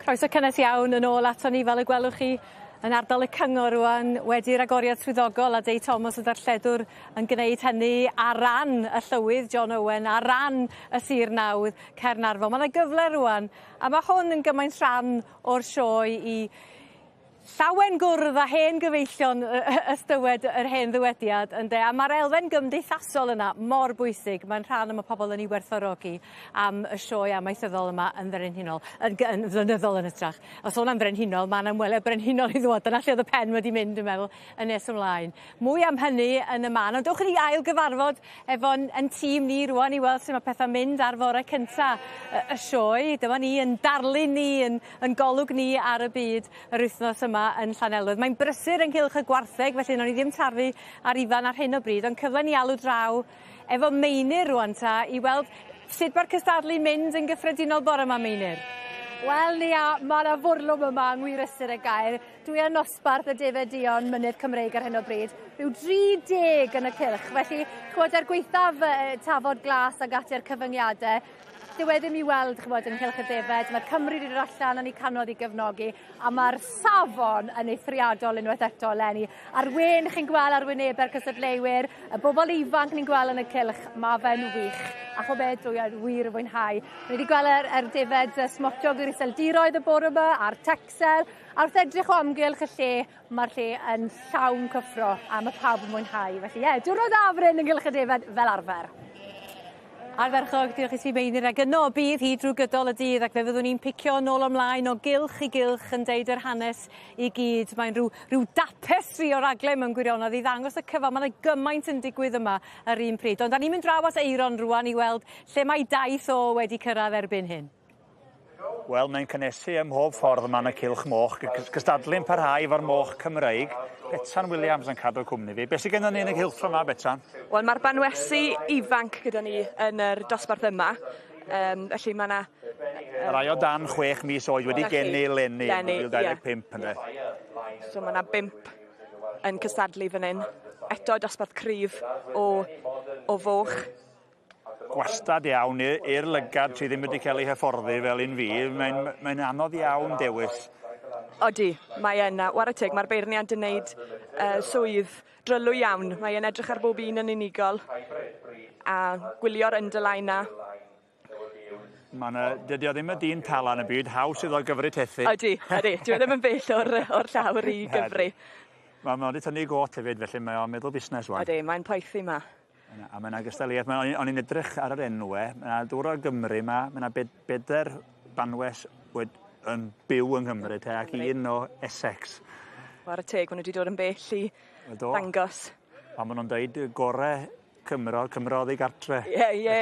Croeso cynnes iawn yn ôl aton ni fel y gwelwch chi yn ardal y cyngor rŵan wedi'r agoriad swyddogol a Dei Thomas y darlledwr yn gneud hynny ar ran y llywydd John Owen ar ran y Sir Nawdd Caernarfon. Ma' 'na gyfle rŵan a ma' hwn yn gymaint rhan o'r sioe i llawen gwrdd â hen gyfeillion ystywed yr hen ddywediad ynde a ma'r elfen gymdeithasol yna mor bwysig mae'n rhan y ma' pobol yn 'i werthfawrogi am y sioe amaethyddol yma yn frenhinol yn gy- yn flynyddol yn hytrach. O sôn am frenhinol ma' 'na ymweliad brenhinol i ddwad dyna lle o'dd y pen wedi mynd dwi'n meddwl yn nes ymlaen. Mwy am hynny yn y man ond dowch i ni ail gyfarfod efo'n 'yn tîm ni rŵan i weld su' ma' petha'n mynd ar fore cynta y y sioe. Dyma ni 'yn darlun ni 'yn 'yn golwg ni ar y byd yr wythnos yma yn Llanelwedd. Mae'n brysur ynghylch y gwartheg felly nawn ni ddim tarfu ar Ifan ar hyn o bryd ond cyfle ni alw draw efo Meinir rŵan 'ta i weld sut ma'r cystadlu'n mynd yn gyffredinol bore 'ma Meinir. Wel Nia, ma' 'na fwrlwm yma yng ngwir ystyr y gair. Dwi yn nosbarth y Defaid Duon Mynydd Cymreig ar hyn o bryd. Rhyw 30 yn y cylch, felly ch'mod er gwaethaf yy tafod glas ag ati a'r cyfyngiade, Dyw e ddim i weld ch'mod yng nghylch y ddefed, ma'r Cymry 'di dod allan yn eu canodd i gefnogi a ma'r safon yn eithriadol unwaith eto eleni. A'r wên chi'n gweld ar wynebe'r cystadleuwyr, y bobol ifanc ni'n gweld yn y cylch, ma' fe'n wych. A ch'mo' be' dwi yn wir yn fwynhau. Ni 'di gweld yr yr defed yy smotiog yr Iseldiroedd y bore 'ma a'r Texel a wrth edrych o amgylch y lle ma'r lle yn llawn cyffro a ma' pawb yn mwynhau. Felly ie, diwrnod dda fyn 'yn ynghylch y defed fel arfer. Ardderchog, diolch i ti Meinir ag yno y bydd hi drw gydol y dydd ac fe fyddwn ni'n picio nôl ymlaen o gylch i gylch yn deud yr hanes i gyd. Mae'n rhyw, rhyw dapestri o raglen mewn gwirionedd i ddangos y cyfan. Mae 'na gymaint yn digwydd yma yr un pryd. Ond 'dan ni'n mynd draw at Aeron rŵan i weld lle mae daith o wedi cyrraedd erbyn hyn. Wel, mae'n cynnesu ym mhob ffordd yma yn y cylch moch, cystadlu'n parhau efo'r moch Cymreig. Betsan Williams yn cadw cwmni fi. Be sydd gennym ni yn y cylch tro yma, Betsan? Wel, mae'r banwesi ifanc gyda ni yn yr dosbarth yma. Um, felly mae yna... Um, rai o dan 6 mis oed wedi geni leni, 2025 ynde. So mae yna bump yn cystadlu fan hyn. Eto dosbarth cryf o, o foch. Gwastad iawn i'r lygad sydd ddim wedi cael ei hyfforddi fel un fi, mae'n mae anodd iawn dewis. Odi, mae yn, a ware teg, mae'r beirniad yn neud swydd drylwy iawn. Mae e'n edrych ar bob un yn unigol a gwylio'r underline 'na. Ma' 'na, dydy o ddim y dyn tala yn y byd, haws iddo gyfri tethi. Odi, odi, dyw e ddim yn bell o'r o'r llawr i gyfri. Wel, mae o 'di tynnu 'i gôt hefyd, felly mae o'n meddwl busnes ŵan. Odi, mae'n poethi 'ma. A mae 'na gystadleuaeth, ma' o'n i'n edrych ar yr enwe, ma' 'na dwr o Gymru 'ma, ma' 'na bed- beder banwes wed- yn byw yng Nghymru te ac un o Essex. Ware teg, ma' nw 'di dod yn bell i Do. ddangos. A ma' nw'n deud y gore Cymro, Cymro oddi gartre. Ie, ie,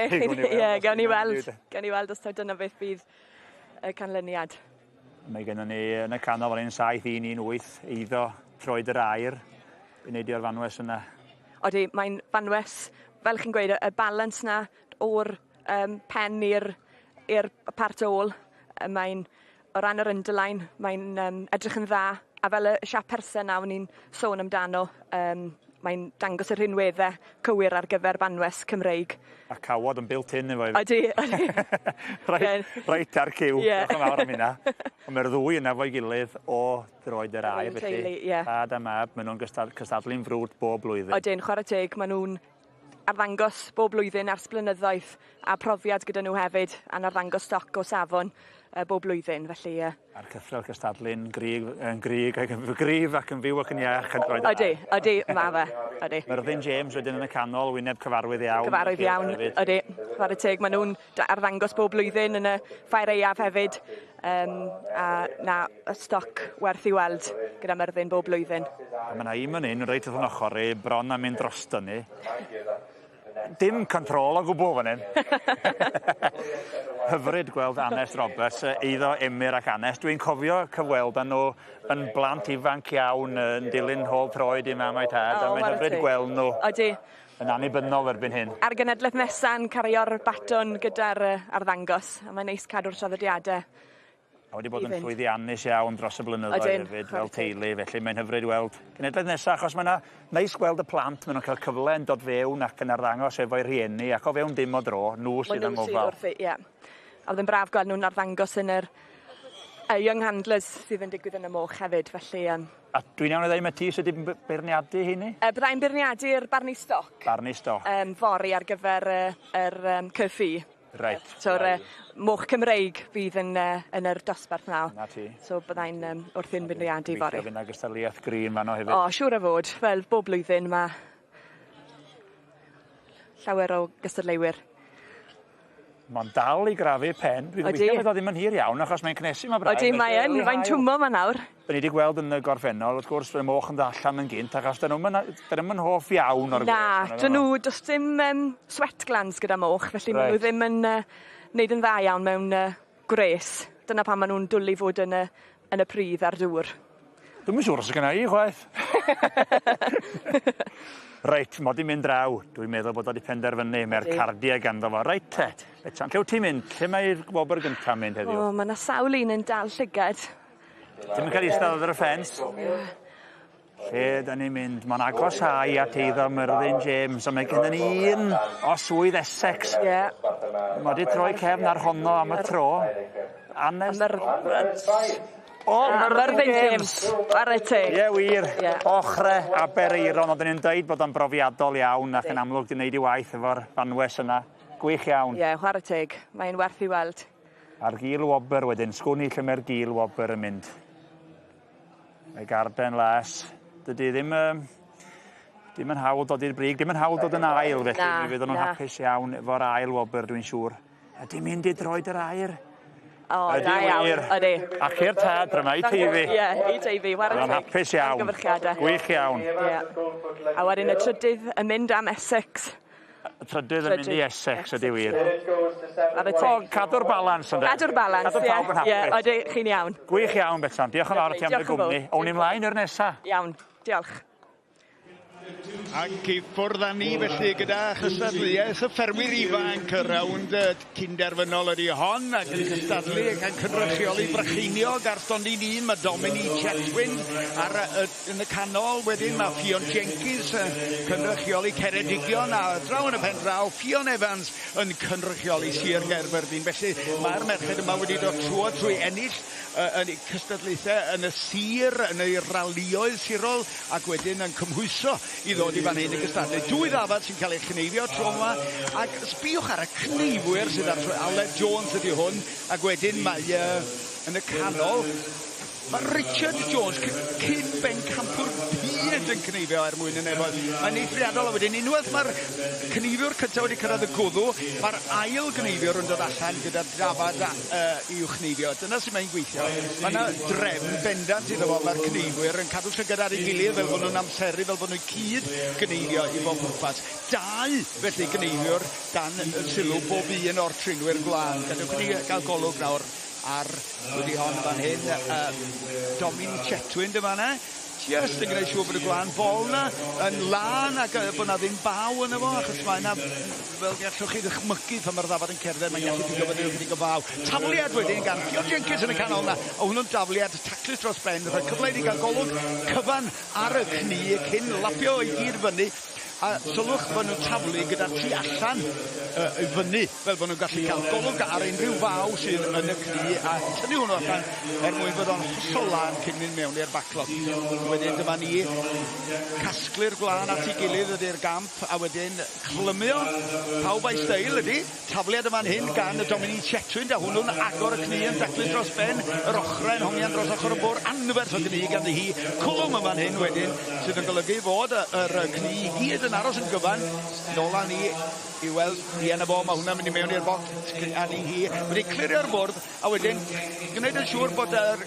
ie, gawn ni weld, gawn ni weld os taw dyna beth bydd y canlyniad. Mae gennon ni yn y canol fan hyn 7118 eiddo troed yr aur i wneud o'r fanwes yna. Odi, mae'n fanwes, fel chi'n gweud, y balans 'na o'r pen i'r i'r part ôl, mae'n o ran yr underline, mae'n edrych yn dda, a fel y siap persen 'na o'n i'n sôn amdano, mae'n dangos y rhinwedde cywir ar gyfer banwes Cymreig. A cawod yn built in efo 'i. Odi, odi. Reit, reit ar cyw. Ie. Diolch yn fawr am hynna. Ond mae'r ddwy yna efo'i gilydd o droed yr aur, felly ie. Tad a mab, maen nhw'n cystadlu'n frwd bob blwyddyn. Odyn, chwarae teg, maen nhw'n arddangos bob blwyddyn ers blynyddoedd a profiad gyda nhw hefyd a'n arddangos stoc o safon bob blwyddyn, felly yy. A'r cythrel cystadlu'n gryf, yn gryf ac yn gryf ac yn fyw ac yn iach yn droed Odi, odi, ma' fe, odi. Myrddin James wedyn yn y canol, wyneb cyfarwydd iawn. Cyfarwydd iawn, odi. Chwarae teg, maen nhw'n arddangos bob blwyddyn yn y ffair aeaf hefyd. A na, y stoc werth i weld gyda Myrddin bob blwyddyn. A ma' 'na un man 'yn reit wrth 'yn ochor i, bron a mynd drosto ni. Dim control o gwbl fan hyn. Hyfryd gweld Anest Roberts, eiddo Emyr ac Anest. Dwi'n cofio cyfweld â nhw yn blant ifanc iawn yn dilyn hôl troed i mam a'i tad, a mae'n hyfryd gweld nhw. Odi. Yn annibynnol erbyn hyn. A'r genedlaeth nesa'n cario'r baton gyda'r arddangos, a mae'n neis cadw'r traddodiadau. A wedi bod yn llwyddiannus iawn dros y blynyddoedd Odyn, hefyd fel teulu, felly mae'n hyfryd weld genedlaeth nesaf, achos mae'n neis gweld y plant, maen nhw'n cael cyfle yn dod fewn ac yn arddangos efo'u rhieni, ac o fewn dim o dro, nhw sydd yn gofal. Wrthi, ie. A oedd yn braf gweld nhw'n arddangos yn yr Young Handlers sydd yn digwydd yn y moch hefyd, felly... A dwi'n iawn i ddeud mae ti sydd wedi beirniadu heini? Byddai'n beirniadu'r Barney Stock. Barney Stock. Fory ar gyfer yr Cyffi. Reit. So'r moch Cymreig fydd yn yr dosbarth nawr. Na ti. So byddai'n wrthi'n beirniadu fory. Gobeithio fydd 'na gystadleuaeth green fanno hefyd. O, siŵr o fod. Fel bob blwyddyn mae llawer o gystadleuwyr. Mae'n dal i grafu pen. Dwi'n gobeithio bydd o ddim yn hir iawn achos mae'n cnesu ma braidd. Odi, mae yn. Mae'n twmo ma nawr. Da ni wedi gweld yn y gorffennol, wrth gwrs, y moch yn dod allan yn gynt achos dyn nhw'm yn hoff iawn o'r Na, dyn nhw, does dim sweat glands gyda moch, felly maen nhw ddim yn neud yn dda iawn mewn gwres. Dyna pam maen nhw'n dwlu fod yn y pridd a'r dŵr. Dwi'm yn siŵr os gynna i chwaith. Reit, mod i'n mynd draw. Dwi'n meddwl bod o wedi penderfynu. Mae'r cardiau ganddo fo. Reit te. Betsan, lle wyt ti'n mynd? Lle mae'r wobr gyntaf mynd heddiw? O, mae yna sawl un yn dal llygad. Ti'n mynd cael eistedd ar y ffens? Lle da ni'n mynd? Mae'n agosáu at eiddo Myrddin James, ond mae gennym ni un o swydd Essex. Mae wedi troi cefn ar honno am y tro. Anes... O, Myrddin James. Chwarae teg. Ie, wir. Ochre Aberaeron, ond ni'n dweud bod o'n brofiadol iawn ac yn amlwg di wneud i waith efo'r fanwes yna. Gwych iawn. Ie, chwarae teg. Mae'n werth i weld. A'r gil wobr wedyn, sgwn i lle mae'r gil wobr yn mynd. Mae Garden Las. Dydy ddim, ddim yn hawdd dod i'r brig, ddim yn hawdd dod yn ail, felly mi fydden nhw'n hapus iawn efo'r ail wobr, dwi'n siŵr. Ydy mynd i droed yr aur? O, da iawn, ydy. Ac i'r tad, dyma i Teifi. Ie, i Teifi, chwarae teg. Hapus iawn. Gwych iawn. Ie. A wedyn y trydydd yn mynd am Essex. Y trydydd yn mynd i Essex, ydy wir. O, cadw'r balans, ynddo? Cadw'r balans, ie. Ie, ydy, chi'n iawn. Gwych iawn, Betsan. Diolch yn fawr ti am dy gwmni. Awn ni mlaen i'r nesa. Iawn, diolch. Ac i ffwrdd â ni felly gyda chystadleuaeth y ffermwyr ifanc, y rownd cynderfynol ydy hon, ac yn cystadlu ac yn cynrychioli Brycheiniog ar stondin un, mae Dominic Chetwynd ar, yn y canol, wedyn mae Ffion Jenkins yn cynrychioli Ceredigion, a draw yn y pen draw, Ffion Evans yn cynrychioli Sir Gaerfyrddin. Felly mae'r merched yma wedi dod trwodd trwy ennill yn cystadlaethau yn y sir, yn ei ralioedd sirol, ac wedyn yn cymhwyso i ddod i fan hyn i gystadlu. Dwy ddafad sy'n cael ei chneifio tro yma, ac sbïwch ar y cneifwyr sydd ar Aled Jones ydy hwn, ac wedyn mae yn y canol, mae Richard Jones, cyn bencampwr byd yn cneifio er mwyn y nefoedd. Mae'n eithriadol, a wedyn unwaith mae'r cneifiwr cyntaf wedi cyrraedd y gwddw, mae'r ail gneifiwr yn dod allan gyda dafad i'w chneifio. Dyna sy'n mae'n gweithio. Mae yna drefn bendant iddo fo, mae'r cneifwyr yn cadw llygad ar ei gilydd fel bod nhw'n amseru, fel bod nhw'n cyd gneifio i bob pwrpas. Dau, felly, gneifiwr dan sylw bob un o'r trinwyr gwlân. Gadewch i ni gael golwg nawr ar wedi hon fan hyn, Domin Chetwynd yma yna. Just yn gwneud siŵr bod y gwlân bol na yn lân ac bod na ddim baw yna fo, achos mae yna, fel gallwch chi ddychmygu pan mae'r ddafad yn cerdded, mae'n gallu pigo fyny ychydig o faw. Tafliad wedyn gan Ffion Jenkins yn y canol na, a hwnnw'n dafliad taclus dros ben, rhoi cyfle iddi gael golwg cyfan ar y cnu cyn lapio i gyd fyny. A sylwch bod nhw'n taflu gyda'r tu allan i fyny, fel bod nhw'n gallu cael golwg ar unrhyw faw sydd yn y cnu a tynnu hwnnw allan er mwyn bod o'n hollol lân cyn mynd mewn i'r backlog. Wedyn dyma ni casglu'r gwlân at ei gilydd ydy'r gamp, a wedyn clymio pawb a'i steil ydy. Tafliad yma'n hyn gan y Dominic Chetwynd, a hwnnw'n agor y cnu yn daclus dros ben, yr ochrau'n hongian dros ochr y bwr, anferth o gnu ganddi hi. Cwlwm yma'n hyn wedyn, sydd yn golygu fod yr cnu i gyd yn aros yn gyfan. Nôl â ni i weld, ie na fo, mae hwnna'n mynd i mewn i'r bocs a ni hi. Wedi clirio'r bwrdd, a wedyn gwneud yn siŵr bod yr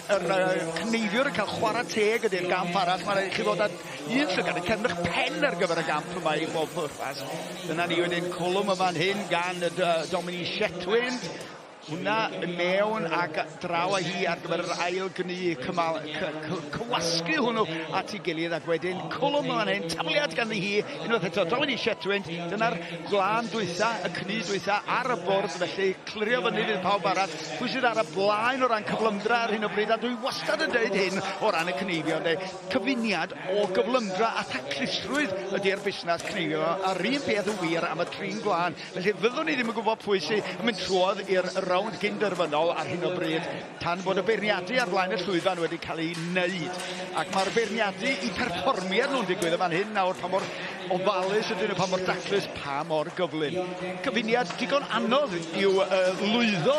cneifiwr yn cael chwarae teg ydy'r gamp arall. Mae'n rhaid i chi fod ar un llygad yn cefn eich pen ar gyfer y gamp yma i bob pwrpas. Dyna ni wedyn cwlwm yma'n hyn gan y Dominic Chetwynd. Hwna mewn ac draw â hi ar gyfer yr ail gnu cywasgu hwnnw at ei gilydd, ac wedyn cwlwm yma'n hyn, tafliad ganddi hi, unwaith eto, Dominic Chetwynd, dyna'r gwlân dwytha, y cnu dwytha ar y bwrdd, felly clirio fyny fydd pawb arall. Pwy sydd ar y blaen o ran cyflymdra ar hyn o bryd, a dwi wastad yn dweud hyn o ran y cneifio, de, cyfuniad o gyflymdra a thaclusrwydd ydy'r busnes cneifio, a'r un peth yn wir am y trin gwlân. Felly fyddwn ni ddim yn gwybod pwy sydd yn mynd trwodd i'r rownd gynderfynol ar hyn o bryd tan bod y beirniadu ar flaen y llwyfan wedi cael ei wneud. Ac mae'r beirniadu i perfformiad nhw'n digwydd y fan hyn nawr, pa mor ofalus ydyn nhw, pa mor daclus, pa mor gyflym. Cyfuniad digon anodd i'w lwyddo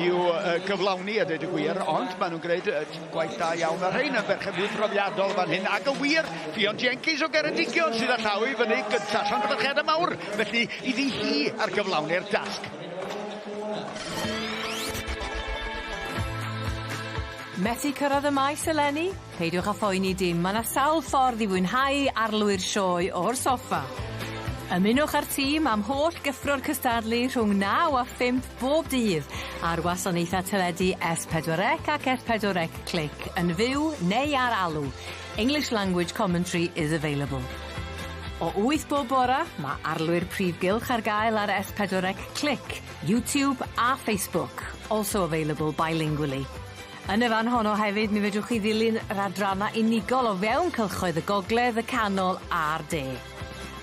i'w gyflawni a dweud y gwir, ond maen nhw'n gwneud gwaith da iawn ar rhein yn ferched fwy profiadol fan hyn. Ac y wir, Ffion Jenkins o Geredigion sydd â llaw i fyny gyntaf. Llongyfarchiadau mawr, felly iddi hi ar gyflawni'r dasg. Methu cyrraedd y maes eleni? Peidiwch â phoeni dim, mae 'na sawl ffordd i fwynhau arlwy'r sioe o'r soffa. Ymunwch â'r tîm am holl gyffro'r cystadlu rhwng 9 a 5 bob dydd ar wasanaethau teledu S4C ac S4C Clic yn fyw neu ar alw. English language commentary is available. O 8 bob bora, mae arlwy'r prif gylch ar gael ar S4C Clic, YouTube a Facebook, also available bilingually. Yn y fan honno hefyd, mi fedrwch chi ddilyn yr adrannau unigol o fewn cylchoedd y gogledd, y canol a'r de.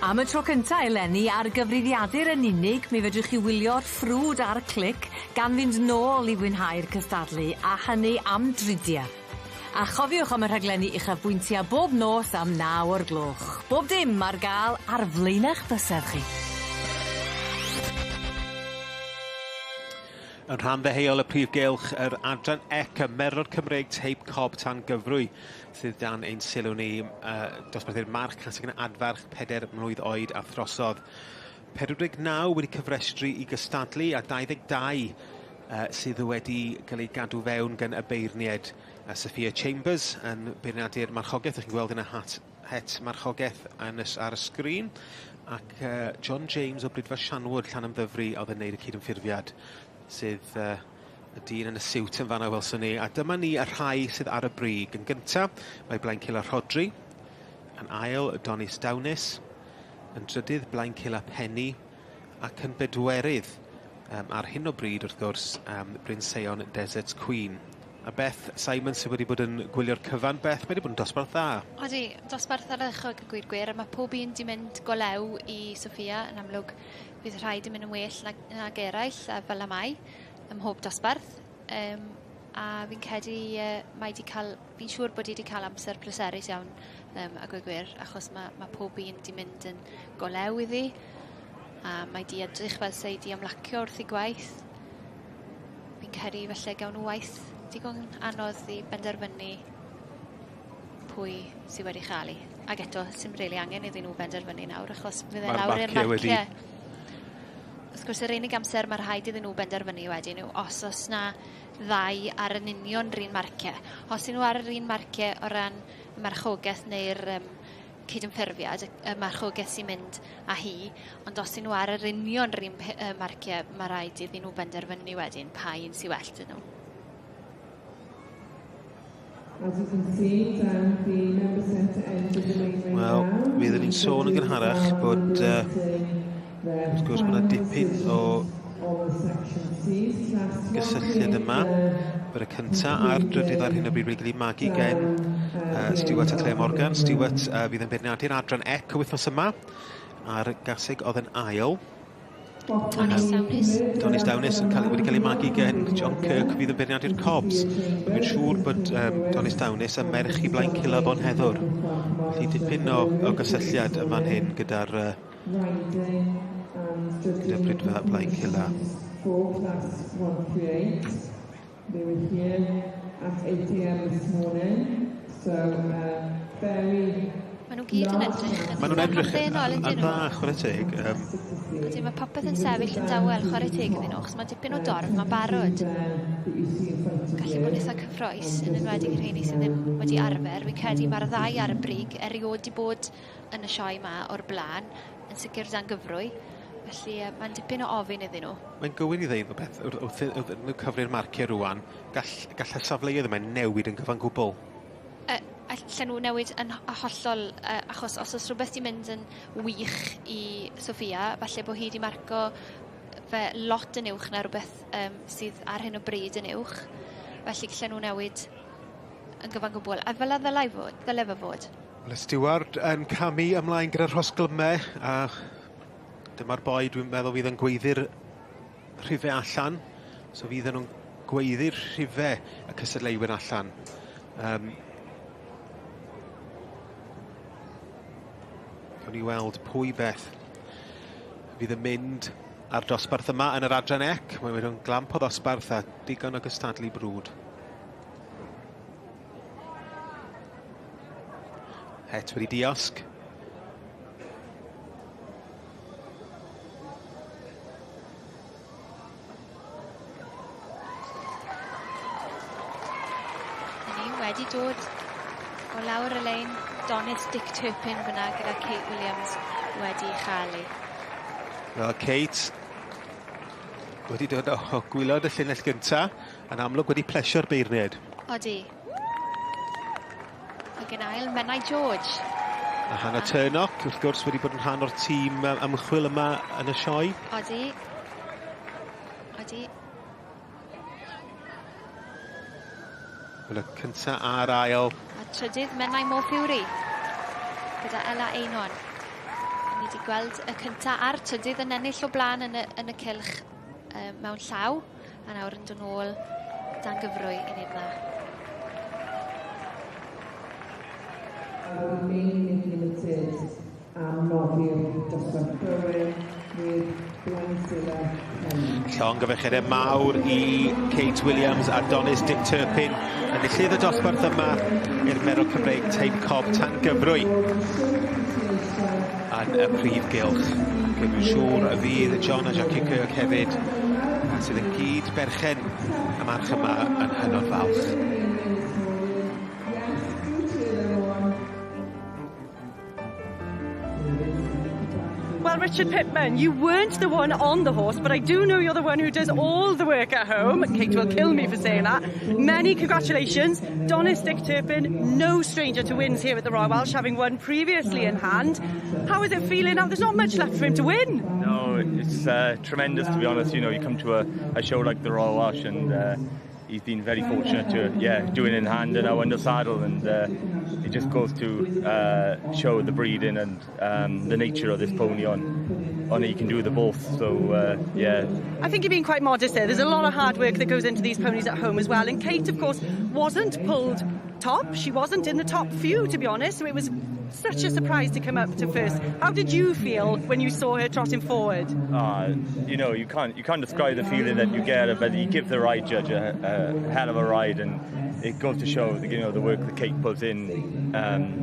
Am y tro cynta eleni ar gyfrifiadur yn unig, mi fedrwch chi wylio'r ffrwd ar Clic gan fynd nôl i fwynhau'r cystadlu, a hynny am dridiau. A chofiwch am y rhaglenni uchafbwyntiau bob nos am 9 o'r gloch. Bob dim ar gael ar flaena'ch bysedd chi. Yn rhan ddeheuol y prif gylch, yr adran ec, y Merlod Cymreig teip cob tan gyfrwy sydd dan ein sylw ni, dosbarthu'r march caseg yn adfarch 4 mlwydd oed a throsodd. 49 wedi cyfrestru i gystadlu a 22 sydd wedi cael ei gadw fewn gan y beirniaid. Sophia Chambers yn beirniadu'r marchogaeth, ych chi'n gweld yn y het marchogaeth ar y sgrin, ac John James o Bridfa Shanwood, Llanymddyfri, oedd yn neud y cydymffurfiad, sydd y dyn yn y siwt yn fanna welson ni. A dyma ni y rhai sydd ar y brig. Yn gyntaf, mae Blaencila Rhodri, yn ail, Donis Downis, yn drydydd, Blaencila Penny, ac yn bedwerydd, ar hyn o bryd, wrth gwrs, Bryn Seion Desert Queen. A Beth Simon sydd wedi bod yn gwylio'r cyfan. Beth, mae wedi bod yn dosbarth dda. Odi, dosbarth ardderchog y gwir gwir, a mae pob un di mynd golew i Sophia, yn amlwg bydd rhai di mynd yn well nag eraill, a fel y mae, ym mhob dosbarth. A fi'n credu mae di cael, fi'n siŵr bod hi wedi cael amser pleserus iawn, a gwir gwir, achos mae pob un di mynd yn golew iddi, a mae di edrych fel se di ymlacio wrth ei gwaith. Fi'n credu felly gawn nhw waith digon anodd i benderfynu pwy sydd wedi chael ei. Ac eto, sy'n rili angen iddyn nhw benderfynu nawr, achos fydd e lawr i'r marciau. Wrth gwrs, yr unig amser mae rhaid iddyn nhw benderfynu wedyn yw os oes na ddau ar yn union yr un marciau. Os ydyn nhw ar yr un marciau o ran y marchogaeth neu'r cydymffurfiad, y marchogaeth sy'n mynd â hi, ond os ydyn nhw ar yr union yr un marciau, mae rhaid iddyn nhw benderfynu wedyn pa un sy'n well dyn nhw. Wel, mi oedden ni'n sôn yn gynharach bod, wrth gwrs, mae yna dipyn o gysylltiad yma. Bydd y cyntaf a'r drydydd ar hyn o bryd wedi cael ei magu gen Stuart a Claire Morgan. Stuart fydd yn beirniadu'r adran ec y wythnos yma, a'r gaseg oedd yn ail. Donis Downis. Donis Downis yn wedi cael ei magu gen John Kirk fydd yn beirniadu'r Cobs. Dwi'n siŵr bod Donis Downis yn merch i Blaencila Bonheddwr. Felly dipyn o gysylltiad yn fan hyn gyda'r gyda Bridfa Blaencila. They were here at 8 a.m. this morning, so very. Maen nhw gyd yn edrych yn Maen nhw'n edrych hamddenol, yn ydyn dda, nhw? Chwarae teg. Ydy, mae popeth yn sefyll yn dawel, chwarae teg iddyn nhw, achos mae dipyn o dorf, mae'n barod. Gallu bod yn eitha cyffrous, yn enwedig y rheini sydd ddim wedi arfer. Fi'n credu mae'r ddau ar y brig erioed wedi bod yn y sioe yma o'r blaen, yn sicr dan gyfrwy. Felly mae'n dipyn o ofyn iddyn nhw. Mae'n gywir i ddeud rhywbeth, wrth nhw cyfri'r marciau rŵan, gall y safleoedd yma newid yn gyfan gwbl. Allan nhw newid yn hollol, achos os oes rhywbeth di mynd yn wych i Sophia, falle bod hi wedi marco fe lot yn uwch na rhywbeth sydd ar hyn o bryd yn uwch. Felly gallen nhw newid yn gyfan gwbl. A fel a ddylai fod, ddylai fe fod. Wel, y stiward yn camu ymlaen gyda'r rhosglymau, a dyma'r boi dwi'n meddwl fydd yn gweiddi'r rhifau allan. So fydden nhw'n gweiddi'r rhifau y cystadleuwyr allan. Gawn ni weld pwy beth fydd yn mynd a'r dosbarth yma yn yr adran ec. Mae wedi glamp o ddosbarth a digon o gystadlu brwd. Het wedi diosg. Ni wedi dod o lawr y lein Donis Dick Turpin fyna gyda Kate Williams wedi chael. Wel, Kate wedi dod o gwylod y llinell gynta, yn amlwg wedi plesio'r beirniad. Odi. Ac yn ail, Menai George. A Hannah Turnock, wrth gwrs, wedi bod yn rhan o'r tîm ymchwil yma yn y sioe. Odi. Odi. Wel, y cynta a'r ail. A trydydd, Menai Morfury, gyda Ella Einon. Ni wedi gweld y cynta a'r trydydd yn ennill o blaen yn y, yn y cylch mewn llaw, a nawr yn dod nôl dan gyfrwy i wneud yna. Limited am noddi'r dosbarth Berwyn with Llongyfarchiadau mawr i Kate Williams a Donis Dick Turpin enillydd y dosbarth yma i'r Merlod Cymreig Teip Cob tan gyfrwy yn y prif gylch. Dwi'n siŵr y fydd John a Jackie Kirk hefyd sydd yn gyd berchen y march yma yn hynod falch. Well, Richard Pittman, you weren't the one on the horse, but I do know you're the one who does all the work at home. Kate will kill me for saying that. Many congratulations. Donis Dick Turpin, no stranger to wins here at the Royal Welsh, having won previously in hand. How is it feeling now? There's not much left for him to win. No, it's tremendous, to be honest. You know, you come to a show like the Royal Welsh and he's been very fortunate to, do it in hand and now under saddle, and it just goes to show the breeding and the nature of this pony on he can do the both. So yeah. I think you've been quite modest there. There's a lot of hard work that goes into these ponies at home as well. And Kate, of course, wasn't pulled top. She wasn't in the top few, to be honest. So it was such a surprise to come up to first. How did you feel when you saw her trotting forward? You know, you can't describe the feeling that you get, but you give the ride judge a hell of a ride, and it goes to show that, you know, the work that Kate puts in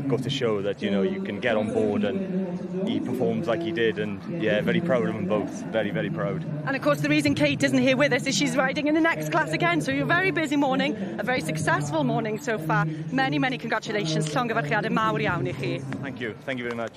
goes to show that, you know, you can get on board, and he performs like he did, and yeah, very proud of them both, very, very proud. And of course the reason Kate isn't here with us is she's riding in the next class again, so you're a very busy morning, a very successful morning so far. Many, many congratulations. Llongyfarchiadau mawr iawn i chi. Thank you. Thank you very much.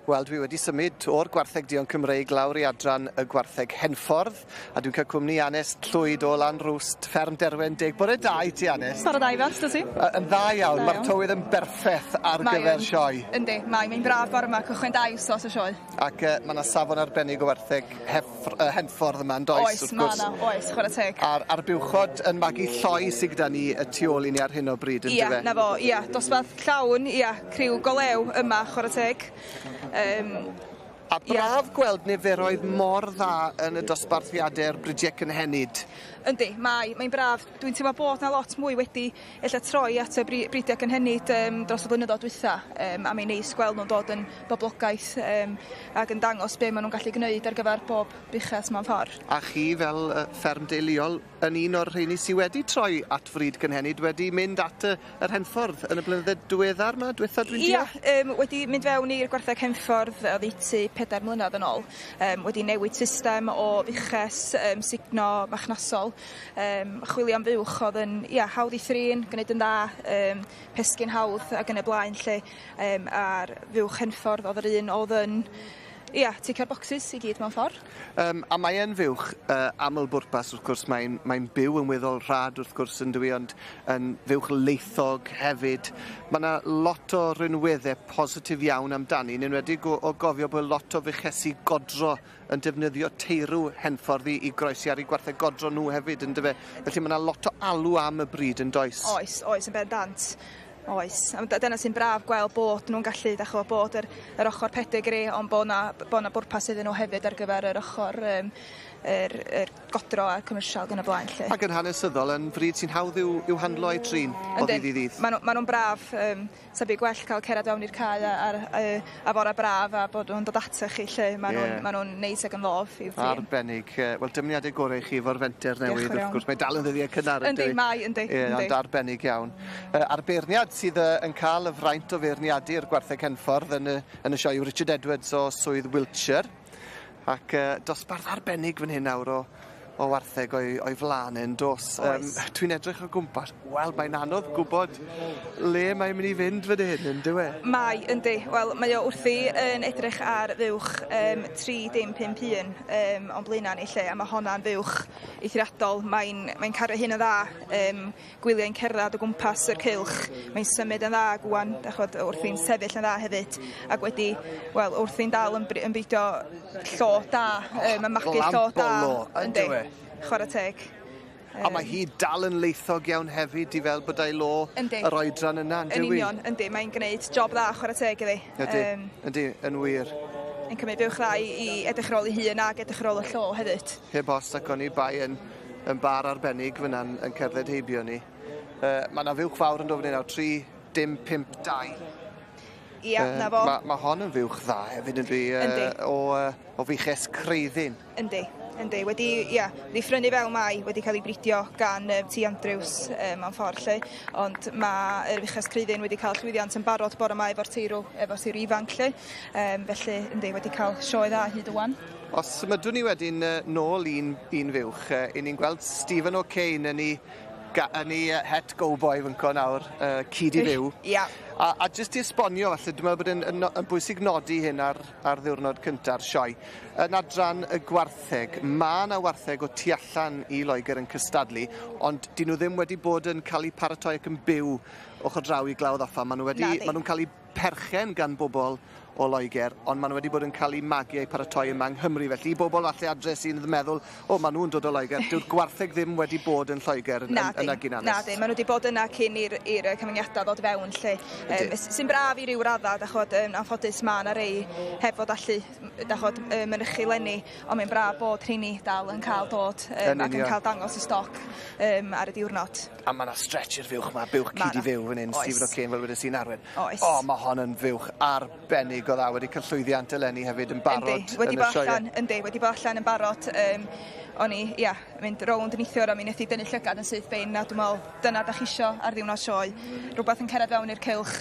Wel, dwi wedi symud o'r gwartheg duon Cymreig lawr i adran y gwartheg Henffordd, a dwi'n cael cwmni Anest Llwyd o Lanrwst, fferm Derwen Deg. Bore da i ti, Anest. Bore da, Ifan, sut ti? Yn dda iawn, mae'r tywydd yn berffeth ar gyfer sioe. Yndi, mae, mae'n braf bore yma, cychwyn 2 wsos o sioe. Ac mae yna safon arbennig o wartheg Henffordd yma, yn does, oes, wrth gwrs. Oes, mae yna, oes, chwarae teg. A'r buwchod yn magu lloi sydd gyda ni y tu ôl i ni ar hyn o bryd, yn dyfe? Ia, na fo, ia, dosbarth llawn, ia, criw golew yma, chwarae teg. A braf gweld niferoedd mor dda yn y dosbarthiadau'r bridiau cynhenid. Yndi, mae, mae'n braf. Dwi'n teimlo bod 'na lot mwy wedi ella troi at y bridiau cynhenid dros y blynyddoedd dwytha, a mae'n neis gweld nhw'n dod yn boblogaeth ac yn dangos be maen nhw'n gallu gwneud ar gyfer bob buches mewn ffordd. A chi fel fferm deuluol yn un o'r rheini sydd wedi troi at frid cynhenid, wedi mynd at yr Henffordd yn y blynyddoedd diweddar yma, diwetha dwi'n deall? Ia, wedi mynd fewn i'r gwartheg Henffordd oddeutu 4 mlynedd yn ôl, wedi newid system o fuches, sugno machnasol, chwilio am fuwch oedd yn hawdd i thrin, gwneud yn dda, pesgyn hawdd ac yn y blaen lle, a'r fuwch Henffordd oedd yr un oedd yn ticio'r bocsys i gyd mewn ffordd. A mae yn fuwch aml bwrpas, wrth gwrs, mae'n byw yn weddol rhad, wrth gwrs, yn dywi, ond yn fuwch leithog hefyd. Mae yna lot o rinweddau positif iawn amdani, yn enwedig o gofio bod lot o fuchesi godro yn defnyddio teirw Henffordd i groesi ar eu gwartheg godro nhw hefyd, yn dyfe. Felly mae yna lot o alw am y bryd, yn does? Oes, oes, yn bendant. Oes, a dyna sy'n braf gweld bod nhw'n gallu, dach ch'mo', bod yr ochr pedigri, ond bod 'na bwrpas iddyn nhw hefyd ar gyfer yr ochr yr godro a'r commercial yn y blaen lle. Ac yn hanesyddol yn fryd sy'n hawdd i'w handlo a'i trin o ddydd i ddydd. Maen nhw'n braf, sa byd gwell cael cerdded fewn i'r cae a fore braf a bod nhw'n dod atoch chi lle. Maen nhw'n neis ac yn ddof i'w thrin. Arbennig. Wel, dymuniadau gorau i chi efo'r fenter newydd, wrth gwrs. Mae dal yn ddyddiau cynnar. Yndi, mae, yndi. Ond arbennig iawn. A'r beirniad sydd yn cael y fraint o feirniadu'r gwartheg Henffordd yn y sioe yw Richard Edwards o Swydd Wiltshire. Ac dosbarth arbennig fan hyn nawr o wartheg o'i flaen yn dos. Dwi'n edrych o gwmpas, wel, mae'n anodd gwybod le mae'n mynd i fynd fan hyn, yn dyw e? Mae, yndi. Wel, mae o wrthi yn edrych ar fuwch 3051 o'n blaenau ni lle, a mae honna'n fuwch eithriadol. Mae'n cario hyn yn dda, gwyliau'n cerdded o gwmpas yr cylch, mae'n symud yn dda gwan, wrthi'n sefyll yn dda hefyd, ac wedi, wel, wrthi'n dal yn beidio llo da, mae'n magu llo da. Yndi. Chwarae teg. A mae hi dal yn leithog iawn hefyd i fel bod ei lo yr oedran yna, yn union, yndi. Mae'n gwneud job dda, chwarae teg iddi. Yndi, yndi, yn wir. Yn cymryd buwch dda i edrych ar ôl ei hun ac edrych ar ôl y llo hefyd. Heb os, ac o'n i bai yn bar arbennig fyna'n yn cerdded heibio ni. Mae yna fuwch fawr yn dod fan hyn nawr, 3052. Ia, na fo. Mae hon yn fuwch dda hefyd, yndi, o fuches Creuddyn. Yndi. Yndi, wedi ffrynu fel mai, wedi cael ei bridio gan T. Andrews mewn ffordd lle, ond mae'r fuches Creuddyn wedi cael llwyddiant yn barod bore yma efo'r teirw ifanc lle, felly yndi, wedi cael sioe dda hyd y wan. Os symudwn ni wedyn nôl un fuwch, i ni'n gweld Stephen O'Kane yn ei het go-boy fynco nawr, cyd i fyw. Ia. A jyst i esbonio falle, dwi'n meddwl bod yn bwysig nodi hyn ar ddiwrnod cynta'r sioe. Yn adran y gwartheg, mae yna wartheg o tu allan i Loegr yn cystadlu, ond dyn nhw ddim wedi bod yn cael eu paratoi ac yn byw ochr draw i Glawdd Offa. Maen nhw'n cael eu perchen gan bobl o Loegr, ond maen nhw wedi bod yn cael eu magu a'u paratoi yma yng Nghymru. Felly, i bobl falle adre sy'n meddwl, o, maen nhw'n dod o Loegr, dyw'r gwartheg ddim wedi bod yn Lloegr yn Aginanest. Na di, maen nhw wedi bod yna cyn i'r cyfyngiadau ddod fewn, lle. Sy'n braf i ryw radda, dach ch'bod, anffodus ma' 'na rei heb fod allu, dach ch'bod, mynychu leni, ond mae'n braf bod rheini dal yn cael dod ac yn cael dangos y stoc ar y diwrnod. A mae yna stretch i'r fuwch yma, buwch cyd i fyw fan hyn, Stephen O'Kane, fel wedes i'n arwen. O, mae hon yn fuwch arbennig o dda, wedi cael llwyddiant eleni hefyd yn barod yn y sioe. Yndi, wedi bod allan yn barod. O'n i, mynd rownd neithiwr a mi wnaeth i dynnu llygad yn syth bin, a dwi'n meddwl dyna dach chi isio ar ddiwrnod sioe. Rhywbeth yn cerdded fewn i'r cylch,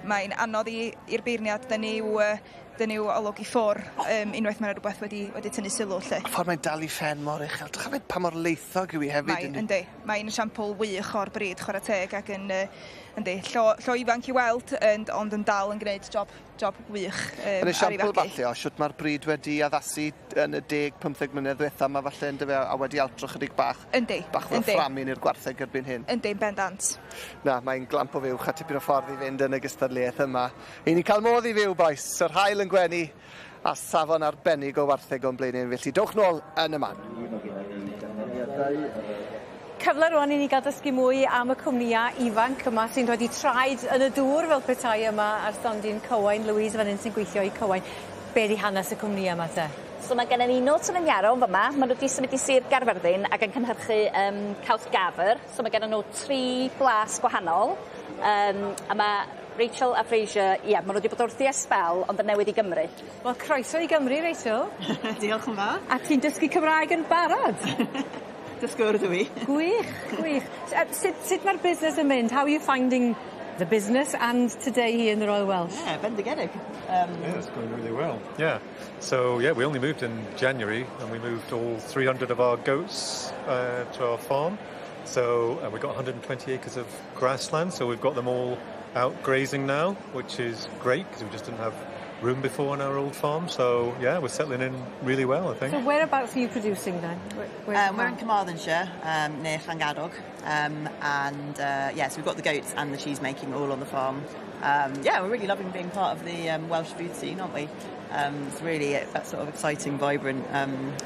mae'n anodd i'r beirniad dynnu olwg i ffwr unwaith mae rhywbeth wedi tynnu sylw lle. A ffordd mae'n dal i ffen mor uchel, dych chi'n pa mor leithog yw hi hefyd? Mae, yndi. Mae'n esiampl wych o'r bryd, chwarae teg, ac yn Yndi, llo ifanc i weld, ond yn dal yn gwneud job wych Yn ar ei esiampl fagu. Falle o siwt mae'r bryd wedi addasu yn y 10-15 mlynedd ddiwetha yma falle, yndyfe, a wedi altro chydig bach. Yndi. Bach fel fframyn i'r gwartheg erbyn hyn. Yndi, bendant. Na, mae'n glamp o fuwch a tipyn o ffordd i fynd yn y gystadleuaeth yma. I ni cael modd i fyw, bois. Yr haul yn gwenu a safon arbennig o wartheg o'n blaenau. Felly, dowch nôl yn y man. Cyfle rwan i ni gael dysgu mwy am y cwmnïau ifanc yma sy'n rhoi traed yn y dŵr fel petai yma ar stondin Cywain. Louise fan hyn sy'n gweithio i Cywain. Be di hanes y cwmnïau yma te? So mae gennym ni Norton and Yarrow fyma. Maen nhw wedi symud i Sir Gaerfyrddin ac yn cynhyrchu caws gafr. So mae gennym nhw tri blas gwahanol. A mae Rachel a Fraser, ie, yeah, maen nhw wedi bod wrthi ers sbel, ond yn newydd i Gymru. Wel, croeso i Gymru, Rachel. Diolch yn fawr. A ti'n dysgu Cymraeg yn barod? Dysgwr dwi. Gwych, gwych. Sut mae'r busnes yn mynd? How are you finding the business and today here in the Royal Welsh? Yeah, bendigedig. Yeah, it's going really well. Yeah. So, yeah, we only moved in January and we moved all 300 of our goats to our farm. So we've got 120 acres of grassland, so we've got them all out grazing now, which is great because we just didn't have room before on our old farm. So, yeah, we're settling in really well, I think. So whereabouts are you producing then? Where's the We're in farm? Carmarthenshire, near Llangadog, and yeah, so we've got the goats and the cheese making all on the farm. Yeah, we're really loving being part of the Welsh food scene, aren't we? It's really a sort of exciting, vibrant,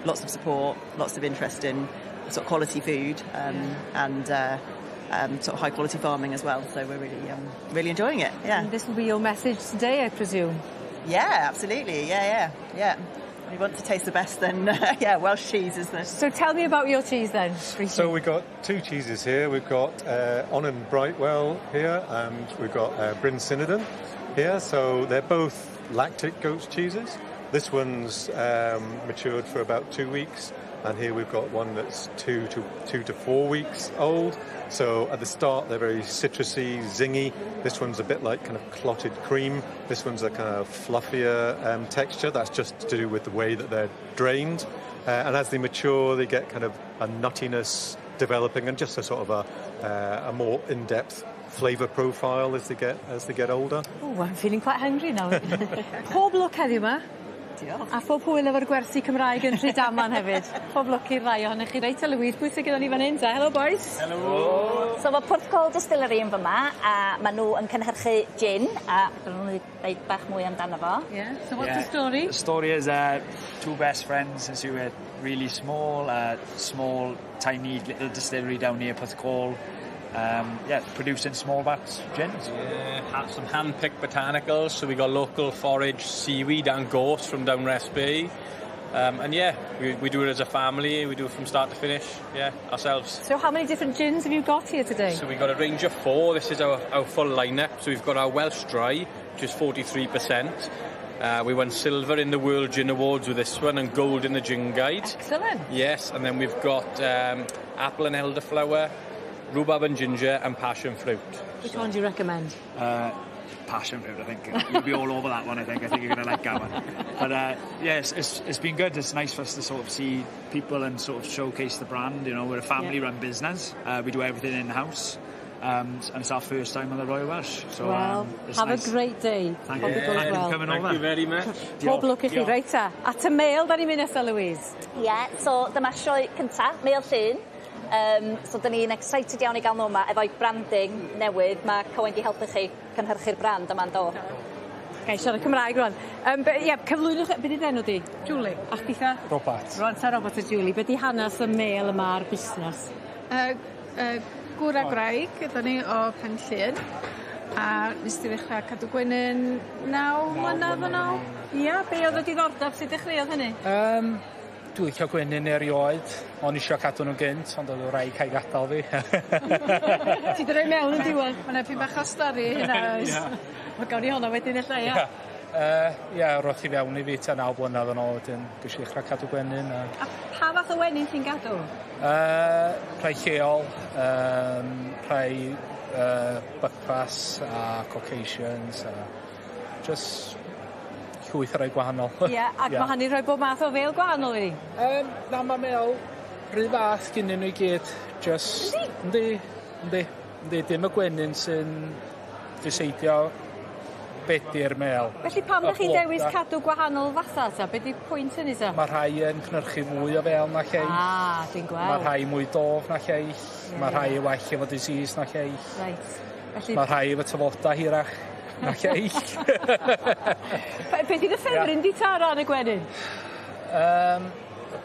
lots of support, lots of interest in sort of quality food, and sort of high quality farming as well. So we're really enjoying it. Yeah. And this will be your message today, I presume. Yeah, absolutely. Yeah. If you want to taste the best, then yeah, Welsh cheese is the. So tell me about your cheese then. So we've got two cheeses here. We've got Onnen Brightwell here, and we've got Bryn Sinodun here. So they're both lactic goat's cheeses. This one's matured for about 2 weeks, and here we've got one that's 2 to 4 weeks old. So at the start they're very citrusy, zingy. This one's a bit like kind of clotted cream. This one's a kind of fluffier texture. That's just to do with the way that they're drained. And as they mature, they get kind of a nuttiness developing and just a sort of a more in-depth flavour profile as they get older. Oh, I'm feeling quite hungry now. Pob lwc heddiw yma. Diolch. A phob hwyl efo'r gwersi Cymraeg yn Rhydaman hefyd. Pob lwc i'r ddau ohonych chi. Reit, Louise, pwy sydd gyda ni fan hyn ta? Hello, boys. Hello. So mae Porthcawl Distillery yn fyma, a maen nhw yn cynhyrchu gin, a fedrwn nhw dweud bach mwy amdano fo. Yeah. So what's the story? The story is two best friends since we were really small, small, tiny little distillery down near Porthcawl. Yeah, producing small batch gins. Yeah, have some hand-picked botanicals. So we got local forage seaweed and gorse from down Rest Bay. And yeah, we do it as a family. We do it from start to finish. Yeah, ourselves. So how many different gins have you got here today? So we've got a range of four. This is our full lineup. So we've got our Welsh Dry, which is 43%. We won silver in the World Gin Awards with this one and gold in the Gin Guide. Excellent. Yes, and then we've got apple and elderflower, rhubarb and ginger, and passion fruit. Which one do you recommend? Passion fruit, I think. You'll be all over that one, I think. I think you're going to like that one. But yeah, it's been good. It's nice for us to sort of see people and sort of showcase the brand. We're a family-run business. We do everything in-house. And it's our first time on the Royal Welsh. So, Well, it's have nice. a great day. Thank Hope you. it goes Thank you well. for coming Thank over. you very much. Pob lwc i chi. Reit ta. At y mêl, da ni'n mynd nesaf, Louise. Ie, yeah, so dyma sioe cynta, Mêl Llŷn. So dyn ni'n excited iawn i gael nhw yma efo'i branding newydd. Mae Cywain di helpu chi cynhyrchu'r brand yma'n do. Ga i siarad Cymraeg rwan. Ie, cyflwynwch, be di enw di? Julie. A chditha? Robert. Rwan ta Robert a Julie, be di hanes y mêl yma a'r busnes? Gŵr a gwraig, ydyn ni o Pen Llŷn. A nes di ddechrau cadw gwenyn 9 mlynedd yn ôl. Ia, be oedd y diddordeb sydd dechreuodd hynny? Dwi'n licio gwenyn erioed, o'n isio cadw nhw'n gynt, ond oedd y wraig cael gadael fi. Ti di roi mewn yn diwedd? Mae'n epyn bach o stori hynna, oes? Ie. Mae gawn ni hwnna wedyn ella, ia. Ie. Ie, roedd hi fewn i fi tua 9 blynedd yn ôl wedyn, dwi eisiau dechrau cadw gwenyn. A Pa fath o wenyn ti'n gadw? Rhai lleol, rhai Buckfast a Caucasians, a just llwyth o rai gwahanol. Ie, ac mae hynny'n rhoi bob math o fel gwahanol i ni? Na, mae mêl rhy fath gynnu nhw i gyd. Just... Yndi? Yndi, yndi. Yndi, dim y gwenyn sy'n diseidio be' 'di'r mêl. Felly pam Y 'dach chi'n dewis bloda. cadw gwahanol fatha ta? Be' 'di pwynt hynny ta? Ma' rhai yn cynhyrchu mwy o fêl na lleill. Ah, dwi'n gweld. Ma' rhai mwy dof na lleill. Ie, Ma' ie. rhai yn well efo disease na lleill. Reit. Felly... Ma' rhai efo tafoda hirach na lleill. Be' 'di dy ffefryn di ta o ran y gwenyn?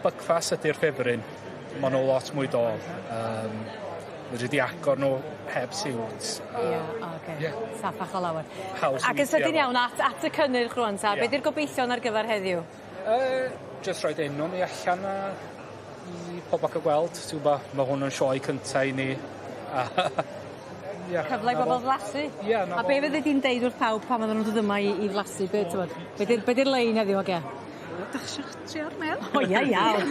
Buckfast ydi'r ffefryn. Ma' nw lot mwy dof. Fedri di agor nw heb siwt. Ie, oce. Ie. Saffach o lawer. Haws Ac yn i weithio sydyn efo. iawn at at y cynnyrch rŵan ta, Ie. be' 'di'r gobeithion ar gyfer heddiw? Jyst roid enw ni allan a i pobol ca'l gweld ti'n gwbo ma' hwn yn sioe cynta i ni a ia. Cyfle i 'na fo. bobol flasu. Ie, 'na A fo. be' fyddi di'n deud wrth pawb pan fydden nw'n dod yma i i flasu be' t'mod be' 'di'r be' 'di'r lein heddiw ogia? Dach chi isio trio'r mêl? O ia iawn.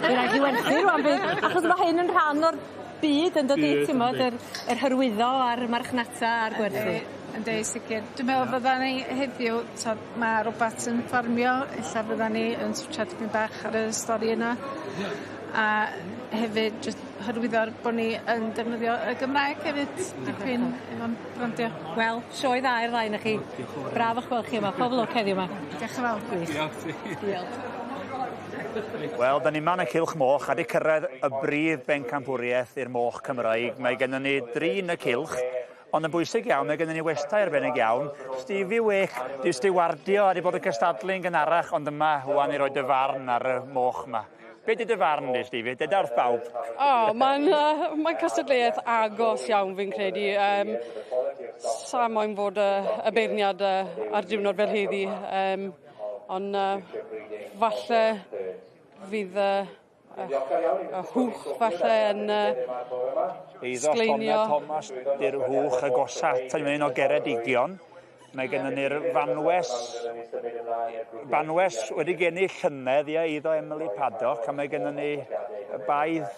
By' raid chi werthu rŵan bydd achos ma' hyn yn rhan o'r byd yndydi Byd, t'mod yndi. yr yr hyrwyddo a'r marchnata a'r gwerthu. Yndi sicir. Dwi'n meddwl fydda ni heddiw t'od ma' robat yn ffarmio ella fydda ni yn twtsiad tipyn bach ar y stori yna. A hefyd jyst hyrwyddo'r bo' ni yn defnyddio y Gymraeg hefyd dipyn efo'n brandio. Wel, sioe dda i'r ddau 'noch chi. Braf o'ch gweld chi yma. Pob lwc heddiw 'ma. Diolch yn fawr. Gwych. Diolch ti. Diolch. Wel, da ni 'ma yn y Cylch Moch a 'di cyrraedd y brif bencampwriaeth i'r moch Cymraeg. Mae gennym ni dri yn y cylch, ond yn bwysig iawn, mae gennym ni westai arbennig iawn. Stevie Wake, 'di stiwardio a 'di bod yn cystadlu'n gynharach, ond yma ŵan i roi dy farn ar y moch 'ma. Be' 'di dy farn di, Stevie? Deda wrth bawb. O, mae'n yy mae'n cystadleuaeth agos iawn fi'n credu. Sa moyn fod y beirniad ar diwrnod fel heddi, ond falle fydd y hwch falle yn Eiddo sgleinio. Sioned Thomas, di'r hwch agosa ata ni, un o Geredigion. Mae gennym ni'r Fanwes, Banwes wedi geni llynedd, ie, eiddo Emily Paddock, a mae gennym ni y baedd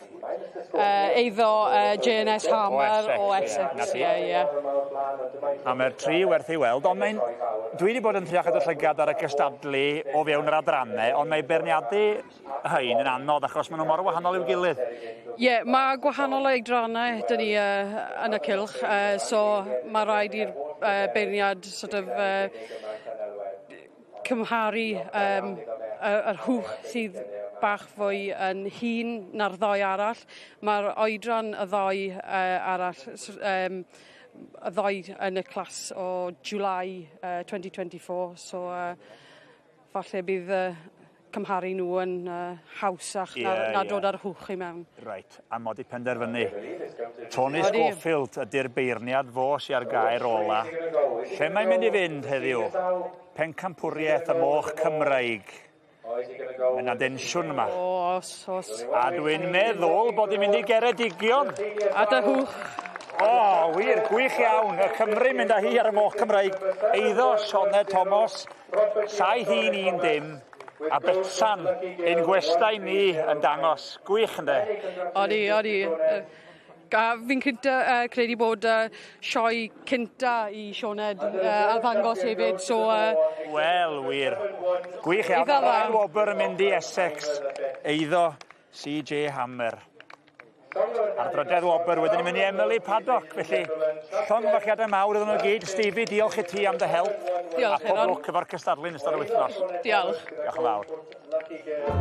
Eiddo JNS Harmer o O Essex, Essex, ie, ie. A mae'r tri werth ei weld, ond mae'n... Dwi wedi bod yn trio cadw llygad ar y cystadlu o fewn yr adrannau, ond mae beirniadu hein yn anodd achos maen nhw mor wahanol i'w gilydd. Ie, yeah, mae gwahanol oedrannau 'dyn ni yn y cylch, so mae rhaid i'r beirniad sort of cymharu yr hwch sydd bach fwy yn hŷn na'r ddoi arall. Mae'r oedran y ddoi arall, y ddoi yn y clas o July 2024, so falle bydd cymharu nhw yn hawsach na dod ar hwch i mewn. Reit, a mod i penderfynu. Tony Odi. Schofield ydy'r beirniad fo sy ar gair ola. Lle mae'n mynd i fynd heddiw? Pencampwriaeth y moch Cymraeg. Mae yna densiwn yma. O, os, os. A dwi'n meddwl bod hi'n mynd i Geredigion. A dy hwch. O, wir, gwych iawn. Y Cymru mynd â hi ar y moch Cymraeg. Eiddo Sioned Thomas, 7-1-1-0. A Betsan, ein gwestai ni yn dangos. Gwych ynde? Odi, odi. A fi'n cynta, credu bod sioe cynta i Sioned arddangos hefyd, so... Wel, wir. Gwych iawn. Eitha dda. Ail wobr yn mynd i Essex. Eiddo CJ Hammer. A'r drydedd wobr wedyn yn mynd i Emily Paddock, felly llongyfarchiadau mawr iddyn nhw gyd. Stevie, diolch i ti am dy help. Diolch, A pob Euron. lwc efo'r cystadlu yn ystod yr wythnos. Diolch. Diolch yn fawr.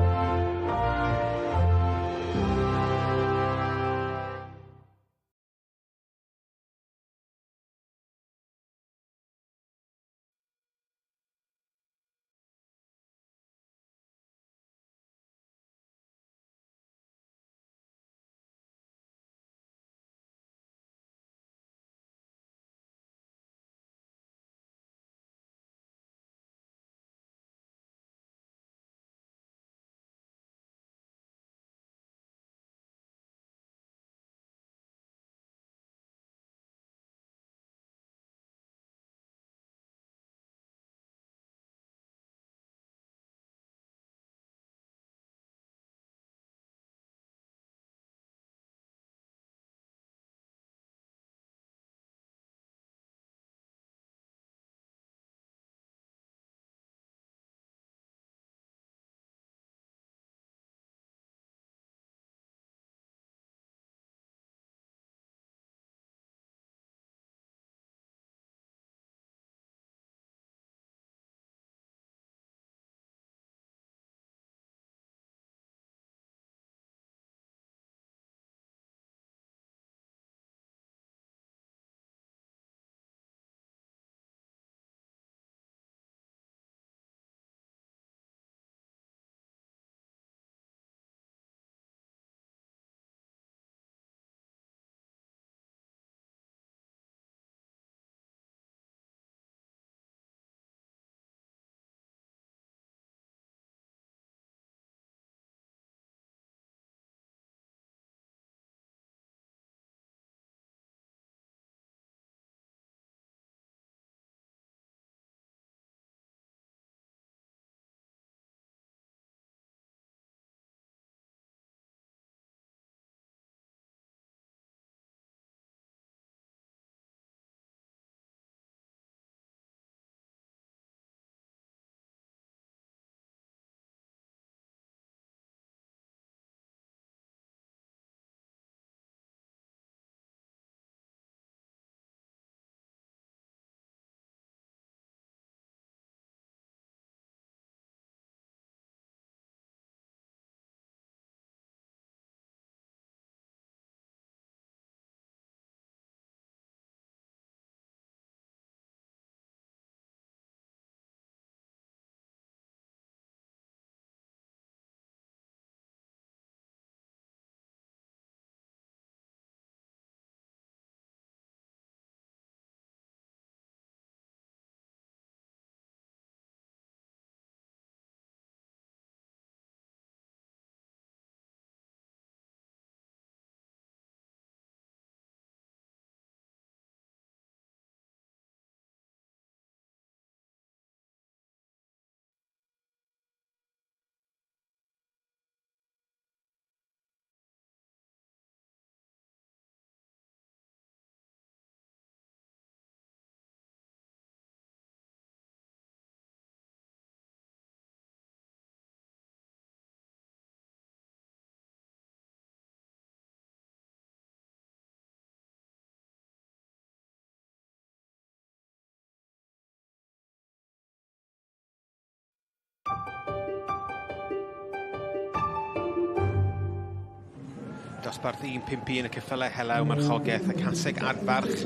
Dosbarth 1-5-1 y ceffylau hela yw marchogaeth y caseg adfarch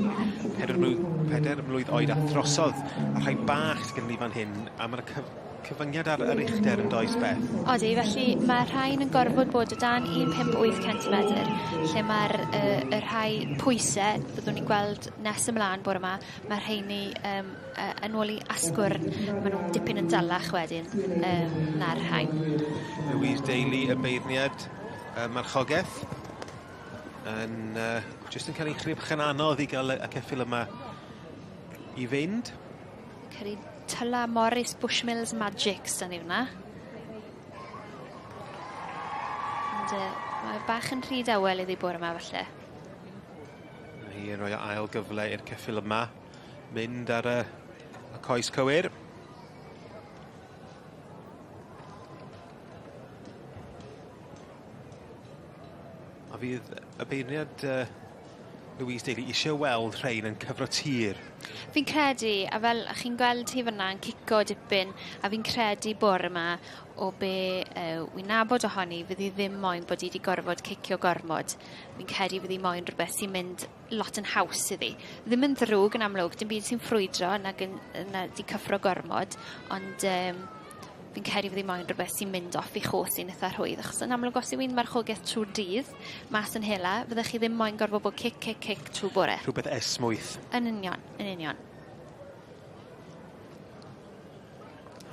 4 mlwydd oed a throsodd, a rhai bach sydd gen ni fan hyn, a mae'r cyfyngiad ar yr uchder yn does, Beth? Odi, felly mae rhain yn gorfod bod o dan 1.58 cm, lle mae'r y rhai pwysau, byddwn ni'n gweld nes ymlaen bore yma, mae rheini yn ôl i asgwrn, maen nhw'n dipyn yn dalach wedyn na'r rhain. Louise Daly, y beirniad marchogaeth, yn jyst yn cael ei chrib yn anodd i gael y ceffyl yma i fynd. Ceri Tyla Morris Bushmills Magics dan ni fyna. Ond mae bach yn rhy dawel iddi bore yma falle. Mae hi yn rhoi ail gyfle i'r ceffyl yma mynd ar y coes cywir. A fydd y beirniad Louise Daly eisiau weld rhain yn cyfro tir. Fi'n credu, a fel chi'n gweld hi fyna yn cico dipyn, a fi'n credu bore yma o be wy'n nabod ohoni, fydd hi ddim moyn bod hi wedi gorfod cicio gormod. Fi'n credu fydd hi moyn rhywbeth sy'n mynd lot yn haws iddi. Ddim yn ddrwg yn amlwg, dim byd sy'n ffrwydro nag na di cyffro gormod, ond fi'n credu fydd hi moyn rhywbeth sy'n mynd off i chos i'n eitha rhwydd, achos yn amlwg os yw hi'n marchogaeth trwy'r dydd, mas yn hela, fyddech chi ddim moyn gorfod bod cic, cic, cic trwy bore. Rhywbeth esmwyth. Yn union, yn union.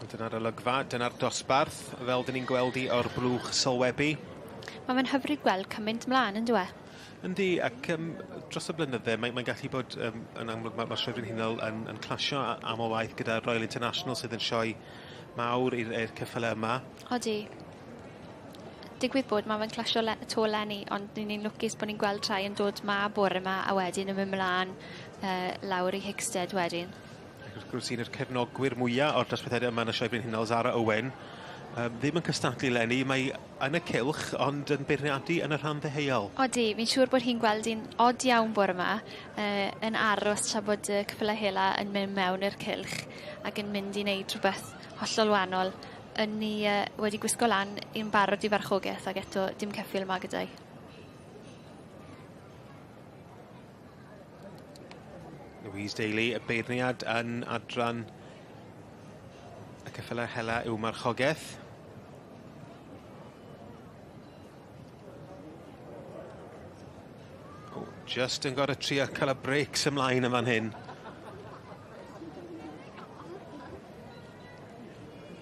Dyna'r olygfa, dyna'r dosbarth, fel dyn ni'n gweld i o'r blwch sylwebu. Mae fe'n hyfryd gweld cymaint mlaen, yn dyw e? Yndi, ac dros y blynydde, mae'n gallu bod yn amlwg mae'r Sioe Frenhinol yn clasio aml waith gyda Royal International sydd yn sioe mawr i'r ceffylau yma. Odi. Digwydd bod mae fe'n clasio to leni, ond ni'n lwcus bod ni'n gweld rhai yn dod ma bore yma a wedyn yn mynd mlaen lawr i Hickstead wedyn. Ac wrth gwrs un o'r cefnogwyr mwyaf o'r dosbarthiadau yma yn y Sioe Frenhinol, Zara Owen, ddim yn cystadlu leni, mae yn y cylch, ond yn beirniadu yn y rhan ddeheuol. Odi, fi'n siŵr bod hi'n gweld hi'n od iawn bore yma, yn aros tra bod y ceffylau hela yn mynd mewn i'r cylch ac yn mynd i wneud rhywbeth hollol wahanol. Yn ni wedi gwisgo lan i'n barod i farchogaeth ac eto dim ceffyl yma gyda'i. Louise Daly, y beirniad yn adran y ceffylau hela yw marchogaeth. Oh, just yn gorfod trio cael y breaks ymlaen yn fan hyn.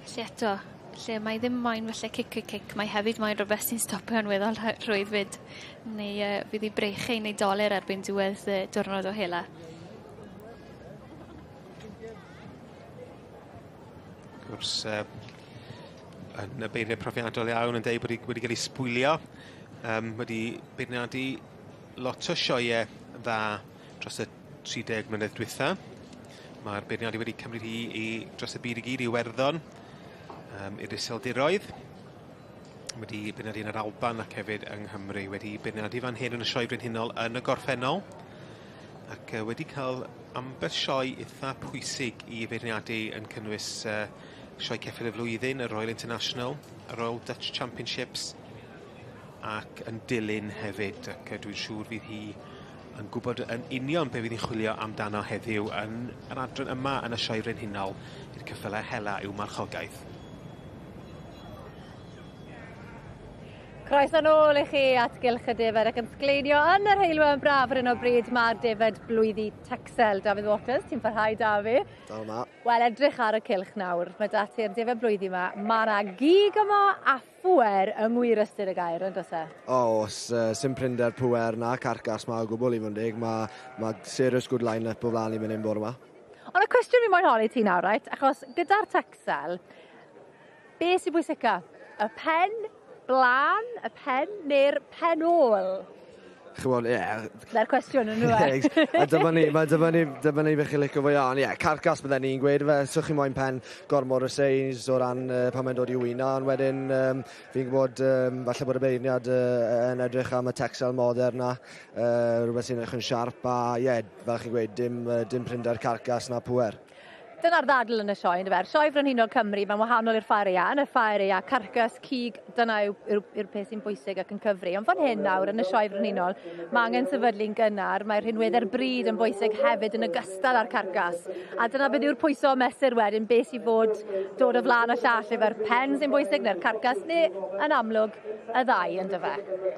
Felly eto, lle mae ddim moyn falle cic, cic, cic, mae hefyd moyn rhywbeth sy'n stopio yn weddol rhwydd fyd. Neu fydd hi breichau neu doler erbyn diwedd y diwrnod o hela. Wrth gwrs, yn y beirniad profiadol iawn yn deud bod hi wedi cael ei sbwylio, wedi beirniadu lot o sioeau dda dros y 30 mlynedd dwytha. Mae'r beirniadu wedi cymryd hi i dros y byd i gyd i Iwerddon, i'r Iseldiroedd. Wedi beirniadu yn yr Alban ac hefyd yng Nghymru. Wedi beirniadu fan hyn yn y Sioe Frenhinol yn y gorffennol. Ac wedi cael ambell sioe eitha pwysig i feirniadu yn cynnwys Sioe Ceffyl y Flwyddyn, y Royal International, y Royal Dutch Championships ac yn dilyn hefyd. Ac dwi'n siŵr fydd hi yn gwybod yn union be fydd hi'n chwilio amdano heddiw yn yr adran yma yn y Sioe Frenhinol i'r ceffylau hela i'w marchogaeth. Croeso nôl i chi at Gylch y Defed ac yn sgleinio yn yr heulwen braf ar hyn o bryd mae'r defed blwyddi Texel. Dafydd Waters, ti'n parhau da fi? Dal yma. Wel, edrych ar y cylch nawr. Mae da ti'r defed blwyddi yma. Mae yna gig yma a phwer yng ngwir ystyr y gair, yn does e? O, os sim prinder pwer na carcas ma o gwbl i fod yn deg. Mae serious good line-up o flaen i fan hyn bore yma. Ond y cwestiwn fi moyn holi ti nawr, right? Achos gyda'r Texel, be sy'n bwysica? Y pen blaen, y pen neu'r pen ôl? Chymod, ie. Na'r cwestiwn yn nhw. A dyma ni, dyma ni fe chi licio fwy o'n, ie, carcas bydden ni'n gweud fe, so chi moyn pen gormod o seis o ran pan mae'n dod i wyna, ond wedyn fi'n gwybod falle bod y beirniad yn edrych am y Texel modern na, rhywbeth sy'n edrych yn siarp, a ie, fel chi'n gweud, dim prinder carcas na pwer. Dyna'r ddadl yn y sioe, yndyfe? Sioe Frenhinol Cymru, mae'n wahanol i'r ffair aeaf. Yn y ffair aeaf, carcas, cig, dyna yw'r peth sy'n bwysig ac yn cyfri. Ond fan hyn nawr, yn y sioe Frenhinol, mae angen sefydlu'n gynnar, mae'r rhinweddau'r bryd yn bwysig hefyd yn ogystal â'r carcas. A dyna beth yw'r pwyso o mesur wedyn, beth sy'n fod dod o flaen y llall, efo'r pen sy'n bwysig neu'r carcas, neu yn amlwg y ddau, yndyfe?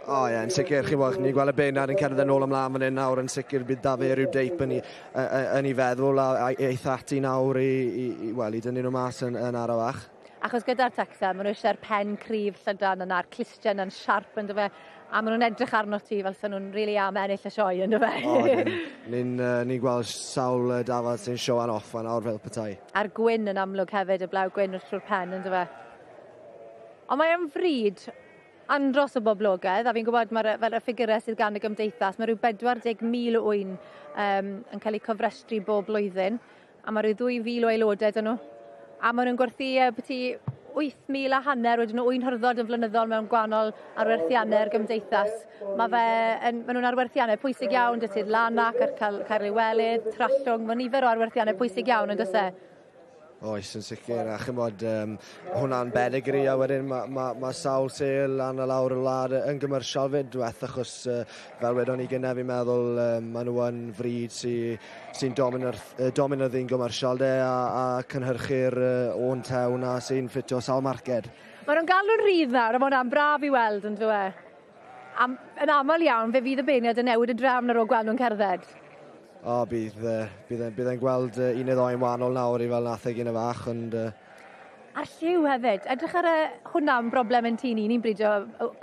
O ie, yn sicr, chi'n gweld, ni'n gweld y beirniad yn cerdded nôl ymlaen fan hyn nawr, yn sicr bydd 'da fe rhyw deip yn ei feddwl a eitha ati nawr i, well, i dynnu nhw mas yn arafach. Achos gyda'r Texel, maen nhw eisiau'r pen cryf llydan yna'r clustion yn siarp yn dyfe, a maen nhw'n edrych arno ti fel sy'n nhw'n rili am ennill y sioe yn dyfe. O, ni'n gweld sawl dafad sy'n showan off fan nawr fel petai. A'r gwyn yn amlwg hefyd, y blew gwyn wrth trwy'r pen yn dyfe. Ond mae am fryd andros o boblogaidd, a fi'n gwybod mae'r fel y ffigurau sydd gan y gymdeithas, mae rhyw 40,000 o ŵyn yn cael eu cofrestru bob blwyddyn, a mae rhyw 2,000 o aelodau dyn nhw. A maen nhw'n gwerthu byti 8,000 a hanner wedyn o ŵyn hyrddod yn flynyddol mewn gwahanol arwerthiannau'r gymdeithas. Maen nhw'n arwerthiannau pwysig iawn, dy sydd Lanark a'r Caerliwelydd, Trallwng, mae nifer o arwerthiannau pwysig iawn yn dyse. Oes, yn sicr, a chymod, hwnna'n pedigree, a wedyn ma sawl sêl lan a lawr y wlad yn gymyrsiol fyd, diweth, achos fel wedon ni gynnau, fi'n meddwl, maen nhw yn fryd sy dominyddu'n gymyrsiol de, a cynhyrchu'r o'n tew na sy'n ffitio sawl marced. Maen nhw'n galw'n rhydd nawr, a mae hwnna'n braf i weld yn dyw e. Yn aml iawn, fe fydd y beirniad yn newid y drefn ar ôl gweld nhw'n cerdded. O, bydd e'n gweld un neu ddau yn wahanol nawr i fel nath e gyn y fach, ond A'r lliw hefyd. Edrych ar y, hwnna yn broblem yn tŷ ni, ni'n bridio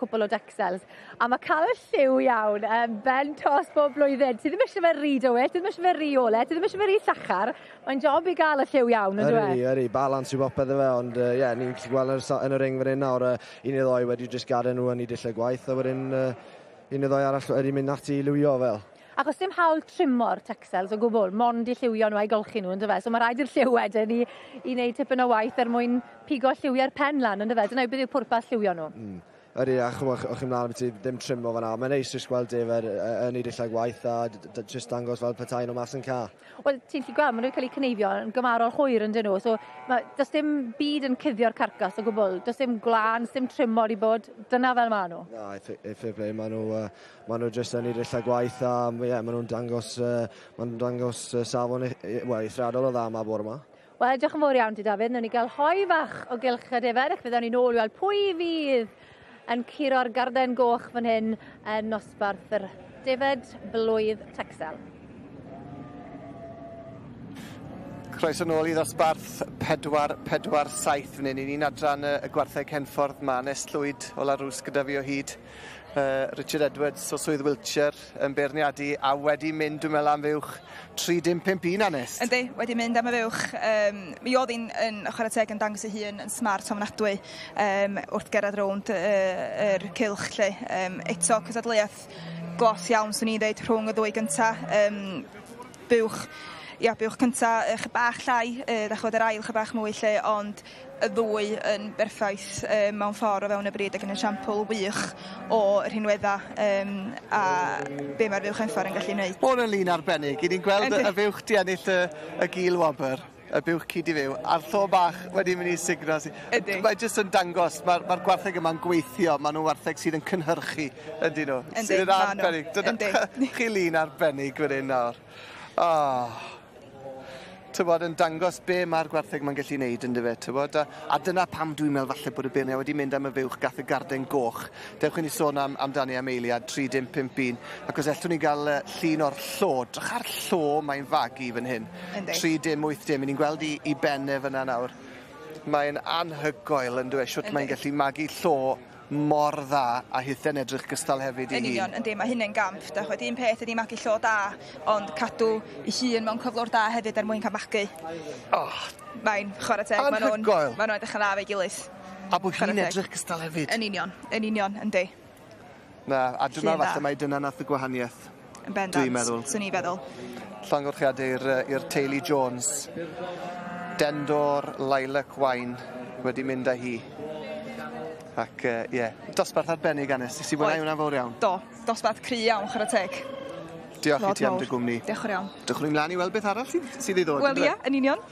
cwpl o Texels. A mae cael y lliw iawn ben tost bob blwyddyn. Ti ddim eisiau fe rhy dywyll, ti ddim eisiau fe rhy ole, ti ddim eisiau fe rhy llachar. Mae'n job i gael y lliw iawn, yn Ydy, ydy, balans yw bopeth fe, ond ie, yeah, ni'n gallu gweld yn y ring fan hyn nawr, un neu ddoi wedi jyst gadael nhw yn ei dulliau gwaith, a wedyn un neu ddoi arall wedi mynd ati i lywio fel. Achos dim hawl trimo'r Texels o gwbl, mond i lliwio nhw a'i golchi nhw, yndyfe? So mae rhaid i'r lliw wedyn i wneud tipyn o waith er mwyn pigo lliwiau'r pen lan, yndyfe? Dyna yw beth yw pwrpas lliwio nhw. Ydy, a chymod, o'ch chi'n mlaen beth ddim trimo fan'na. Mae'n neis jyst gweld defaid yn ei dulliau gwaith a jyst dangos fel petai nhw mas yn ca. Wel, ti'n gallu gweld, maen nhw'n cael eu cneifio yn gymarol hwyr yn dyn nhw. So, does dim byd yn cuddio'r carcas o gwbl. Does dim gwlân, does dim trimo i bod. Dyna fel maen nhw. Na, i fair play, maen nhw jyst yn ei dulliau gwaith a ie, maen nhw'n dangos safon well, eithriadol o dda yma bore yma. Wel, diolch yn fawr iawn ti, Dafydd. Newn ni gael hoe fach o gylch y defaid ac fydden ni nôl i weld pwy fydd yn curo'r garden goch fan hyn yn nosbarth yr defaid blwydd Texel. Croeso nôl i ddosbarth 4-4-7 fan hyn. Ni'n adran y gwartheg Henffordd ma. Nest Llwyd o Larws gyda fi o hyd. Richard Edwards o Swydd Wiltshire yn beirniadu a wedi mynd, dwi'n meddwl, am fuwch 3-5-1 Anest. Yndi, wedi mynd am y fuwch. Mi oedd hi'n yn chwarae teg yn dangos ei hun yn smart ofnadwy wrth gerdded rownd yr cylch lle. Eto, cystadleuaeth glos iawn, swn i'n dweud, rhwng y ddwy gynta. Buwch ia, buwch cynta chydig bach llai, ddech yr ail chydig bach mwy lle, ond y ddwy yn berffaith mewn ffordd o fewn y bryd ac yn esiampl wych o rhinwedda a be mae'r fuwch Henffordd yn gallu wneud. Hwn yn lun arbennig. I ni'n gweld y fuwch di ennill y gil wobr, y buwch cyd i fyw, a'r llo bach wedi mynd i sugno. Ydy. Mae jyst yn dangos, mae'r gwartheg yma'n gweithio, maen nhw'n wartheg sydd yn cynhyrchu, ydy nhw. Yndi, Sydd yn ma' nhw. arbennig. Dyna Yndi. chi lun arbennig fan hyn nawr. Oh. Tybod, yn dangos be mae'r gwartheg ma'n gallu neud yn dyfe, tybod? A dyna pam dwi'n meddwl falle bod y beirniaid wedi mynd am y fuwch gath y garden goch. Dewch i ni sôn amdani am eiliad 3-5-1. Ac os ellwn ni gael llun o'r llo, drych ar llo mae'n fagu fan hyn. Yndi. 3-8-0, ni'n gweld i ben e fyna nawr. Mae'n anhygoel yn dweud, siwt mae'n gallu magu llo mor dda a hithe'n edrych gystal hefyd i Yn union, yndi, mae hynny'n gamp. Da, chwed, un peth ydi magu llo da, ond cadw i hun mewn cyflwr da hefyd er mwyn cael magu. Oh, Mae'n chwarae teg, maen nhw'n Anhygoel. ma nhw'n edrych yn dda efo'i gilydd. A bod hi'n Chwarae teg. edrych gystal hefyd. Yn union, yndi. Na, a dwi'n Llun meddwl dda. falle mai dyna nath y gwahaniaeth. Yn bendant. Dwi'n meddwl. Swn i'n feddwl. Llongyfarchiadau i'r teulu Jones. Dendor Lilac Wine wedi mynd â hi. Ac, ie, yeah, dosbarth arbennig, Anes. Nes i fwynhau Oedd. hwnna'n fawr iawn. Do, dosbarth cry iawn, chwarae teg. Diolch i Nod ti am mawr. dy gwmni. Diolch yn iawn. Dewch ni mlaen i weld beth arall sydd i ddod. Wel yndyfe? ia, yn union.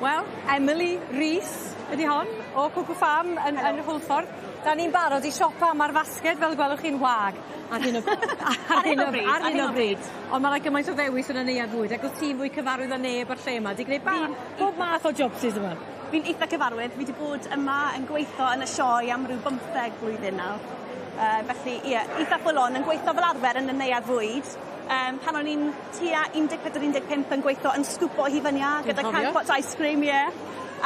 Wel, Emily Rees ydi hon o Cwcw Farm yn yn Hwlffordd. 'Dan ni'n barod i siopa ma'r fasged fel gwelwch chi'n wag ar hyn o ar hyn o bryd ar hyn o bryd. Ond ma' 'na gymaint o ddewis yn y neuadd fwyd ac wt ti'n fwy cyfarwydd â neb â'r lle yma 'di gneud ba- bob math o jobsys yma. Fi'n itha cyfarwydd fi 'di bod yma yn gweitho yn y sioe am ryw bymtheg blwyddyn nawr. Yy felly ie itha full on yn gweitho fel arfer yn y neuadd fwyd. Yym pan o'n i'n tua 14 15 yn gweitho yn sgwpo hufen iâ gyda Calpot ice cream ie.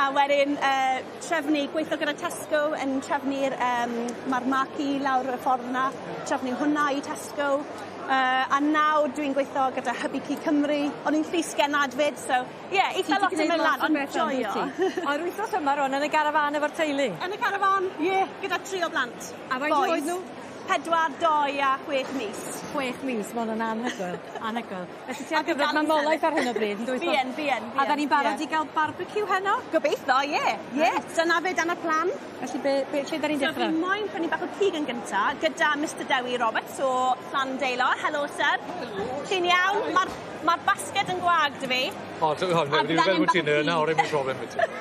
A wedyn yy trefnu gweitho gyda Tesco yn trefnu'r yym ma'r marquee lawr y ffordd 'na trefnu hwnna i Tesco. Yy a nawr dwi'n gweitho gyda Hybu Cig Cymru. O'n i'n llys genad 'fyd so ie itha lot yn myn' lan ond joio. A'r wythnos yma rŵan yn y garafan efo'r teulu? Yn y carafan ie gyda tri o blant. A faint oed nhw? Pedwar, dou a chwech mis. Chwech mis ma' wnna'n anhygoel anhygoel. Felly ti ar gyfer mamolaeth ar hyn o bryd yndwyt? Fi yn fi yn fi yn. A 'dan ni'n barod i ga'l barbeciw heno? Gobeitho ie ie dyna fe dyna'r plan. Felly be' be' lle 'dan ni'n dechre? So fi moyn prynu bach o cig yn gynta gyda Mistar Dewi Roberts o Llandeilo. Helo syr. Helo. Chi'n iawn? Ma'r ma'r basged yn gwag 'dy fi. O dy- o ne' fi fel wyt ti nawr 'im problem 'dy ti.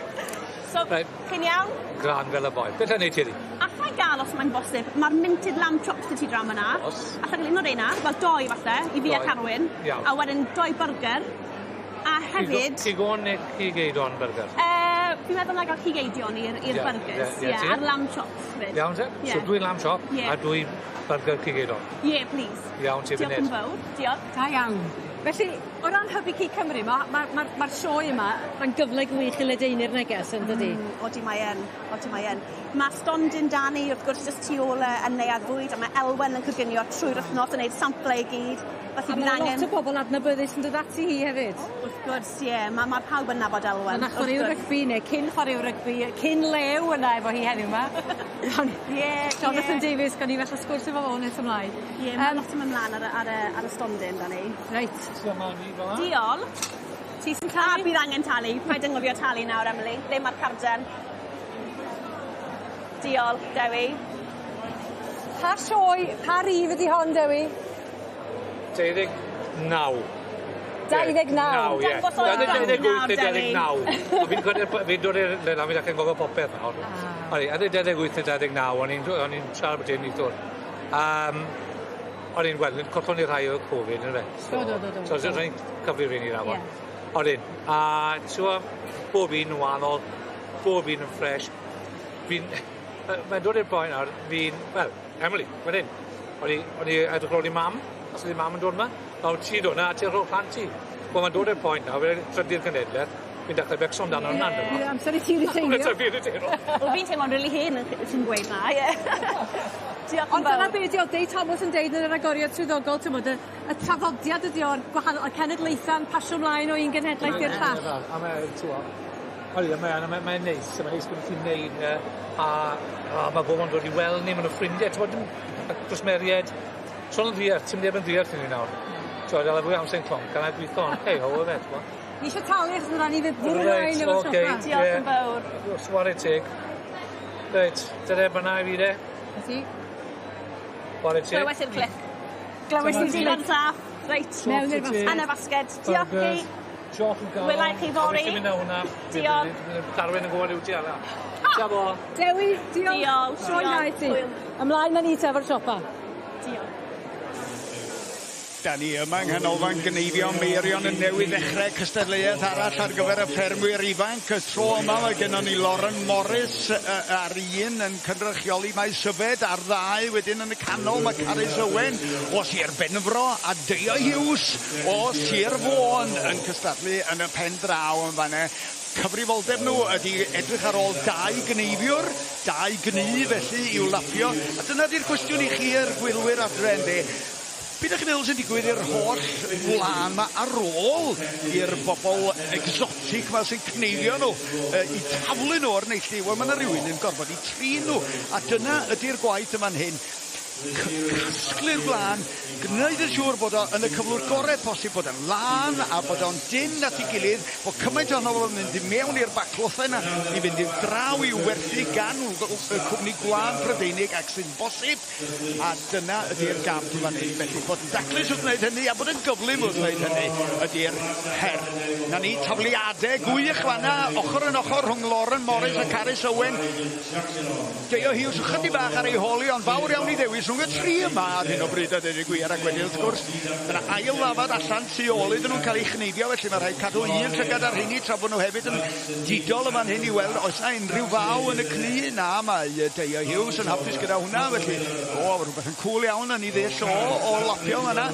So Reit. chi'n iawn? Gwlan fel y boi. Beth am neud ti heddi? Allai ga'l os mae'n bosib ma'r minted lamb chops 'dy ti draw man 'na. O's. Allai ga'l un o reina, wel dou falle, i fi a Dou. Carwyn. Iawn. A wedyn dou byrgyr. A hefyd... Cig oen neu cig eidon byrgyr? Yy fi'n meddwl 'nai ga'l cig eidion i'r i'r Ie, byrgyrs. ie, ie, Ie, ti? a'r lamb chops 'fyd. Iawn te? Ie. So dwy lamb chop Ie. a dwy byrgyr cig eidon. Ie, plîs. Iawn ti Diolch yn fowr. Diolch. Da iawn. Felly, o ran Hybu Cig Cymru, ma' ma' ma'r ma'r sioe yma, mae'n gyfle gwych i ledaenu'r neges yndydi? Odi mae yn, odi mae yn. Ma' stondin 'da ni wrth gwrs jyst tu ôl yy yn Neuadd Fwyd a ma' Elwen yn coginio trwy'r wthnos yn neud sample i gyd. Felly A bydd ma' angen... lot o bobol adnabyddus yn dod ati hi hefyd. Wrth gwrs ie ma' ma' pawb yn nabod Elwen. Ma' 'na chwaraewr rygbi ne' cyn chwaraewr rygbi cyn lew yna efo hi heddiw 'ma. Ie ie. Jonathan Davies gawn ni falle sgwrs efo fo nes ymlaen. Ie ma' lot yn myn' mlan ar y ar y ar y stondin 'da ni. Reit. Dyma ni fel 'a. Diolch. Ti sy'n talu? A bydd angen talu. Paid anghofio talu nawr Emily. Ble ma'r carden? Diolch Dewi. Pa sioe, pa rif ydi hon Dewi? 29. 29. Ie. Dangos oedran 28 nawr, neu Dewi. 29. A fi'n credu fi'n dod i'r le 'na fi'n dechrau'n gofio popeth nawr. Ah. Odi, ydi 28 neu 29 o'n i'n o'n i'n siarad bod hyn neithiwr. Yym o'n i'n wel, collon ni rhai o Covid yndyfe? Do do do do. So so rhain cyfri rheini nawr. Ie. Odyn. A t'wo' bob un yn wahanol, bob un yn ffres. Fi'n mae'n dod i'r point nawr, fi'n, wel, Emily, fan 'yn. O'n i o'n i edrych ar ôl i mam, os ydi mam yn dod 'ma. Nawr ti'n dod 'na a ti'n rho plant ti. Wel ma'n dod i'r point nawr, fe trydydd cenedleth, fi'n dechre becso amdano hwnna on'd Ie, amser i ti riteilio. Amser fi riteilo. Wel fi'n teimlo'n rili hen yn ti'n gweud 'na ie. Diolch yn Ond dyna fawr. be' 'di o, Dei Thomas yn deud yn yr agoriad swyddogol t'mod y y traddodiad ydi o'r gwahanol y cenedlaetha'n pasio mlaen o un genhedlaeth i'r llall. A mae t'wo' odi a mae yn a mae mae'n neis a mae'n neis bod ti'n neud e a a ma' bobol yn dod i weld ni ma' nw'n ffrindie t'mod dim y cwsmeried sôn yn ddiarth ti'm neb yn ddiarth i ni nawr. T'wod ala fwy o amser yn clonc a 'nai gwitho ond hey ho yfe t'mo'? Ni isio talu achos ma' rai' ni fynd bwrw mlaen efo'r siopa. Diolch yn fawr. Chware teg. Reit, dyna fynna i fi de. 'Na ti. Chware teg. Glywes i'r clic. Glywes i'r clic. Digon saff. Reit. Mewn i'r basged. Yn y basged. Diolch chi. Diolch yn fawr. Welai chi fory. A fi sy'n mynd â hwnna. Diolch. Carwyn yn gwybod yw ti ala. Diolch. Dewi, diolch. Diolch. Sioe dda i ti. Hwyl. Ymlaen â ni te efo'r siopa. Diolch. Da ni yma yng Nghanolfan Gneifio Meirion yn newydd ddechrau cystadleuaeth arall ar gyfer y ffermwyr ifanc. Y tro yma mae gennon ni Lauren Morris ar un yn cynrychioli Maes Yfed, ar ddau wedyn yn y canol mae Carys Owen o Sir Benfro a Deio Hughes o Sir Fôn yn cystadlu yn y pen draw yn fan'na. Cyfrifoldeb nhw ydy edrych ar ôl dau gneifiwr, dau gnu felly i'w lapio. A dyna di'r cwestiwn i chi'r gwylwyr adre yndi. Be 'dach chi'n meddwl sy'n digwydd i'r holl wlân 'ma ar ôl i'r bobl exotic 'ma sy'n cneifio nhw yy 'u taflu nhw o'r neilltu? Wel ma' 'na rywun yn gorfod 'u trin nhw a dyna ydi'r gwaith yn fan hyn. Casglu'r gwlân, gwneud yn siŵr bod o yn y cyflwr gorau posib, bod o'n lân a bod o'n dynn at ei gilydd, bod cymaint ohono fo'n mynd i mewn i'r baclothau yna i fynd i'r draw i'w werthu gan y cwmni gwlân Prydeinig ac sy'n bosib, a dyna ydy'r gamp fan hyn. Felly bod yn daclus wrth wneud hynny a bod yn gyflym wrth wneud hynny ydy'r her. 'Na ni, tafliade gwych fanna, ochr yn ochr rhwng Lauren Morris a Carys Owen. Deio Hughes ychydig bach ar ei hôl hi, ond fawr iawn i ddewis rhwng y tri yma ar hyn o bryd a deud y gwir, ac wedyn wrth gwrs, mae yna ail ddafad allan tu ôl iddyn nhw'n cael ei chneifio, felly mae rhaid cadw un llygad ar rheini tra bod nhw hefyd yn didol yn fan hyn i weld oes na unrhyw faw yn y cnu. Na, mae Deio Hughes yn hapus gyda hwnna, felly o, rhywbeth yn cŵl iawn yn ei ddull o lapio fanna.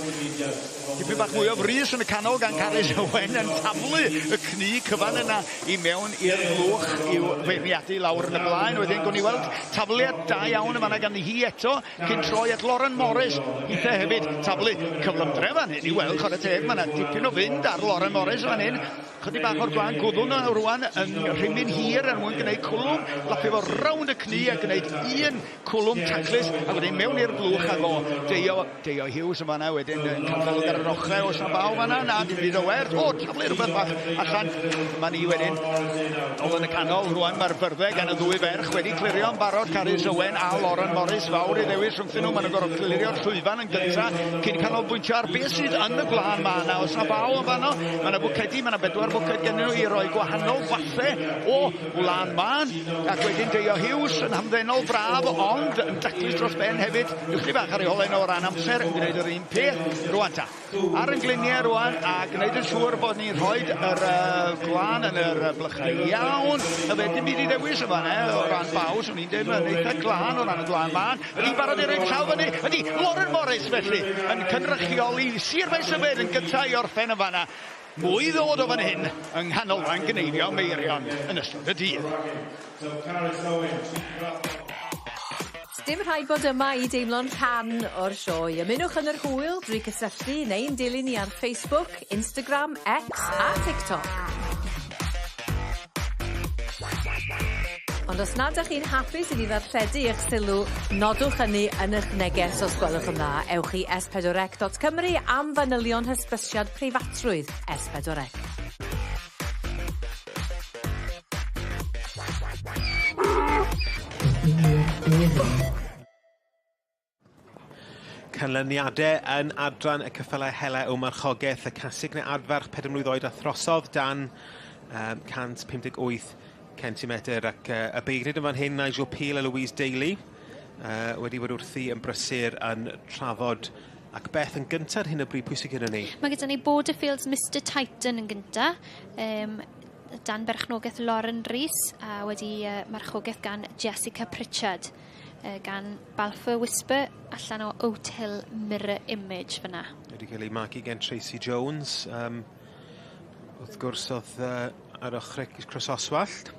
Dipyn bach mwy o frys yn y canol gan Carys Owen yn taflu y cnu cyfan yna i mewn i'r blwch i'w feirniadu lawr yn y blaen. Wedyn gwn i weld tafliad da iawn yn fanna ganddi hi eto cyn troi at Lauren Morris. Hithe hefyd taflu cyflymdre fan hyn i weld, chwarae teg, mae yna dipyn o fynd ar Lauren Morris fan hyn. Chydig bach o'r gwlân gwddw 'na rwan yn rhimyn hir er mwyn gwneud cwlwm, lapio fo rownd y cnu a gwneud un cwlwm taclus a wedyn mewn i'r blwch ag o. Deio, Deio Hughes yn fanna wedyn yn cael golwg ar yr ochrau, oes na faw fanna? Na, dim byd o werth. O, taflu rhywbeth bach allan. Dyma ni wedyn, nôl yn y canol, rwan mae'r byrddau gan y ddwy ferch wedi clirio yn barod, Carys Owen a Lauren Morris, fawr i ddewis rhwngthyn nhw, maen nhw'n gorfod clirio'r llwyfan yn gynta cyn canolbwyntio ar beth sydd yn y gwlân 'ma. Na, oes 'na faw yn fanno? Mae 'na fwcedi, mae 'na bedwar fwced gennyn nhw i roi gwahanol fathe o wlân mân, ac wedyn Deio Hughes yn hamddenol braf ond yn daclus dros ben hefyd, ychydig bach ar ei holen o ran amser yn gwneud yr un peth. Rwan ta, ar yn gliniau rwan a gwneud yn siŵr bod ni'n rhoi yr gwlân yn yr blychau iawn. Na fe, dim byd i ddewis yn fanna o ran baw, swn i'n dweud, mae'n eitha glân o ran y gwlân mân. Ydy barod i roi llaw fyny? Ydy, Lauren Morris felly yn cynrychioli Sir Faesyfed yn gyntaf i orffen yn fanna. Mwy i ddod o fan hyn yng Nghanolfan Gneifio Meirion yn ystod y dydd. Sdim rhaid bod yma i deimlo'n rhan o'r sioe. Ymunwch yn yr hwyl drwy cysylltu neu'n dilyn ni ar Facebook, Instagram, X a TikTok. Ond os nad 'dach chi'n hapus i ni ddarlledu eich sylw, nodwch hynny yn 'ych neges os gwelwch yn dda. Ewch i s4c.cymru am fanylion hysbysiad preifatrwydd S4C. Canlyniadau yn adran y ceffylau hela o marchogaeth y casig neu adfarch 4 mlwydd oed a throsodd dan um, 158 cm ac uh, y beirniad yn fan hyn Nigel Peel a Louise Daly uh, wedi bod wrthi yn brysur yn trafod ac beth yn gyntaf ar hyn o bryd pwy sydd gyda ni? Mae gyda ni Borderfields Mr Titan yn gyntaf, um, dan berchnogaeth Lauren Rees a wedi uh, marchogaeth gan Jessica Pritchard. Gan Balfour Whisper allan o Oat Hill Mirror Image fyna. Wedi cael ei magu gen Tracy Jones. Um, wrth gwrs oedd uh, ar ochr Croes Oswallt.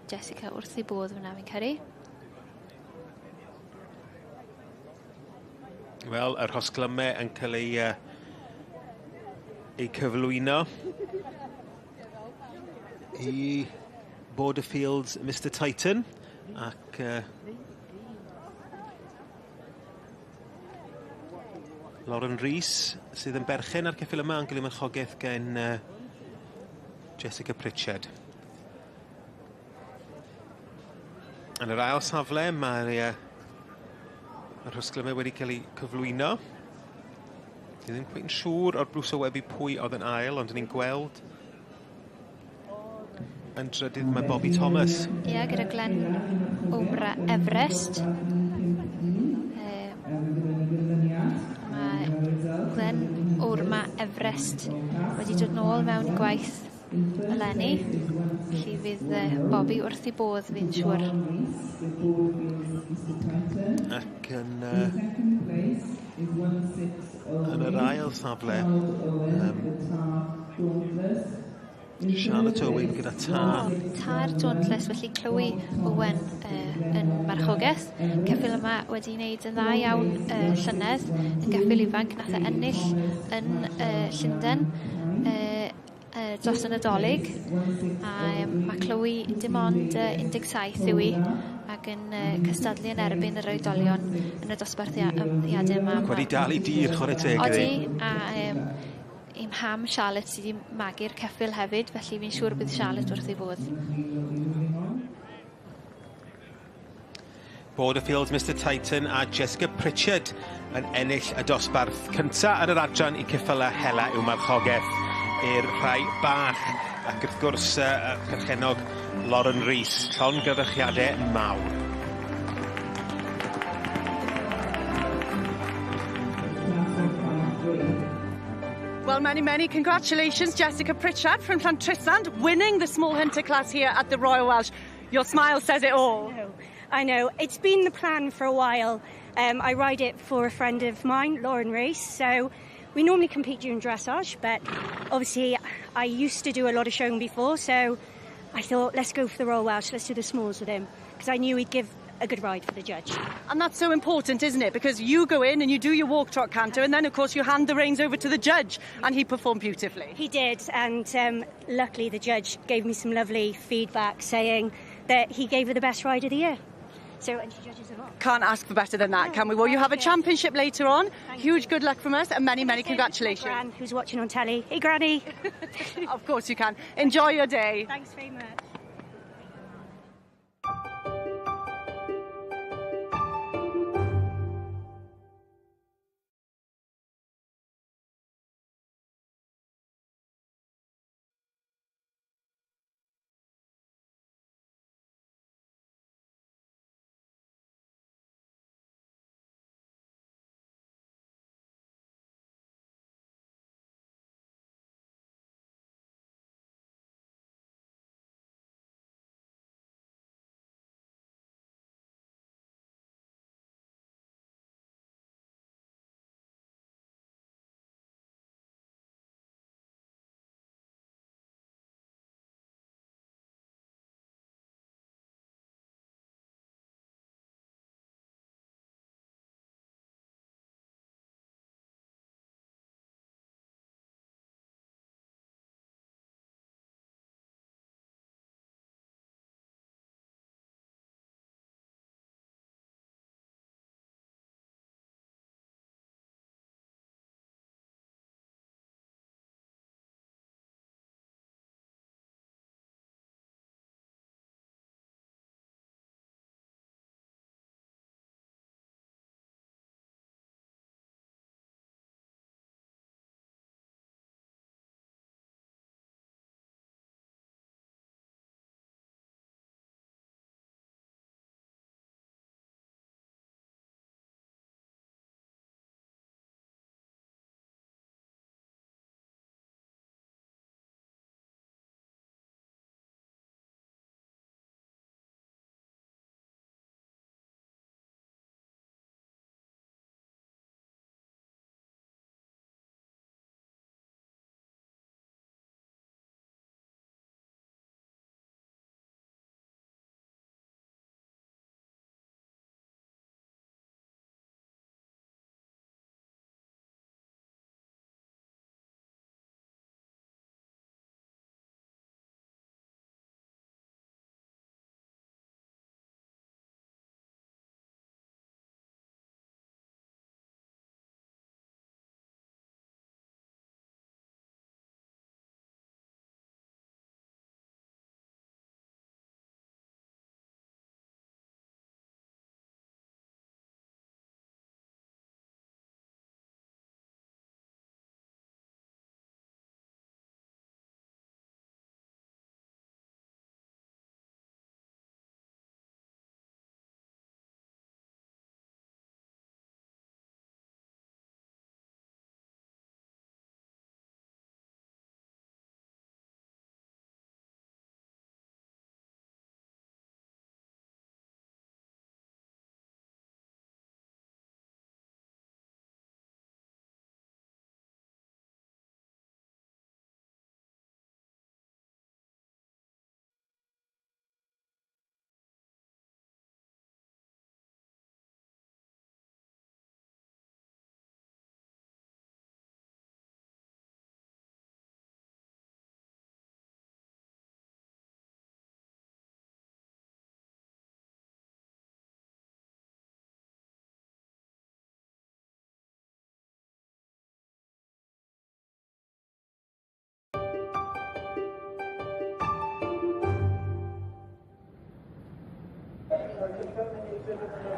Jessica wrth ei bodd fyna fi'n credu. Wel, yr rhosglymau yn cael ei, uh, ei cyflwyno. I Borderfields Mister Titan ac uh, Lauren Rees sydd yn berchen ar ceffyl yma yn cael ei marchogaeth gen uh, Jessica Pritchard. Yn yr ail safle mae'r uh, y rhosglymau wedi cael eu cyflwyno. Dwi ddim cweit yn siŵr o'r Bruce o Webby pwy oedd yn ail, ond ni'n gweld yn drydydd mae Bobby Thomas. Ie, yeah, gyda Glenn Omra Everest. Mae Glenn Orma Everest wedi dod nôl mewn gwaith eleni. Felly fydd Bobby wrth ei bodd fi'n siŵr. Ac yn, uh, yn yr ail safle, um, Charlotte Owen gyda Tar. Tar Dauntless, felly Chloe Owen uh, yn marchogaeth. Ceffyl yma wedi wneud yn dda iawn uh, llynedd, yn geffyl ifanc, nath e ennill yn uh, Llundain. Uh, dros y Nadolig. A mae Chloe dim ond 17 yw hi, ac ac yn cystadlu yn erbyn yr oedolion yn y dosbarthiadau yma. Ac wedi dal i dir, chwarae teg. Odi, a ei mham Charlotte sydd wedi magu'r ceffyl hefyd, felly fi'n siŵr bydd Charlotte wrth ei fodd. Borderfields, Mr Titan a Jessica Pritchard yn ennill y dosbarth cynta yn yr adran i ceffylau hela i'w marchogaeth i'r rhai bach. Ac wrth gwrs, perchennog Lauren Rees, llongyfarchiadau mawr. Well, many, many congratulations, Jessica Pritchard from Llantrisant, winning the small hunter class here at the Royal Welsh. Your smile says it all. I know. I know. It's been the plan for a while. I ride it for a friend of mine, Lauren Rees, so we normally compete during dressage, but obviously I used to do a lot of showing before, so I thought, let's go for the Royal Welsh, let's do the smalls with him, because I knew he'd give a good ride for the judge. And that's so important, isn't it? Because you go in and you do your walk, trot, canter, and then, of course, you hand the reins over to the judge, and he performed beautifully. He did, and luckily the judge gave me some lovely feedback saying that he gave her the best ride of the year. So, and she judges a lot. Can't ask for better than that, can we? Well, you have a championship later on. Thank Huge good luck from us, and many, many congratulations. Gran, who's watching on telly. Hey, Granny. Of course you can. Enjoy your day. Thanks very much.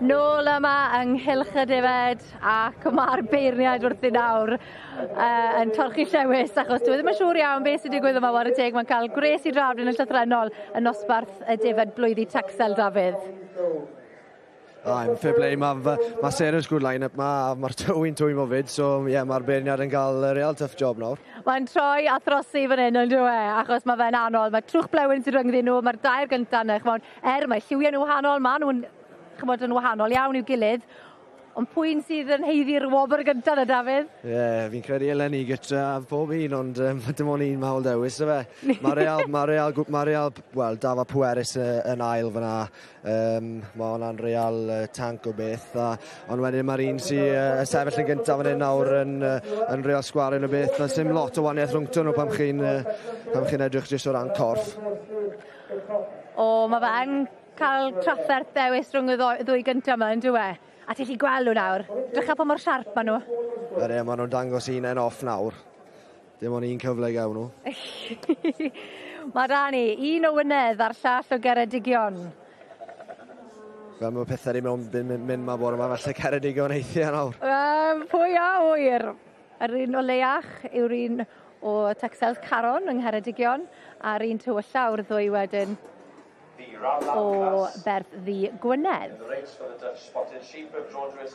Nôl yma yng Nghylch y Defaid ac mae'r beirniaid wrthi nawr yn torchi llewys achos dwi e ddim yn siŵr iawn beth sy'n digwydd yma ware teg. Mae'n cael gwres i drafod yn y llythrennol yn nosbarth y defaid blwyddi Texel, Dafydd. I'm fair play, mae ma Sarah's good line-up ma, a mae'r tywy'n twymo fyd, so ie, yeah, mae'r beirniad yn cael real tough job nawr. Mae'n troi a throsi fan hyn, ond yw e, achos mae fe'n anodd. Mae trwch blewyn sy'n rhyngddyn nhw, mae'r dair gyntaf yna, ch'mod, er mae lliwiau nhw wahanol, maen nhw'n ch'mod, yn wahanol iawn i'w gilydd, ond pwy'n sydd yn haeddu'r wobr gyntaf na, Dafydd? Ie, yeah, fi'n credu eleni gyda pob un, ond dim ond un mae hawl dewis, yfe. Mae real, mae real, mae real, wel, dafa pwerus yn ail fyna. Mae hwnna'n real tank o beth. A, ond wedyn mae'r un sy'n sefyll yn gyntaf fan hyn nawr yn real sgwaryn o beth. A sim lot o waniaeth rhwngto nhw pam chi'n pam chi'n edrych jyst o ran corff. O, mae fe yn cael trafferth dewis rhwng y ddwy gyntaf yma, yn dyw e? A ti'n gallu gweld nhw nawr. Drycha pa mor siarp maen nhw. Ydy, maen nhw'n dangos un off nawr. Dim ond un cyfle gawn nhw. Mae da ni un o Wynedd a'r llall o Geredigion. Fel mae pethau wedi mynd ma bore yma, falle Ceredigion eithaf nawr. Pwy a ŵyr? Yr un o leiach yw'r un o Texels Caron yng Ngheredigion a'r un tywylla o'r ddwy wedyn o Berth Ddu Gwynedd.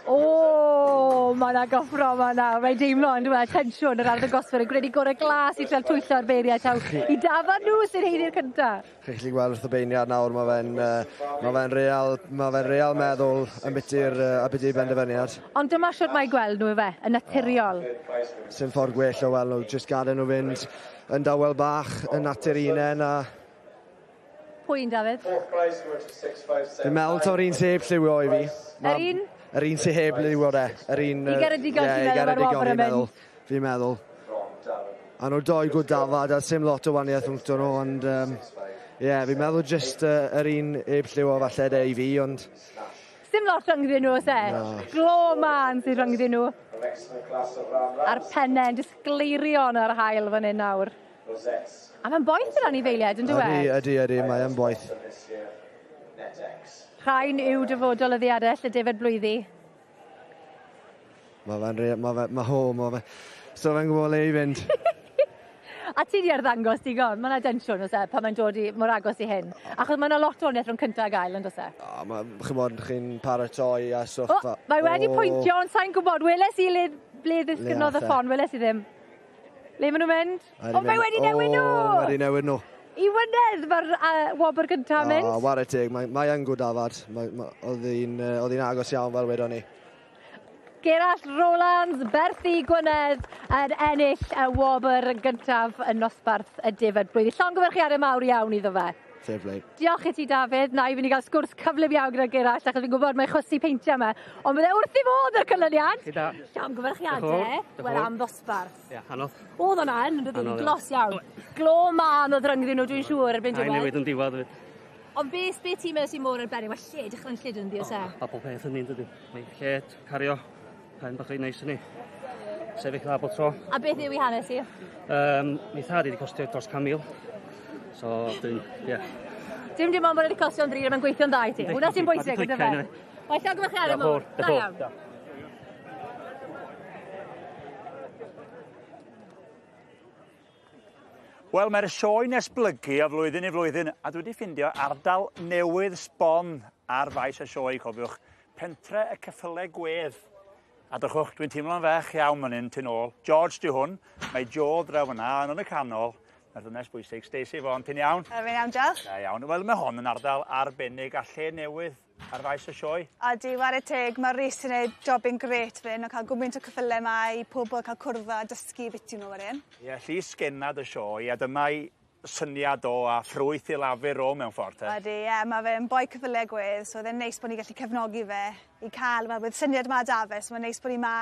O, mae yna gyffro yma nawr. Mae'n deimlo yn dweud tensiwn yr arddangoswyr yn gwneud i gorau glas i treul twyllo'r beirniaid taw i dafad nhw sy'n haeddu'r cyntaf. Chi'n gallu gweld wrth y beirniad nawr, mae fe'n ma fe real, ma fe real meddwl ambiti'r benderfyniad. Ond dyma siwt mae gweld nhw efe, yn naturiol. Sim ffordd gwell o weld nhw, jyst gadael nhw fynd yn dawel bach, yn natur unen a Pwy'n, Dafydd? Fi'n meddwl taw'r un sy'n heb lliwio i fi. Yr un? Yr un sy'n heb liwio de. Yr un... I Geredigion ti'n meddwl mae'r wobr yn mynd? Fi'n meddwl. A nhw doi gwd dafad a sim lot o waniaeth rhwngto nhw, ond ie, yeah, fi'n meddwl jyst yr un heb lliwio falle de i fi, ond Sim lot rhyngddyn nhw, oes e? Na. Glo man sydd rhyngddyn nhw. A'r pennau yn disgleirio yn yr haul fan hyn nawr. A mae'n boeth yr anifeiliaid, yn dyw e? Ydy, ydy, ydy, mae yn boeth. Rhain yw dyfodol y ddiadell, y defaid blwyddi. Mae fe'n mae fe, mae ho, mae fe, so fe'n gwybod le i fynd. A ti di arddangos digon, mae yna densiwn oes e, pan mae'n dod i mor agos i hyn. Achos mae yna lot o waniaeth rhwng cyntaf ag ail, yn does e? O, mae, ch'mod, chi'n paratoi a stwff. O, mae wedi pwyntio, ond sa'n gwybod, weles i le, ble ddisgynnodd y ath e? ffon, weles i ddim. Le maen nhw'n mynd? O, mae wedi newid nhw! O, wedi newid nhw. I Wynedd mae'r wobr gyntaf yn mynd. O, ware teg, mae yn gwd dafad. Oedd hi'n agos iawn fel wedon ni. Gerallt Rowlands, Berth Ddu Gwynedd yn ennill y wobr gyntaf yn nosbarth y defaid blwyddi. Llongyfarchiadau mawr iawn iddo fe. Fair play. Diolch i ti, Dafydd. Na i fynd i gael sgwrs cyflym iawn gyda Gerallt, achos fi'n gwybod mae chwysu peintiau yma. Ond bydde wrth i fod y canlyniad. Chi da. Llongyfarchiadau. Wel, am ddosbarth. Ie, anodd. Oedd hwnna yn, doedd hi'n Anodd iawn. glos iawn. Glo mân oedd rhyngddyn nhw, dwi'n siŵr, erbyn Ai diwedd. newid yn diwedd fyd. Ond be ti'n meddwl sy'n mor arbennig? Mae lle, dechrau'n lled yn ddi, oes e? A pob peth yn un, dydy. Mae lled, cario, pen bach reit neis yn ni. Sefyll dda bob tro. A beth yw ei hanes i? Mi thad i wedi costio dros 100,000. So, dwi'n, ie. Yeah. Dim ond bod wedi costio'n ddrud, mae'n gweithio'n dda i ti. Hwna sy'n bwysig, ynddo fe? Wel, llongyfarchiadau mawr. Da iawn. Wel, mae'r sioe'n esblygu o flwyddyn i flwyddyn, a dwi wedi ffindio ardal newydd sbon ar faes y sioe, cofiwch. Pentre y Ceffylau Gwedd. A drychwch, dwi'n teimlo'n fech iawn fan hyn, tu nôl. George di hwn, mae Joe draw fyna, yn y canol. Mae'r ddynes bwysig, Stacey Vaughan, ti'n iawn? Fi'n iawn, Giles. Da iawn. Wel, mae hon yn ardal arbennig a lle newydd ar faes y sioe. Ydi, ware teg, mae Rhys yn neud jobyn grêt fan hyn o cael gymaint o ceffylau 'ma i pobl cael cwrdd a dysgu biti nhw wedyn. Ie, llys gennad y sioe, a dyma'i syniad o a ffrwyth i lafur o mewn ffordd. Te. Ydi, ie, mae fe'n boi ceffylau gwedd, so oedd e'n neis bod ni'n gallu cefnogi fe i cael, wel, with syniad 'ma da fe, so mae'n neis bod ni 'ma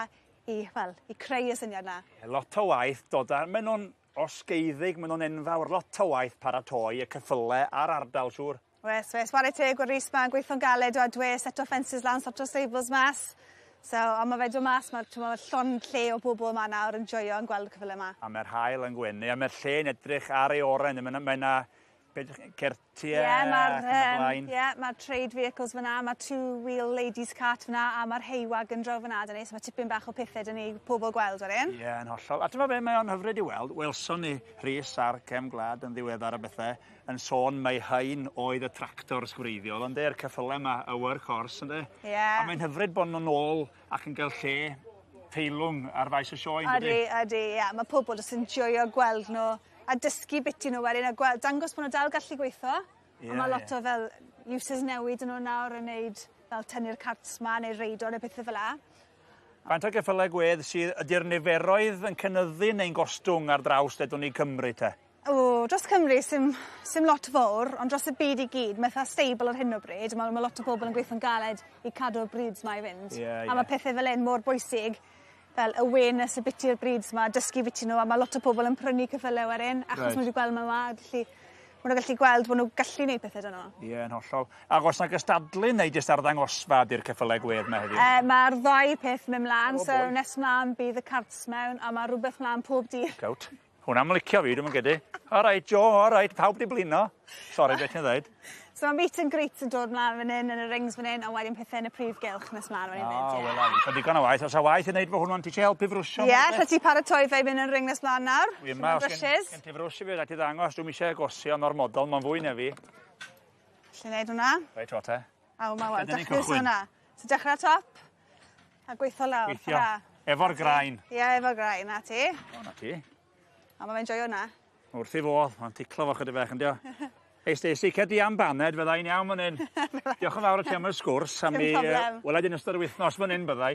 i, wel, i creu y syniad 'na. Ie, lot o waith dod ar, maen nhw'n osgeiddig, maen nhw'n enfawr, lot o waith paratoi y ceffylau a'r ardal, siŵr. Wes, wes, ware teg, wel Rhys ma'n gweithio'n galed o a dwe, set o fences lan, sort o stables mas. So, a mae fe dod mas, mae ma llond lle o bobl yma nawr yn joio yn gweld y ceffylau 'ma. A mae'r haul yn gwenu, a mae'r lle'n edrych ar ei orau, mae yna Certiau Ie, mae'r ac yn y blaen. ie, mae'r trade vehicles fyna, mae two-wheel ladies cart fyna, a mae'r hay wagon draw fyna, dyn ni, so mae tipyn bach o pethau dyn ni pobl gweld wedyn. Ie, yn hollol. A dyma be mae o'n hyfryd i weld. Welson ni Rhys ar Cefn Gwlad yn ddiweddar a bethau yn sôn mai hein oedd y tractors gwreiddiol, ond e'r ceffylau yma, y workhorse, ynddo? Ie. A mae'n hyfryd bod nhw'n ôl ac yn cael lle teilwng ar faes y sioe, yn Ydy, dydi? ydy, ie. Mae pobl jyst yn joio gweld nhw a dysgu biti nhw wedyn a gweld, dangos bod nhw dal gallu gweithio. Ie, a mae lot ie. o fel uses newid yn nhw nawr yn neud fel tynnu'r carts ma neu reido neu pethau fel 'a. Faint o geffylau gwedd sydd, ydy'r niferoedd yn cynyddu neu'n gostwng ar draws dedwn ni Cymru te? O, dros Cymru sim, sim lot fawr, ond dros y byd i gyd, mae eitha stable ar hyn o bryd. Mae, mae lot o bobl yn gweithio'n galed i cadw'r breeds ma i fynd. Ie, A ie. mae pethau fel hyn mor bwysig, fel awareness y biti'r breeds ma, dysgu biti nhw, a mae lot o bobl yn prynu ceffylau wedyn, achos Reit. maen nhw wedi gweld ma, gallu, maen nhw'n gallu gweld bod nhw'n gallu gwneud pethau dyn nhw. Ie, yn hollol. Ac oes na gystadlu neu jyst arddangosfa di'r ceffylau gwedd yma heddiw? Mae'r ddau peth mynd mlaen, Oh, so boy. nes mlaen bydd y carts mewn, a mae rhywbeth mlaen pob dydd. Gawt. Hwnna'm licio fi, dwi'm yn credu. All right, Joe, all right, pawb di blino. Sori, beth ti'n dweud? So mae meet and greet yn dod mlaen fan hyn, yn y rings fan hyn, a wedyn pethau yn y prif gylch nes mlaen fan hyn. O, wel, a fi. Digon o waith. Os a waith i wneud fo hwnnw, ti eisiau helpu frwsio? Ie, lle ti paratoi fe i fynd yn ring nes mlaen nawr? Wi yma, os gen, Brushes. gen ti frwsh i fi, rhaid ti ddangos, dwi'n eisiau gosion ormodol, mae'n fwy na fi. Lle wneud hwnna. Reit, o te. A ma' Lle wel, 'dyn ni'n dechrau cychwyn? hwnna. So dechrau top, a gweithio lawr. Gweithio. Hwra. Efo'r graen. Ie, efo'r graen, na ti. O, na ti. A ma' fe'n joio hwnna. Wrth ei fodd, mae'n ticlo fo chydig bach, yndio. Ei, Stacey, cer di am baned, fydda i'n iawn fan hyn. Diolch yn fawr i ti am y sgwrs. Am Dim mi, problem. Wela i di yn ystod yr wythnos fan hyn, byddai.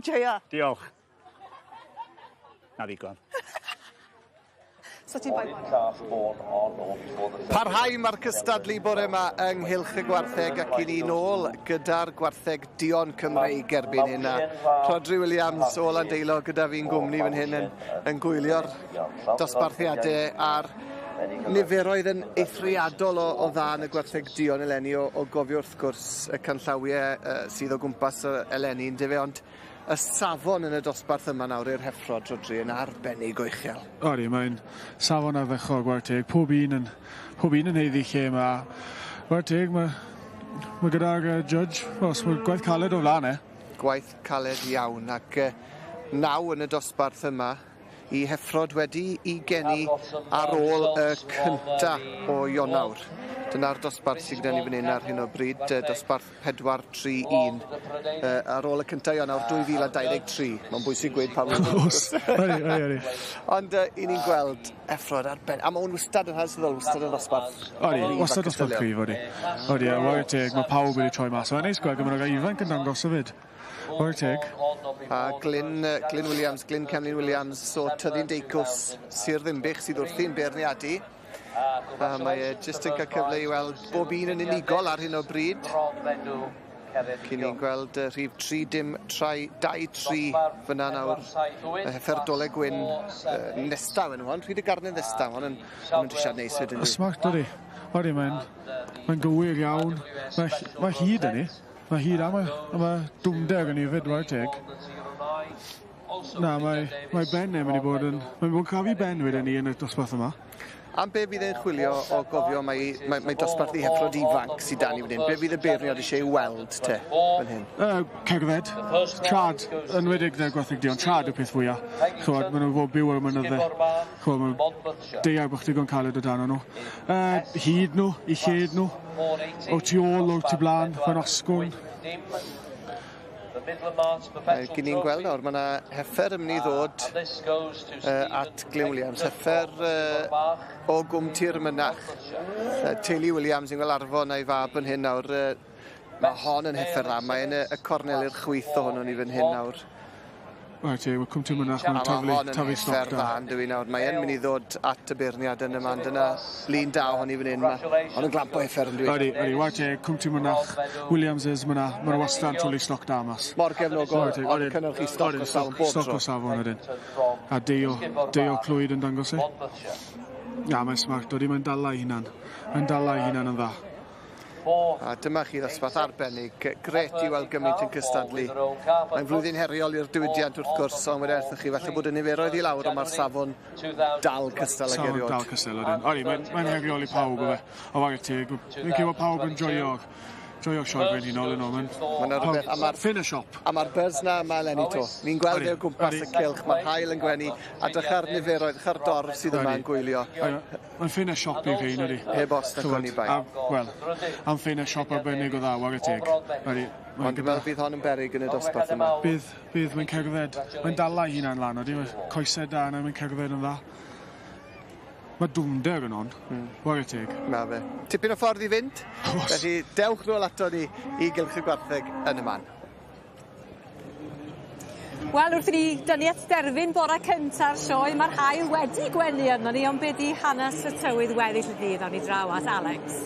Joio. Diolch. Na ddigon. So ti'n boi. Parhau mae'r cystadlu bore yma ynghylch y gwartheg ac i ni nôl gyda'r gwartheg duon Cymreig erbyn hyn. A Rhodri Williams o Landeilo gyda fi'n gwmni fan hyn yn, yn gwylio'r dosbarthiadau a'r niferoedd yn eithriadol o, o dda yn y gwartheg duon eleni o, o gofio wrth gwrs y canllawiau sydd o gwmpas eleni yn dyfe, ond y safon yn y dosbarth yma nawr i'r heffrod, Rhodri, yn arbennig o uchel. Odi, mae'n safon ardderchog, chwarae teg. Pob un yn, pob un yn haeddu lle yma. Chwarae teg, mae, mae gyda'r judge, os mae gwaith caled o flaen e. Gwaith caled iawn ac 9 yn y dosbarth yma i heffrod wedi i geni ar ôl y cynta o Ionawr. Dyna'r dosbarth sydd gyda ni fan hyn ar hyn o bryd, dosbarth 431, ar ôl y cynta Ionawr 2023. Mae'n bwysig gweud pa mor. Oes, odi, odi, odi. Ond i ni'n gweld effrod ar ben. A mae hwn wastad yn hanesyddol, wastad yn ddosbarth. Odi, cryf wastad ac dosbarth ystyrlon. cryf, odi. Odi, a chwarae teg, mae pawb wedi troi mas. Mae'n neis gweld gymaint o ifanc yn dangos hefyd. Chwarae teg. A Glyn, Glyn Williams, Glyn Cemlyn Williams o Tyddyn Deicws, Sir Ddinbych sydd wrthi'n beirniadu. A mae e jyst yn cael cyfle i weld bob un yn unigol ar hyn o bryd. Cyn ni'n gweld rhif 3 dim 3 2 3 fyna nawr. Y heffer Dole Gwyn nesta yn hwn, rhyd y garnedd nesta hwn yn hwn yn drisiad neis fyd Y yn smart, odi. Odi, mae'n mae gywir iawn. Mae, mae hyd yn ni. Mae hyd a mae, a mae dwmder yn ei fyd, chwarae teg. Na, mae, mae ben e'n mynd i bod yn... Mae'n bod yn crafu ben wedyn ni yn y dosbarth yma. Am be fydd e'n chwilio o gofio mae, mae, mae dosbarth i heffrod ifanc sydd dan i fan hyn? Be fydd y beirniad eisiau ei weld te fan hyn? Cerdded, trad, yn wedig gyda'r gwartheg duon, trad y peth fwyaf. Chywod, maen nhw'n fod byw ar y mynyddau. Chywod, maen deiar bach digon caled o dan nhw. Hyd nhw, i lled nhw, o tu ôl, o tu blaen, fan osgwrn. Gyn ni'n gweld nawr, mae yna heffer yn mynd i ddod at Glyn Williams. Heffer o Gwm Tir Mynach. Teulu Williams yn gweld Arfon a'i fab yn hyn nawr. Mae hon yn heffer dda, mae yn y, y cornel i'r chwith ohono ni fan hyn nawr. Right, te, mae Cwm Tir Mynach, A mae'n mae taflu, hon yn taflu stoc heffer da. dda yn dyw nawr. Mae e'n mynd i ddod at y beirniad yn y man. Dyna lun da ohoni fan hyn. Mae hon yn glamp o heffer yn dyw Odi, odi, waith te, Cwm Tir Mynach, Williamses, mae yna wastad yn twlu stoc da mas. Mor gefnogol, Chwarae teg, ond odyn, cynnyrchu stoc odyn, o safon bob Stoc tro. o safon, ydyn. A deio, deio clwyd yn dangos e. Na, mae'n smart, odi, mae'n dala ei hunan. Mae'n dala ei hunan yn dda. A dyma chi ddosbarth arbennig, grêt i weld gymaint yn cystadlu. Mae'n flwyddyn heriol i'r diwydiant wrth gwrs, ond wedi wrthych chi falle bod y niferoedd i lawr, ond mae'r safon dal cystal ag erioed. Safon dal cystal, ydyn. Odi, mae'n mae heriol i pawb, yfe. O whare teg, fi'n credu bod pawb yn joio'r joio'r sioe brenhinol yno. Mae'n Ma' 'na rwbeth a ma'r ffin y siop. A ma'r buzz 'na yma eleni 'to. Ni'n gweld e o gwmpas y cylch, ma'r haul yn gwenu, a drycha'r niferoedd, drycha'r dorf sydd yma yn gwylio. Mae'n ffin y siop i rhein, ydi. Heb os nac oni bai. A, wel, am ffin y siop arbennig o dda, whare teg. Ydi. Ond dwi'n meddwl bydd hon yn beryg yn y dosbarth yma. Bydd, bydd, mae'n cerdded. Mae'n dala ei hunan lan, ydi. Mae coesau da yna, mae'n cerdded yn dda. Mae dwfnder yn hon, whare teg. Ma fe. Tipyn o ffordd i fynd. Felly dewch nôl ato ni i Gylch y Gwartheg yn y man. Wel wrth i ni dynnu at derfyn bore cynta'r sioe ma'r haul wedi gwenu arnon ni ond be' 'di hanes y tywydd weddill y dydd awn ni draw at Alex.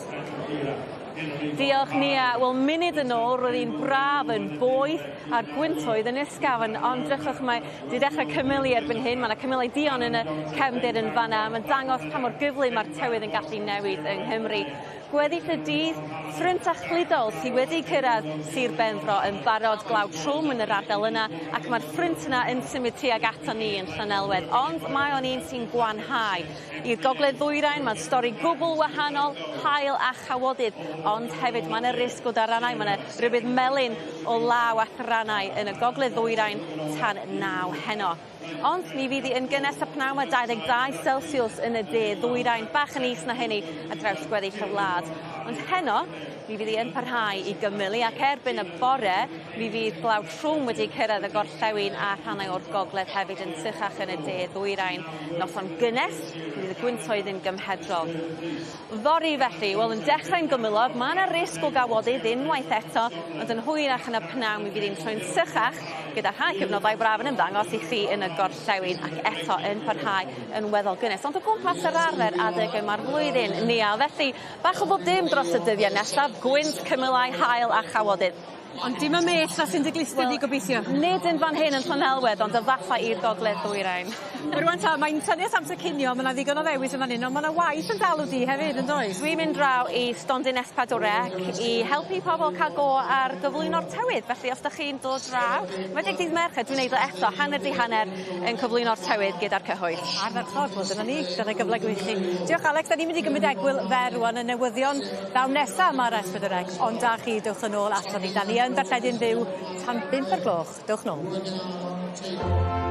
Diolch Nia. Wel munud yn ôl roedd hi'n braf yn boeth a'r gwyntoedd yn ysgafn ond drychwch mae 'di dechre cymylu erbyn hyn ma' 'na cymylau duon yn y cefndir yn fan 'na ma'n dangos pa mor gyflym ma'r tywydd yn gallu newid yng Nghymru. Gweddill y dydd, ffrynt achludol sy wedi cyrraedd Sir Benfro yn barod, glaw trwm yn yr ardal yna ac mae'r ffrynt yna yn symud tuag aton ni yn Llanelwedd ond mae o'n un sy'n gwanhau. I'r gogledd ddwyrain mae'n stori gwbl wahanol, haul a chawodydd ond hefyd mae 'na risg o daranau, mae 'na rybudd melyn o law a tharanau yn y gogledd ddwyrain tan 9 heno. Ond mi fydd hi yn gynnes y pnawn 'ma 22 Celsiws yn y de ddwyrain, bach yn is na hynny ar draws gweddill y wlad. Ond heno, mi fydd hi yn parhau i gymylu ac erbyn y bore mi fydd glaw trwm wedi cyrraedd y gorllewin a rhannau o'r gogledd hefyd yn sychach yn y de ddwyrain. Noson gynnes, mi fydd y gwyntoedd yn gymhedrol. Fory felly, wel yn dechrau'n gymylog, ma' 'na risg o gawodydd unwaith eto, ond yn hwyrach yn y pnawn mi fydd hi'n troi'n sychach gyda rhai cyfnodau braf yn ymddangos i chi yn y gorllewin ac eto yn parhau yn weddol gynnes. Ond o gwmpas yr arfer adeg yma'r flwyddyn, Nia. Felly, bach o bob dim dros y dyddiau nesaf, gwynt, cymylau, haul a chawodydd. Ond dim y mes na sy'n dy glustia di gobeithio. Nid yn fan hyn yn Llanelwedd ond efallai i'r gogledd ddwyrain. Rŵan ta mae'n tynnu at amser cinio ma' 'na ddigon o ddewis yn fan 'yn on' ma' 'na waith yn galw di hefyd yndoes? Dwi'n mynd draw i stondin S4C i helpu pobl ca'l go ar gyflwyno'r tywydd felly os 'dach chi'n dod draw wedi dydd Mercher dwi'n neud o eto hanner 'di hanner yn cyflwyno'r tywydd gyda'r cyhoedd. Ardderchog wel dyna ni dyna gyfle gwych chi. Diolch Alex 'dan ni'n mynd i gymryd egwyl fer rŵan y newyddion ddaw nesa 'ma ar S4C ond da chi dewch yn ôl aton ni. 'Dan ni yn darlledu'n fyw tan bump o'r gloch. Dewch nôl.